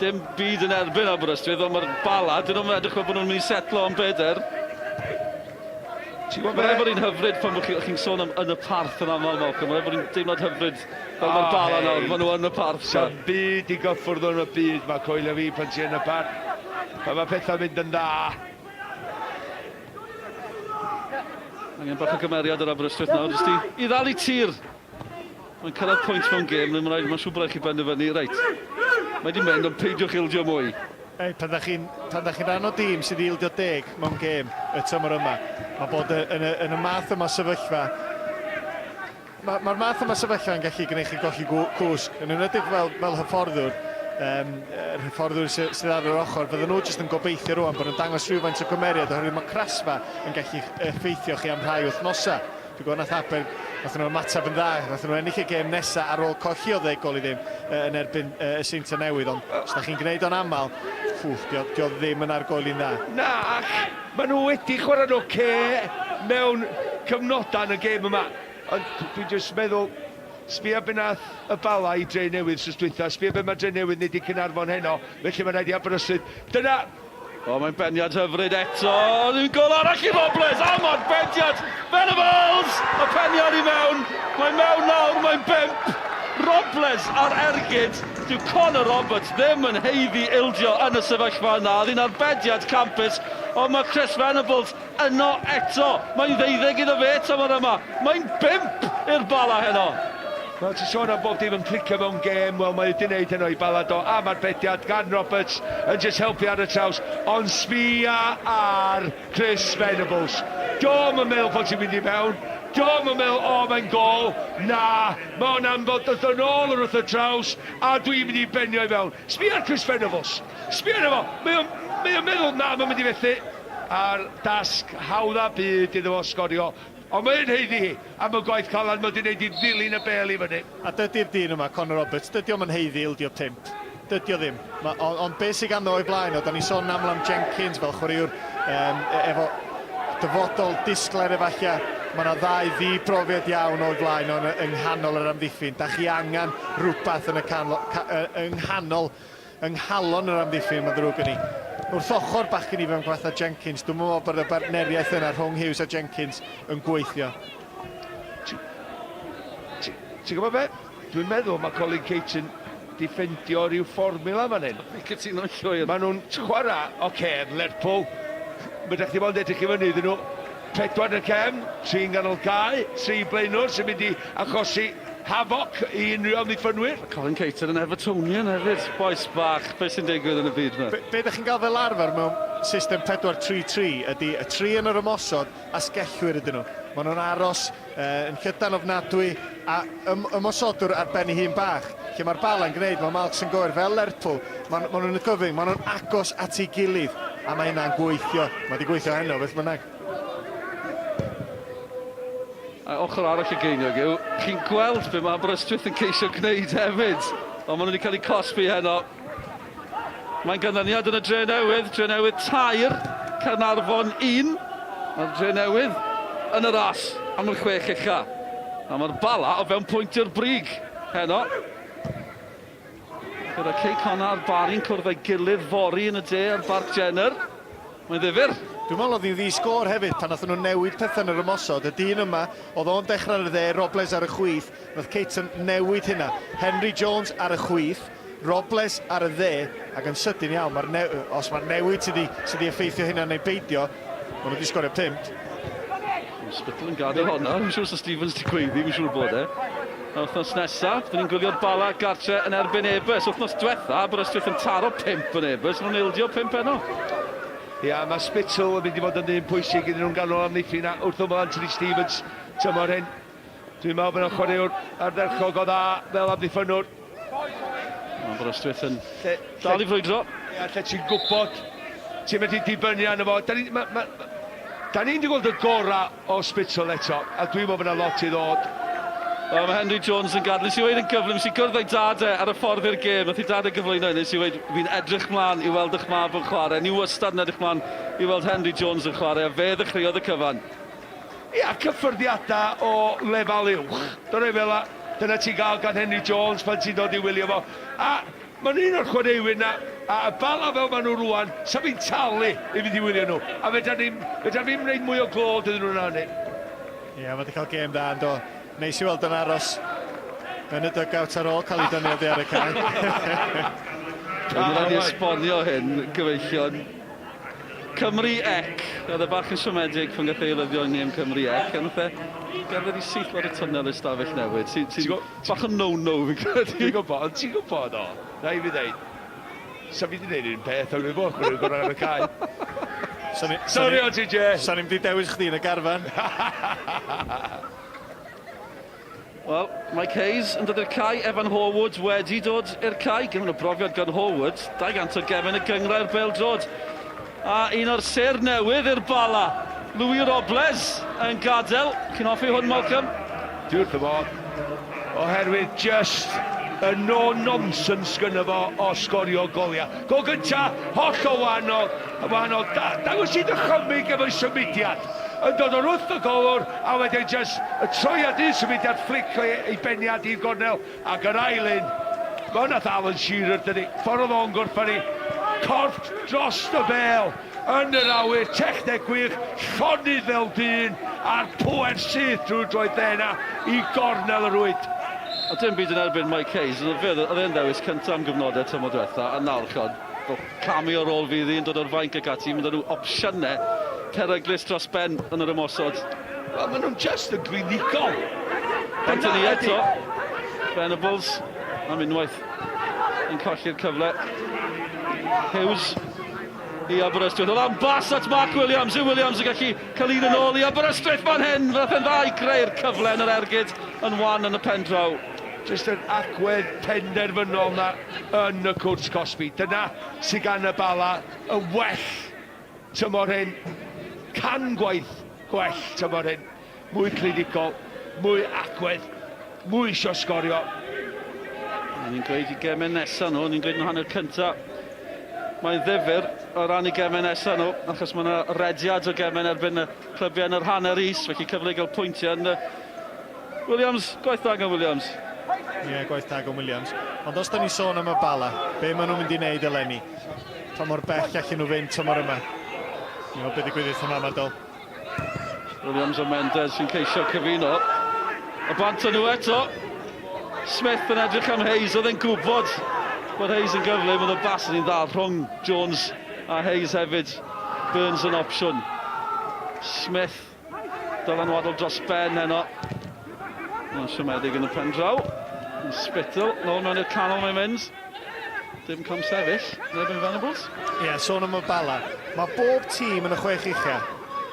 Dim byd yn erbyn Aberystwyth, ond mae'r Bala, dyn nhw'n edrych fel bod nhw'n mynd i setlo am beder. Ti'n gwybod be? Mae'n rhaid bod hi'n hyfryd pan bod chi'n chi sôn am yn y parth yn aml, Malcolm. Mae'n rhaid bod hi'n deimlad hyfryd fel mae'r Bala nawr, maen nhw yn y parth. Sa'm byd i gyffwrdd yn y byd, mae coelio fi pan ti yn y parth. Pan mae pethau'n mynd yn dda. Angen bach o gymeriad ar Aberystwyth nawr, jyst i, i ddal i tir. Mae'n cyrraedd pwynt mewn gêm, mae'n rhaid, mae'n siŵr bod rhaid chi benderfynu, reit, mae di mynd, ond peidiwch ildio mwy. Ei, pan da chi'n pan da chi'n rhan o dîm sydd wedi ildio deg mewn gêm y tymor yma, mae bod yn y, yn y math yma sefyllfa, mae'r ma math yma sefyllfa yn gallu gwneud chi golli cwsg, yn enwedig fel, fel hyfforddwr, um, yr hyfforddwr sydd, sydd ar yr ochr, fydden nhw jyst yn gobeithio rwan bod nhw'n dangos rhywfaint o gymeriad, oherwydd mae crasfa yn gallu effeithio chi am rhai wythnosau. Dwi'n gwybod nath Aber, nath nhw ymateb yn dda, nath nhw ennill y gêm nesa ar ôl colli o ddeg gol i ddim yn erbyn y Seintiau Newydd, ond os da chi'n gwneud o'n aml, ffwff, dio, dio ddim yn argoeli'n dda. Na, ac maen nhw wedi chwarae'n oce mewn cyfnodau yn y gêm yma, ond dwi'n jyst meddwl, sbia be nath y Bala i Dre Newydd wsos dwytha, sbia be mae Dre Newydd wneud i Caernarfon heno, felly mae'n rhaid i Aberystwyth, dyna O, mae'n beniad hyfryd eto. Un gol arall i Robles. A mae'n beniad! Venables! Y peniad i mewn. Mae'n mewn nawr, mae'n bump. Robles ar ergyd. Dyw Connor Roberts ddim yn haeddu ildio yn y sefyllfa yna. Oedd hi'n arbediad campus, ond mae Chris Venables yno eto. Mae'n ddeuddeg iddo fe tymor yma. Mae'n bump i'r Bala heno. Wel, ti'n sôn am bob dim yn clicio mewn gêm, wel mae wedi wneud heno i Bala do, a mae'r bediad gan Roberts yn jyst helpu ar y traws, ond sbia ar Chris Venables. Dio'm yn meddwl bod ti'n mynd i mewn, dio'm yn meddwl, o, mae'n gol, na, mae o'n am fod dod yn ôl yn wrth y traws, a dwi'n mynd i benio i fewn. Sbia ar Chris Venables, sbia arno fo, mae o'n mae o'n meddwl, na, mae'n mynd i fethu, a'r dasg hawdda byd iddo fo sgorio. Ond mae'n haeddu hi am y gwaith caled mae wedi wneud i ddilyn y bêl i fyny. A dydi'r dyn yma, Connor Roberts, dydy o'm yn haeddu ildio pump. Dydy o ddim. Ma, ond, ond be sydd ganddo o'i blaen o, da ni'n sôn yn aml am Jenkins fel chwaraewr um, efo dyfodol disglair efallai. Mae yna ddau ddi-brofiad iawn o'i flaen o'n yng nghanol yr amddiffyn. Da chi angen rhywbeth yn y canol, ca, yng nghanol Yng nghalon yr amddiffyn, mae'n ddrwg gen i. Wrth ochr bachgen ifanc fatha Jenkins, dwi'm yn meddwl bod y bartneriaeth yna rhwng Hughes a Jenkins yn gweithio. Ti'n gwybod be? Dwi'n meddwl mae Colin Caton 'di ffeindio rhyw fformiwla fan hyn. Fi'n cytuno'n llwyr. Maen nhw'n chwarae, oce, Lerpwl, mae ydych chi mond edrych i fyny iddyn nhw. Pedwar yn y cefn, tri'n ganol cae, tri blaenwr sy'n mynd i achosi hafoc i unrhyw amddiffynwyr. Mae Colin Cater yn Evertonian hefyd. Bois bach, beth sy'n digwydd yn y byd 'ma? Be, be ydych chi'n gael fel arfer mewn system 4-3-3 ydy y tri yn yr ymosod a sgellwyr ydyn nhw. Maen nhw'n aros uh, yn llydan ofnadwy a ym, ymosodwr ar ben ei hun bach. Lle mae'r bala'n gwneud, mae Malks yn gywir fel Lerpwl, maen, maen nhw'n gyfyng, maen nhw'n agos at ei gilydd a mae hynna'n gweithio. Mae wedi gweithio heno, beth bynnag. A ochr arall y geiniog yw, chi'n gweld be mae Aberystwyth yn ceisio gwneud hefyd, ond maen nhw wedi cael eu cosbi heno. Mae'n ganlyniad yn y Dre Newydd, Dre Newydd 3, Caernarfon 1. Mae'r Dre Newydd yn y ras am y chwech ucha. A mae'r Bala o fewn pwynt i'r brig heno. Gyda Cei Connah a'r Barri'n cwrdd â'i gilydd fory yn y de ar Barc Jenner. Mae'n ddifyr. Dwi'n meddwl oedd hi'n ddi-sgôr hefyd pan nathon nhw newid pethau yn yr ymosod. Y dyn yma, oedd o'n dechrau ar y dde, Robles ar y chwith. Nath Caton newid hynna. Henry Jones ar y chwith, Robles ar y dde, ac yn sydyn iawn, mae'r ne os mae'r newid sydd wedi sy effeithio hynna neu beidio, maen nhw wedi sgorio pump. Mae Spittle yn gadael honna. Fi'n siŵr os Stevens di gweiddi, fi'n siŵr bod e. A wythnos nesa, byddwn ni'n gwylio'r Bala gartre yn erbyn Airbus. Wythnos diwetha, Aberystwyth yn taro 5 yn Airbus, nhw'n ildio 5 heno. Ia, mae Spittle yn mynd i fod yn ddyn pwysig iddyn nhw'n ganol amddiffyn a wrth ymyl Anthony Stevens tymor hyn. Dwi'n meddwl bod nhw'n chwaraewr ardderchog o dda fel amddiffynnwr. Mae Aberystwyth yn dal i frwydro. Ia, lle ti'n gwybod ti'n medru dibynnu arno fo. Da ni'n ma, ma, da ni wedi gweld y gorau o Spittle eto, a dwi'n meddwl bod yna lot i ddod. O, mae Henry Jones yn gadael. Nes i weud yn gyflym, nes i gwrdd â'i dad e ar y ffordd i'r gêm. Nath i dad e gyflwyno i, nes i weud, fi'n edrych mlaen i weld eich mab yn chwarae. Ni wastad yn edrych mlaen i weld Henry Jones yn chwarae, a fe ddechreuodd y cyfan. Ia, cyffyrddiadau o lefel uwch. Dyna fel 'a, dyna ti'n gael gan Henry Jones pan ti'n dod i wylio fo. A mae'n un o'r chwaraewyr 'na, a y Bala fel maen nhw rŵan, 'sa fi'n talu i fynd i wylio nhw. A fedra ni'm, fedra fi'm wneud mwy o glod iddyn nhw na hynny. Ie, mae 'di cael gêm dda yn do. Neis i weld o'n aros yn y dugout ar ôl cael ei dynnu oddi ar y cae. Mae'n rhaid i esbonio hyn, gyfeillion. Cymru ec. Oedd e bach yn siomedig pan gath ei eilyddio yng ngêm Cymru ec, a nath e gerdded i syth lawr y twnnel i'r stafell newid, sy'n sy bach o no-no fi'n credu. Ti'n gwybod, ond ti'n gwybod o, rhaid fi ddeud, sa fi 'di neud yr un peth o'n i'n fod chwaraewr gorau ar y cae. Sori o TJ! Sa ni'm 'di dewis chdi yn y garfan. Wel, Mike Hayes yn dod i'r cae, Evan Horwood wedi dod i'r cae, gymaint o brofiad gan Horwood, 200 o gefn y gynghrair bêl-droed. A un o'r sêr newydd i'r Bala, Louis Robles yn gadael. Chi'n hoffi hwn, Malcolm? Dwi wrth fy modd, oherwydd jyst y no-nonsense gynno fo o sgorio goliau. Gol gynta, hollol wahanol, wahanol. Da, dangos i ddychymyg efo'i symudiad. Yn dod o'r wrth y golwr a wedyn jyst y troiad un symudiad fflic o'i ei beniad i'r gornel ac yr ail un, ma' hwnna fatha Alan Shearer dydi? Ffordd oedd o'n gorffen hi, corff drost y bêl yn yr awyr, techneg gwych, llonydd fel dyn a'r pŵer syth drwy'r droed dde 'na i gornel y rwyd. A dim byd yn erbyn Mike Hayes, oedd e oedd e'n ddewis cyntaf am gyfnodau tymor diwetha, a nawr ch'od, fel camu ar ôl fydd hi'n dod o'r fainc ac ati, mae 'da nhw opsiynau peryglus dros ben yn yr ymosod. Wel, maen nhw'n just yn glinigol. Anthony eto, Venables, am unwaith yn colli'r cyfle. Hughes i Aberystwyth. Oedd am bas at Mark Williams. Yw Williams yn gallu cael un yn ôl i Aberystwyth fan hyn. Fe ddaeth e'n dda i greu'r cyfle yn yr ergyd yn wan yn y pen draw. Jyst yr agwedd penderfynol 'na yn y cwrt cosbi. Dyna sydd gan y Bala yn well tymor hyn. Can gwaith gwell tymor hyn. Mwy clinigol, mwy agwedd, mwy isio sgorio. Ni'n gweud i gemau nesaf nhw, ni'n gweud yn hanner cyntaf. Mae'n ddifyr o ran i gemau nesaf nhw, achos mae yna rediad o gemau yn erbyn y clybiau yn yr hanner is, felly cyfle i gael pwyntiau yn y Williams, gwaith da gan Williams. Ie, yeah, gwaith da gan Williams. Ond os da ni'n sôn am y Bala, be maen nhw'n mynd i wneud eleni? Pa mor bell allan nhw fynd tymor yma? Ni'n meddwl beth ddigwyddith yma, Madol. Williams a Mendes sy'n ceisio cyfuno. Y bant nhw eto. Smith yn edrych am Hayes, oedd e'n gwybod bod Hayes yn gyflym, oedd y bas yn un dda rhwng Jones a Hayes hefyd. Burns yn opsiwn. Smith Dylanwadol dros ben heno. Mae'n siomedig yn y pen draw. Yn Spittle, nôl mewn i'r canol mae'n mynd. Dim cam sefyll, neb yn Venables. Ie, yeah, sôn am y Bala. Mae bob tîm yn y chwech ucha,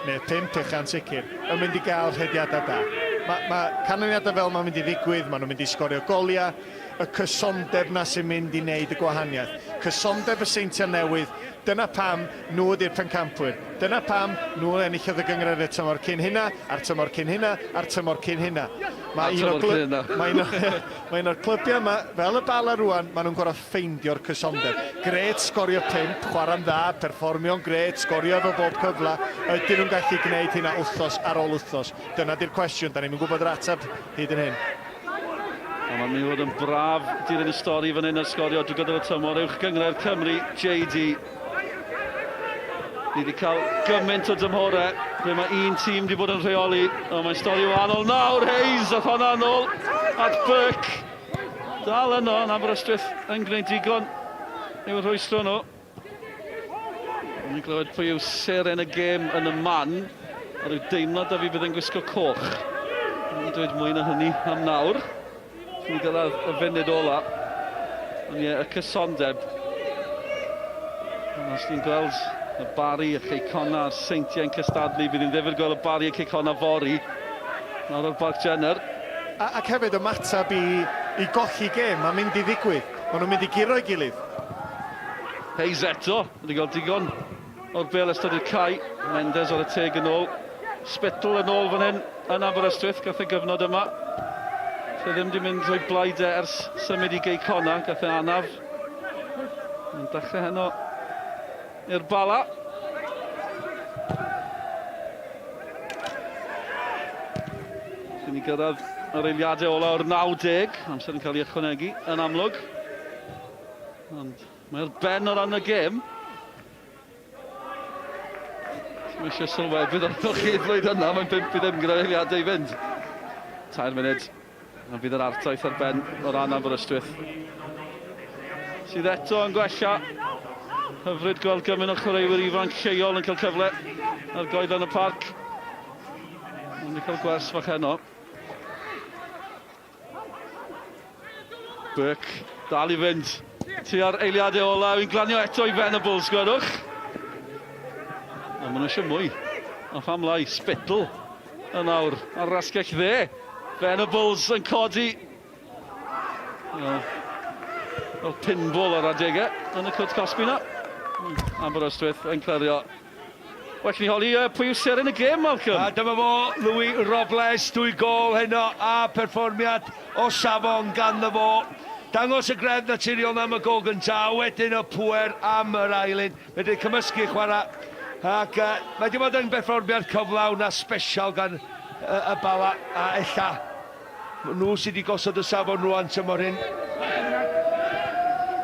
neu pump ucha yn sicr, yn mynd i gael rhediadau da. Mae, mae canlyniadau fel mae'n mynd i ddigwydd, maen nhw'n mynd i sgorio goliau, y cysondeb na sy'n mynd i wneud y gwahaniaeth. Cysondeb y Seintiau Newydd, dyna pam nhw ydy'r pencampwyr. Dyna pam nhw enillodd y gynghrair y tymor cyn hynna, a'r tymor cyn hynna, a'r tymor cyn hynna. Mae un o'r mae un mae un o'r clybiau yma, fel y Bala rwan, maen nhw'n gorfod ffeindio'r cysondeb. Grêt sgorio pump, chwarae'n dda, perfformio'n grêt, sgorio efo bob cyfle. Ydyn nhw'n gallu gwneud hynna wythnos ar ôl wythnos? Dyna di'r cwestiwn, da ni'm yn gwybod yr ateb hyd yn hyn. A mae'n mynd i fod yn braf dilyn y stori fan hyn ar sgorio drwy gydol y tymor. Uwch Gynghrair Cymru, JD. Ni wedi cael gymaint o dymhorau ble mae un tîm wedi bod yn rheoli. O, mae'n stori wahanol nawr. Hayes, a honna yn ôl at Burke. Dal yno, yn Aberystwyth yn gwneud digon i'w rhwystro nhw. Ni'n glywed pwy yw seren y gêm yn y man. A rhyw deimlad da fi bydd yn gwisgo coch. Dwi'n dweud mwy na hynny am nawr. Dwi'n gyrraedd y funud ola. Ond ie, y cysondeb. Ond os ni'n gweld y Barry, y Cei Connah a'r Seintiau'n cystadlu, bydd hi'n ddifyr gweld y Barry a Cei Connah fory. Nawr ar Barc Jenner. A, ac hefyd ymateb i, i golli gêm, mae'n mynd i ddigwydd. Maen nhw'n mynd i guro'i gilydd. Hayes eto, wedi cael digon o'r bel ystod i'r cae. Mendes ar y teg yn ôl. Spittle yn ôl fan hyn yn Aberystwyth, gath e gyfnod yma. Lle ddim wedi mynd o'i blaid e ers symud i Gei Connah, gath e anaf. Mae'n dechrau heno i'r Bala. Cyn i gyrraedd yr eiliadau ola o'r 90, amser yn cael ei ychwanegu yn amlwg. Ond mae'r ben o ran y gêm. Mae eisiau sylwebydd arnoch chi ddweud yna, mae'n 5 i ddim gyda'r eiliadau i fynd. Tair munud, a fydd yr artaith ar ben o ran Aberystwyth. Sydd eto yn gwella. Hyfryd gweld gymaint o chwaraewyr ifanc lleol yn cael cyfle ar goedlan y parc. Ond wedi cael gwers fach heno. Burke dal i fynd tua'r eiliadau ola. Wy'n glanio eto i Venables, gwelwch. Ond maen nhw eisiau mwy. A pham lai, Spittle yn awr ar rasgell dde. Venables yn codi. Wel, fel pinball ar adegau yn y cwrt cosbi na. Aberystwyth yn clirio. Well ni holi pwy yw seren y gêm, Malcolm? A dyma fo, Louis Robles, dwy gol heno a perfformiad o safon ganddo fo. Dangos y greddf naturiol am y gol gyntaf, a wedyn y pŵer am yr ail un. Mae wedi cymysgu chwarae ac uh, mae wedi bod yn berfformiad cyflawn a sbesial gan uh, y Bala a ella Nhw sydd wedi gosod y safon rwan tymor hyn.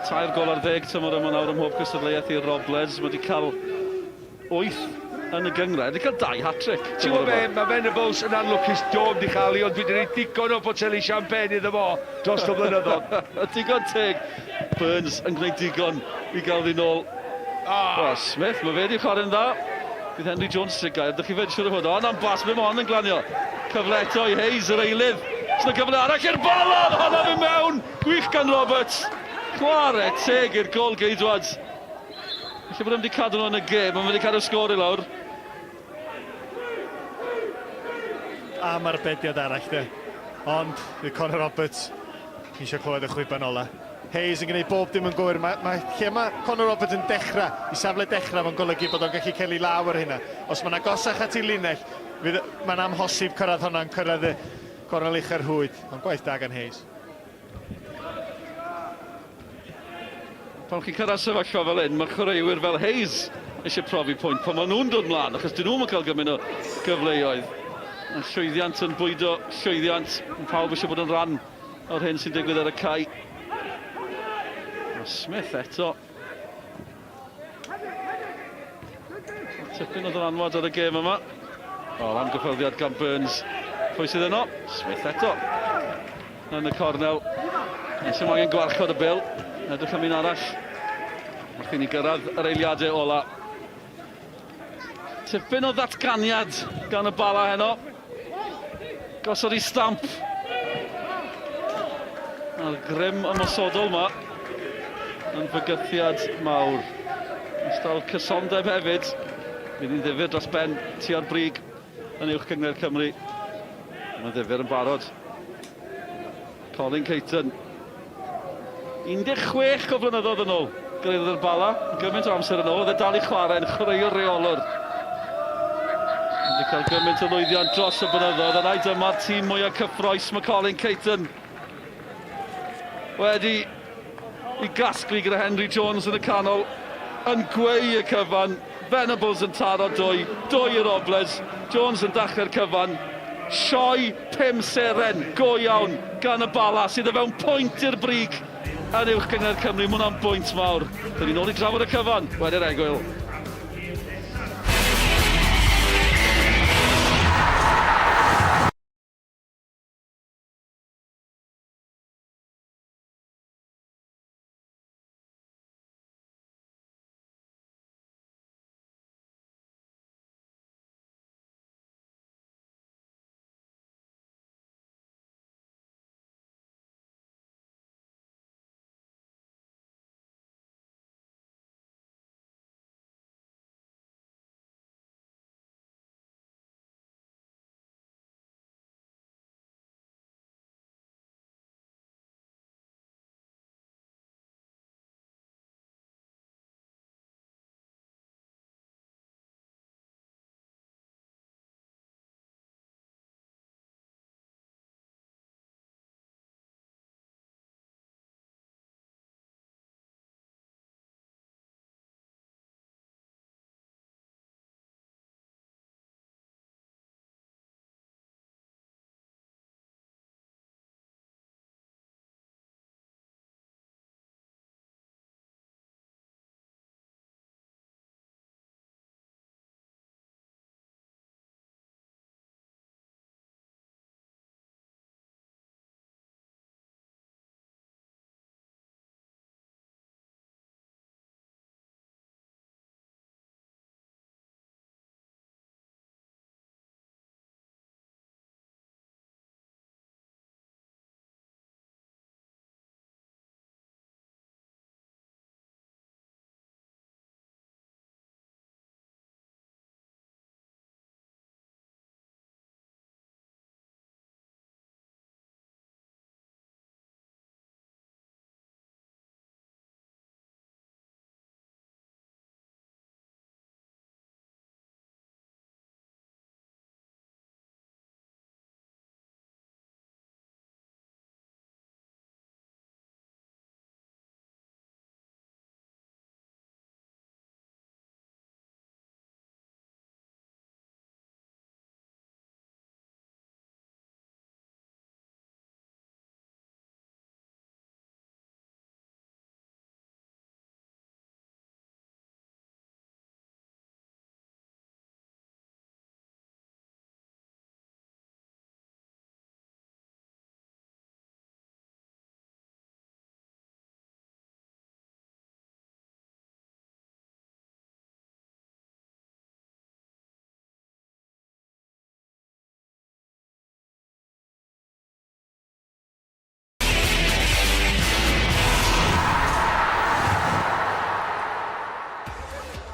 Tair gol ar ddeg tymor yma nawr ym mhob cystadleuaeth i'r Robles. Mae wedi cael wyth yn y gynghrair. Wedi cael dau hat-trick. Ti'n gwybod be, mae Venables yn anlwcus dom di chael i, ond dwi wedi rhoi digon o boteli champagne iddo fo dros y blynyddoedd. Digon teg. Burns yn gwneud digon i gael ddi nôl. Oh. Well, Smith, mae fe wedi chwarae'n dda. Bydd Henry Jones sy'n gael, dych chi fe siŵr o fod. O, na'n bas, mae hon yn glanio. Cyfle eto i Hayes, yr eilydd. Sy'n gyfle arall i'r balon, honna fi mewn. Gwych gan Roberts. Chwarae teg i'r gol geidwad. Felly bod wedi cadw nhw yn y gêm, ond wedi cadw sgôr i lawr. Am arbediad arall de. Ond, Conor Roberts eisiau clywed y chwiban ola. Hayes yn gwneud bob dim yn gywir. Mae, mae, lle mae Conor Roberts yn dechrau, i safle dechrau, mae'n golygu bod o'n gallu cael ei law ar hynna. Os mae'n agosach at ei linell, fydd, mae'n amhosib cyrraedd hwnna'n cyrraedd y gornel ucha'r rhwyd. Ond gwaith da gan Hayes. Pan chi'n cyrraedd sefyllfa fel hyn, mae chwaraewyr fel Hayes eisiau profi pwynt pan maen nhw'n dod mlaen, achos dyn nhw'n cael gymaint o gyfleoedd. Mae llwyddiant yn bwydo llwyddiant, mae pawb eisiau bod yn rhan o'r hyn sy'n digwydd ar y cae. Mae Smith eto. Tipyn o ddylanwad ar y gêm yma. O, am gyffyrddiad gan Burns. Pwy sydd yno? Smith eto. Yn y cornel. Nes yma angen gwarchod y bil. Edrych am un arall. Wrth i ni gyrraedd yr eiliadau ola. Tipyn o ddatganiad gan y Bala heno. Gosod i stamp. A'r grym ymosodol yma yn fygythiad mawr. Ystol cysondeb hefyd. Fydd hi'n ddifyr dros ben tua'r brig yn uwch gynghrair Cymru. Mae'n ddifyr yn barod. Colin Caton. 16 o flynyddoedd yn ôl, gyrhaeddodd yr Bala, gymaint o amser yn ôl, oedd e dal i chwarae yn chwaraewr reolwr. Wedi cael gymaint o lwyddiant dros y blynyddoedd, a dyma'r tîm mwyaf cyffroes, mae Colin Caton wedi i gasglu gyda Henry Jones yn y canol, yn gweu y cyfan, Venables yn taro dwy, dwy i Robles, Jones yn dachrau'r cyfan, sioe pum seren go iawn gan y Bala sydd o fewn pwynt i'r brig yn Uwch Gynghrair Cymru, mae hwnna'n bwynt mawr. Dyn ni'n ôl i drafod y cyfan wedi'r egwyl.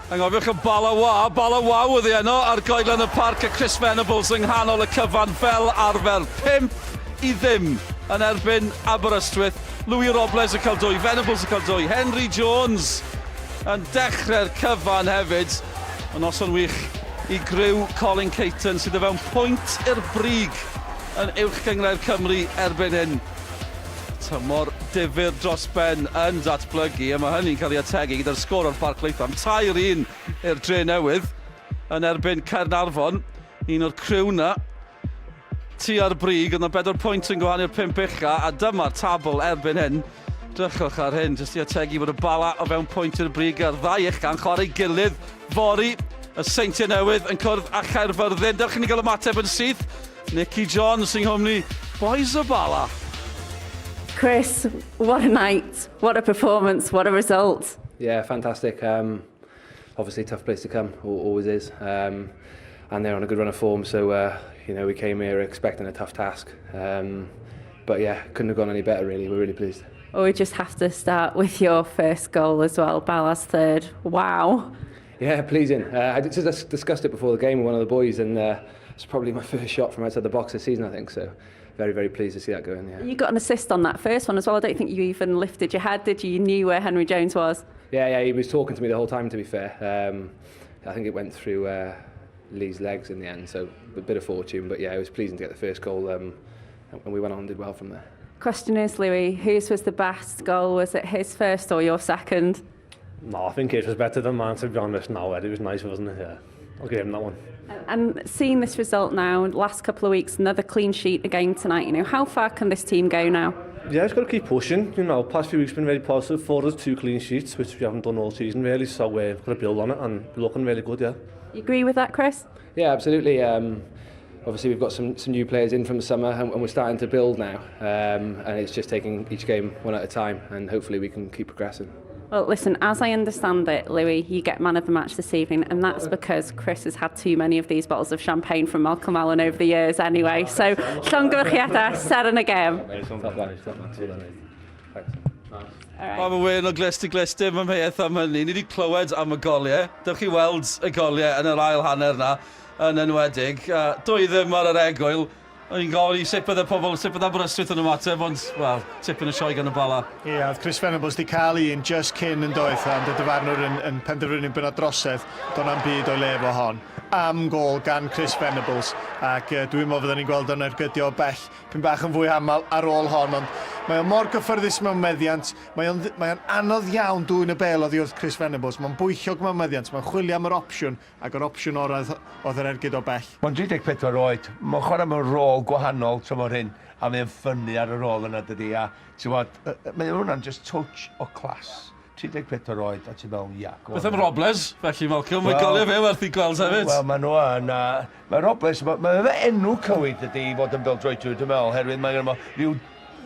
Anghofiwch y Bala Wa, Bala Waw oedd hi heno ar goedlan y parc a Chris Venables yng nghanol y cyfan fel arfer. 5 i ddim yn erbyn Aberystwyth. Louis Robles yn cael dwy, Venables yn cael dwy, Henry Jones yn dechrau'r cyfan hefyd. Y noson wych i griw Colin Caton sydd o fewn pwynt i'r brig yn Uwch Gynghrair Cymru erbyn hyn. Tymor difyr dros ben yn datblygu a mae hynny'n cael ei ategu gyda'r sgôr o'r Parc Latham. 3-1 i'r Dre Newydd yn erbyn Caernarfon. Un o'r criw na tua'r brig, ond bedwar pwynt yn gwahanu'r pump ucha, a dyma'r tabl erbyn hyn. Drychwch ar hyn, jyst i ategu bod y Bala o fewn pwynt i'r brig a'r ddau ucha'n chwarae gilydd fory. Y Seintiau Newydd yn cwrdd â Chaerfyrddin. Dewch i ni gael ymateb yn syth. Nicky John sy'n nghwmni Boys y Bala. Chris, what a night, what a performance, what a result. Yeah, fantastic. Um, obviously tough place to come, always is. Um, and they're on a good run of form, so uh, you know we came here expecting a tough task. Um, but yeah, couldn't have gone any better really. We're really pleased. Well, we just have to start with your first goal as well, Bala's third. Wow. Yeah, pleasing. Uh, I just discussed it before the game with one of the boys, and uh, it's probably my first shot from outside the box this season, I think. So very, very pleased to see that go in. Yeah. You got an assist on that first one as well. I don't think you even lifted your head, did you? You knew where Henry Jones was. Yeah, yeah, he was talking to me the whole time, to be fair. Um, I think it went through uh, Lee's legs in the end, so a bit of fortune. But yeah, it was pleasing to get the first goal, um, and we went on and did well from there. Question is, Louis, whose was the best goal? Was it his first or your second? No, I think his was better than mine, to be honest. Now, it was nice, wasn't it? Yeah. I'll give him that one. And seeing this result now, last couple of weeks, another clean sheet again tonight, you know, how far can this team go now? Yeah, it's got to keep pushing. You know, past few weeks been very positive for us, two clean sheets, which we haven't done all season really, so uh, we've got to build on it and we're looking really good, yeah. You agree with that, Chris? Yeah, absolutely. Um, obviously we've got some, some new players in from the summer and, and we're starting to build now. Um, and it's just taking each game one at a time and hopefully we can keep progressing. Well, listen, as I understand it, Louis, you get man of the match this evening, and that's because Chris has had too many of these bottles of champagne from Malcolm Allen over the years anyway. So, llongyfarchiadau, seren y gêm. Right. Mae wên o glust i glust, dim amheuaeth am hynny. Ni wedi clywed am y goliau. Dewch chi weld y goliau yn yr ail hanner na, yn enwedig. Uh, dwy ddim ar yr egwyl. O'n i'n gofyn i sut bydde pobl, sut bydde Aberystwyth yn ymateb, ond, wel, tipyn o sioe gan y Bala. Ie, yeah, oedd Chris Venables wedi cael un just cyn yn doedd, ond y dyfarnwr yn, yn penderfynu bod yna drosedd, do'n am byd o'i le efo hon. Am gol gan Chris Venables, ac uh, dwi'n meddwl fydden ni'n gweld o'n ergydio o bell, pyn bach yn fwy aml ar ôl hon, ond mae o mor gyffyrddus mewn meddiant, mae o'n, mae o'n anodd iawn dwyn y bel oddi wrth Chris Venables, mae'n bwyllog mewn meddiant, mae'n chwilio am yr opsiwn, Ac yr opsiwn orau oedd yr ergyd o bell. Mae'n 34 oed, mae'n chwarae mewn rôl gwahanol tymor hyn, a mae'n ffynnu ar y rôl yna dydy, a ti'n gwybod, mae hwnna'n just touch o class. 34 oed, a ti'n meddwl, ia, go on. Beth am Robles, felly, Malcolm? Mae goliau fe werth i gweld hefyd. Wel, maen nhw yn, a mae Robles, mae ma fe enw cywir dydy i fod yn bêl-droediwr, dwi'n meddwl, herwydd mae gynno fo rhyw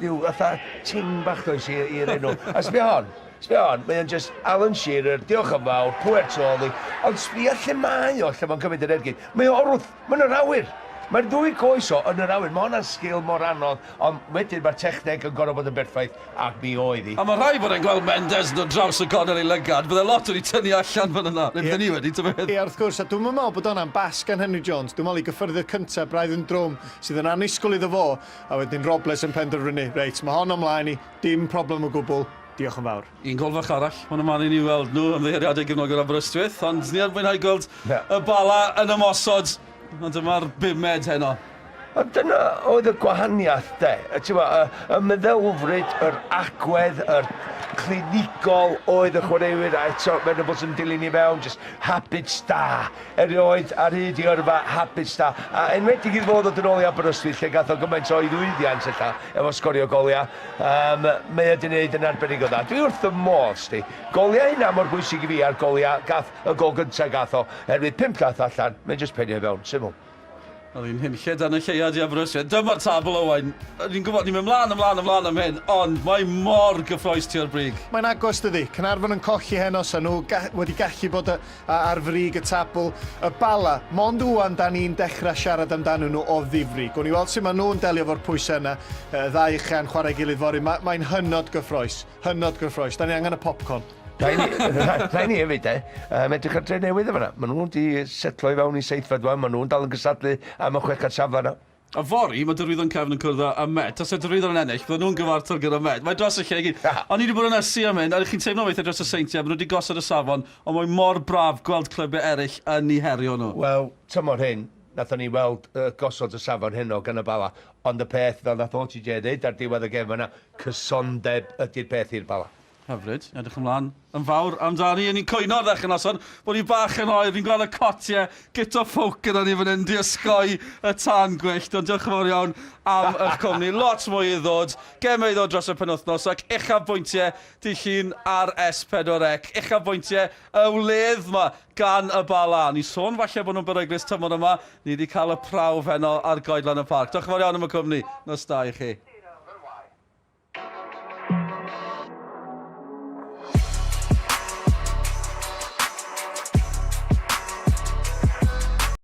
Rhyw fatha ting bach does i'r enw. A sbia hon, sbia hon, mae o'n just Alan Shearer, diolch yn fawr, pwer tu ôl i. Ond sbia lle mae o, lle mae'n cymryd yr ergyd. Mae o wrth, mae'n yr awyr. Mae'r ddwy coes o yn yr awyr. Mae hwnna'n sgil mor anodd, ond wedyn mae'r techneg yn gorfod bod yn berffaith, ac mi oedd hi. A mae rhaid bod e'n gweld Mendes yn dod draws y gornel ei lygad. Bydde lot wedi tynnu allan fan yna. Neu bydden ni wedi, ta beth. Ie, wrth gwrs, a dwi'm yn meddwl bod hwnna'n bas gan Henry Jones. Dwi'n meddwl ei gyffyrddiad cyntaf braidd yn drwm, sydd yn annisgwyl iddo fo, A wedyn Robles yn penderfynu, reit, mae hon o mlaen i, dim problem o gwbl, diolch yn fawr. Un gol fach arall, mae'n ymlaen i ni weld nhw, ymddiheuriadau gefnogwyr Aberystwyth, ond ni ar mwynhau gweld y Bala yn ymosod, ond dyma'r bumed heno. Ond dyna oedd y gwahaniaeth de, y, y, y meddylfryd, yr agwedd, yr clinigol oedd y chwaraewyr, a eto Venables yn dilyn i mewn, just habits da. Erioed ar hyd i yrfa hapus da. A enwedig iddo fo ddod yn ôl i Aberystwyth lle gath o gymaint o'i lwyddiant ella efo sgorio goliau. Um, mae o 'di wneud yn arbennig o dda. Dwi wrth y modd, sti. Goliau hynna mor bwysig i fi a'r goliau gath, y gol gyntaf gath o. Herwydd pump llath allan, mae'n just penio i fewn, syml. Oedd hi'n hunlle dan y lleuad i Aberystwyth. Dyma'r tabl, Owain. Ni'n gwybod, ni'n mynd mlaen, ymlaen, ymlaen am hyn, ond mae mor gyffroes tua'r brig. Mae'n agos dydi? Caernarfon yn colli heno, sa nhw ga wedi gallu bod y, ar frig y tabl. Y Bala, mond ŵan da ni'n dechrau siarad amdanyn nhw o ddifri. Gwn i weld sut maen nhw'n delio efo'r pwysau yna. Y ddau ucha'n chwarae gilydd fory. Mae'n mae hynod gyffroes, hynod gyffroes. Da ni angen y popcorn. Rhaid ni, rhaid ni hefyd, de, um, edrych ar Drenewydd yn fan'na. Maen nhw wedi setlo i fewn i seithfed wan, maen nhw'n dal yn gysadlu am y chweched safle yna. A fory, mae Derwyddon Cefn yn cwrdd â Met. Tase Derwyddon yn ennill, bydden nhw'n gyfartal gyda Met. Mae dros y lle i gyd. O'n i wedi bod yn ysu am hyn, a chi'n teimlo weithiau dros y Seintiau, maen nhw wedi gosod y safon, ond mae mor braf gweld clybiau eraill yn eu herio nhw. Wel, tymor hyn, nathon ni weld uh, gosod y safon heno gan y Bala, ond y peth, fel nath OTJ ddeud ar diwedd y gem yna, cysondeb ydy'r peth i'r Bala. Hyfryd, edrych ymlaen yn fawr amdani. O'n i'n cwyno ar ddechrau noson bod hi bach yn oer. Fi'n gweld y cotiau Guto Ffowc gyda ni fan hyn, di osgoi y tân gwyllt. Ond diolch yn fawr iawn am eich cwmni. Lot mwy i ddod, gemau i ddod dros y penwythnos ac uchafbwyntiau dydd Llun ar S4C. Uchafbwyntiau y wledd 'ma gan y Bala. Ni'n sôn falle bod nhw'n beryglus tymor yma. Ni wedi cael y prawf heno ar Goedlan y Parc. Diolch yn fawr iawn am y cwmni. Nos da i chi.